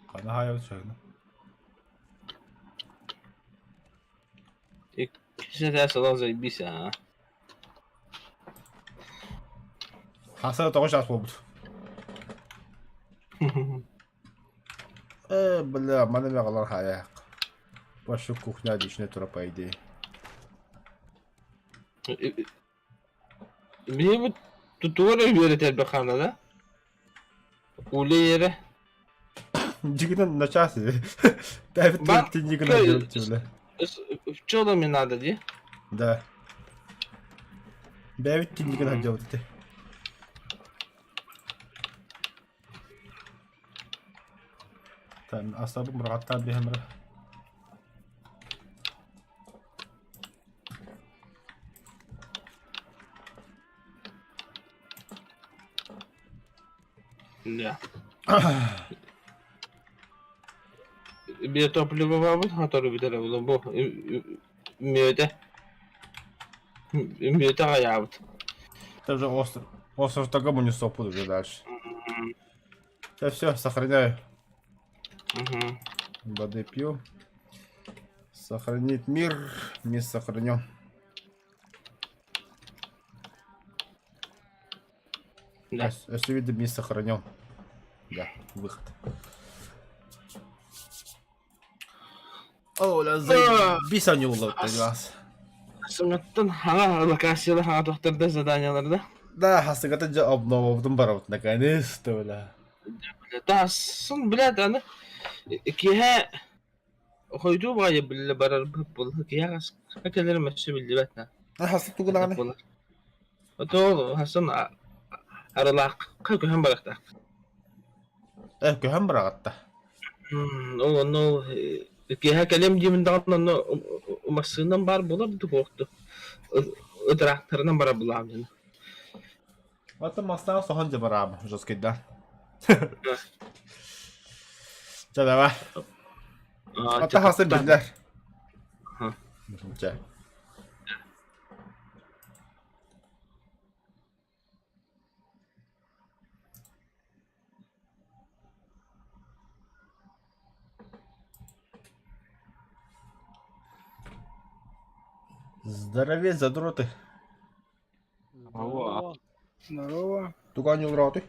Хана хаайабыт сөһүнэ. Иккис заебись, а. Хаса тоҕо чаас буолбут. Э, бля, маны мегалар хаяк. Вообще кухня отличная тура, по идее. Билибит тутугар үөрэтэр бахана да? Улейere. Дигинен на час. Давид, ты никогда бля. Пчелами надо, ди? Да. Давид, ты никогда делать ты. Там асабым рахаттан бихемре. Да. Bir toplu babamız motoru bir tane bulun bu мүөтэ мүөтэ аҕайаабыт. Это уже остров. Остров Тагому не сопу уже дальше. Да все, сохраняю. Угу. Воды пью. Сохранить мир. Не сохраню. Да. Очевидно, не сохранен. Да, выход. Оля, заебись они улыбтылар. Сымыттан хаҥа локациялар хаҥа тохторда заданияларда. Да, хасыгата дьэ обновобутун барабыт наконец-то, бля. Тасын, блядь, аны киэһэ хойдуу баҕайы биллэ барар буолла. Киэһэ хаска кэлэрим өссө биллибэт на. Хасы тугунаҕаны? Буолар. Ото хасын арылаахха көһөн барахтаах. Э, көһөн быраҕатта. Ол онно киэһэ кэлиэм диибин даҕаны онно массыынам баар буолар дуу суох дуу тыраахтарынан барар былаам Оттон мастаах соһон дьэ бараама, жесткайдаан. Чэ, давай. Оттон хасы биллэр. Чэ. Здоровее, задроты. Здорово. Здорово. Туган юлраты.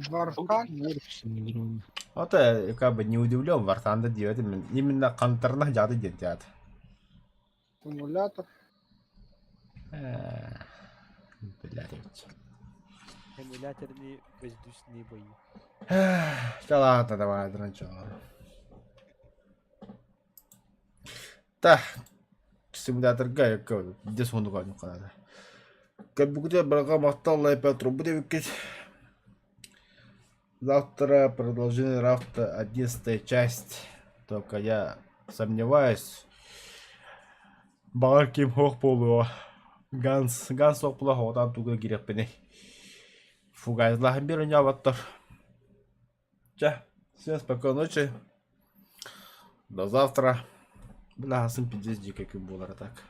Варфан. Вот я как бы не удивлен, Вартанда делает именно контрнах дяды дедят. Аккумулятор. Блядь. Эмуляторные воздушные бои. Да ладно, давай, дранчо. Так, симуляторга дес онуга нуканада. Кабугуте барга макталлай Петру будет Завтра продолжение рафта 11 часть. Только я сомневаюсь. Баҕар ким суох буолуо. Ганс, Ганс суох буола оҕотон туга киириэхпиний. Фугайзлаһан биэр оонньооботтор. Чэ, всем спокойной ночи. До завтра. Бля, сын пиздец дикий күн буолара так.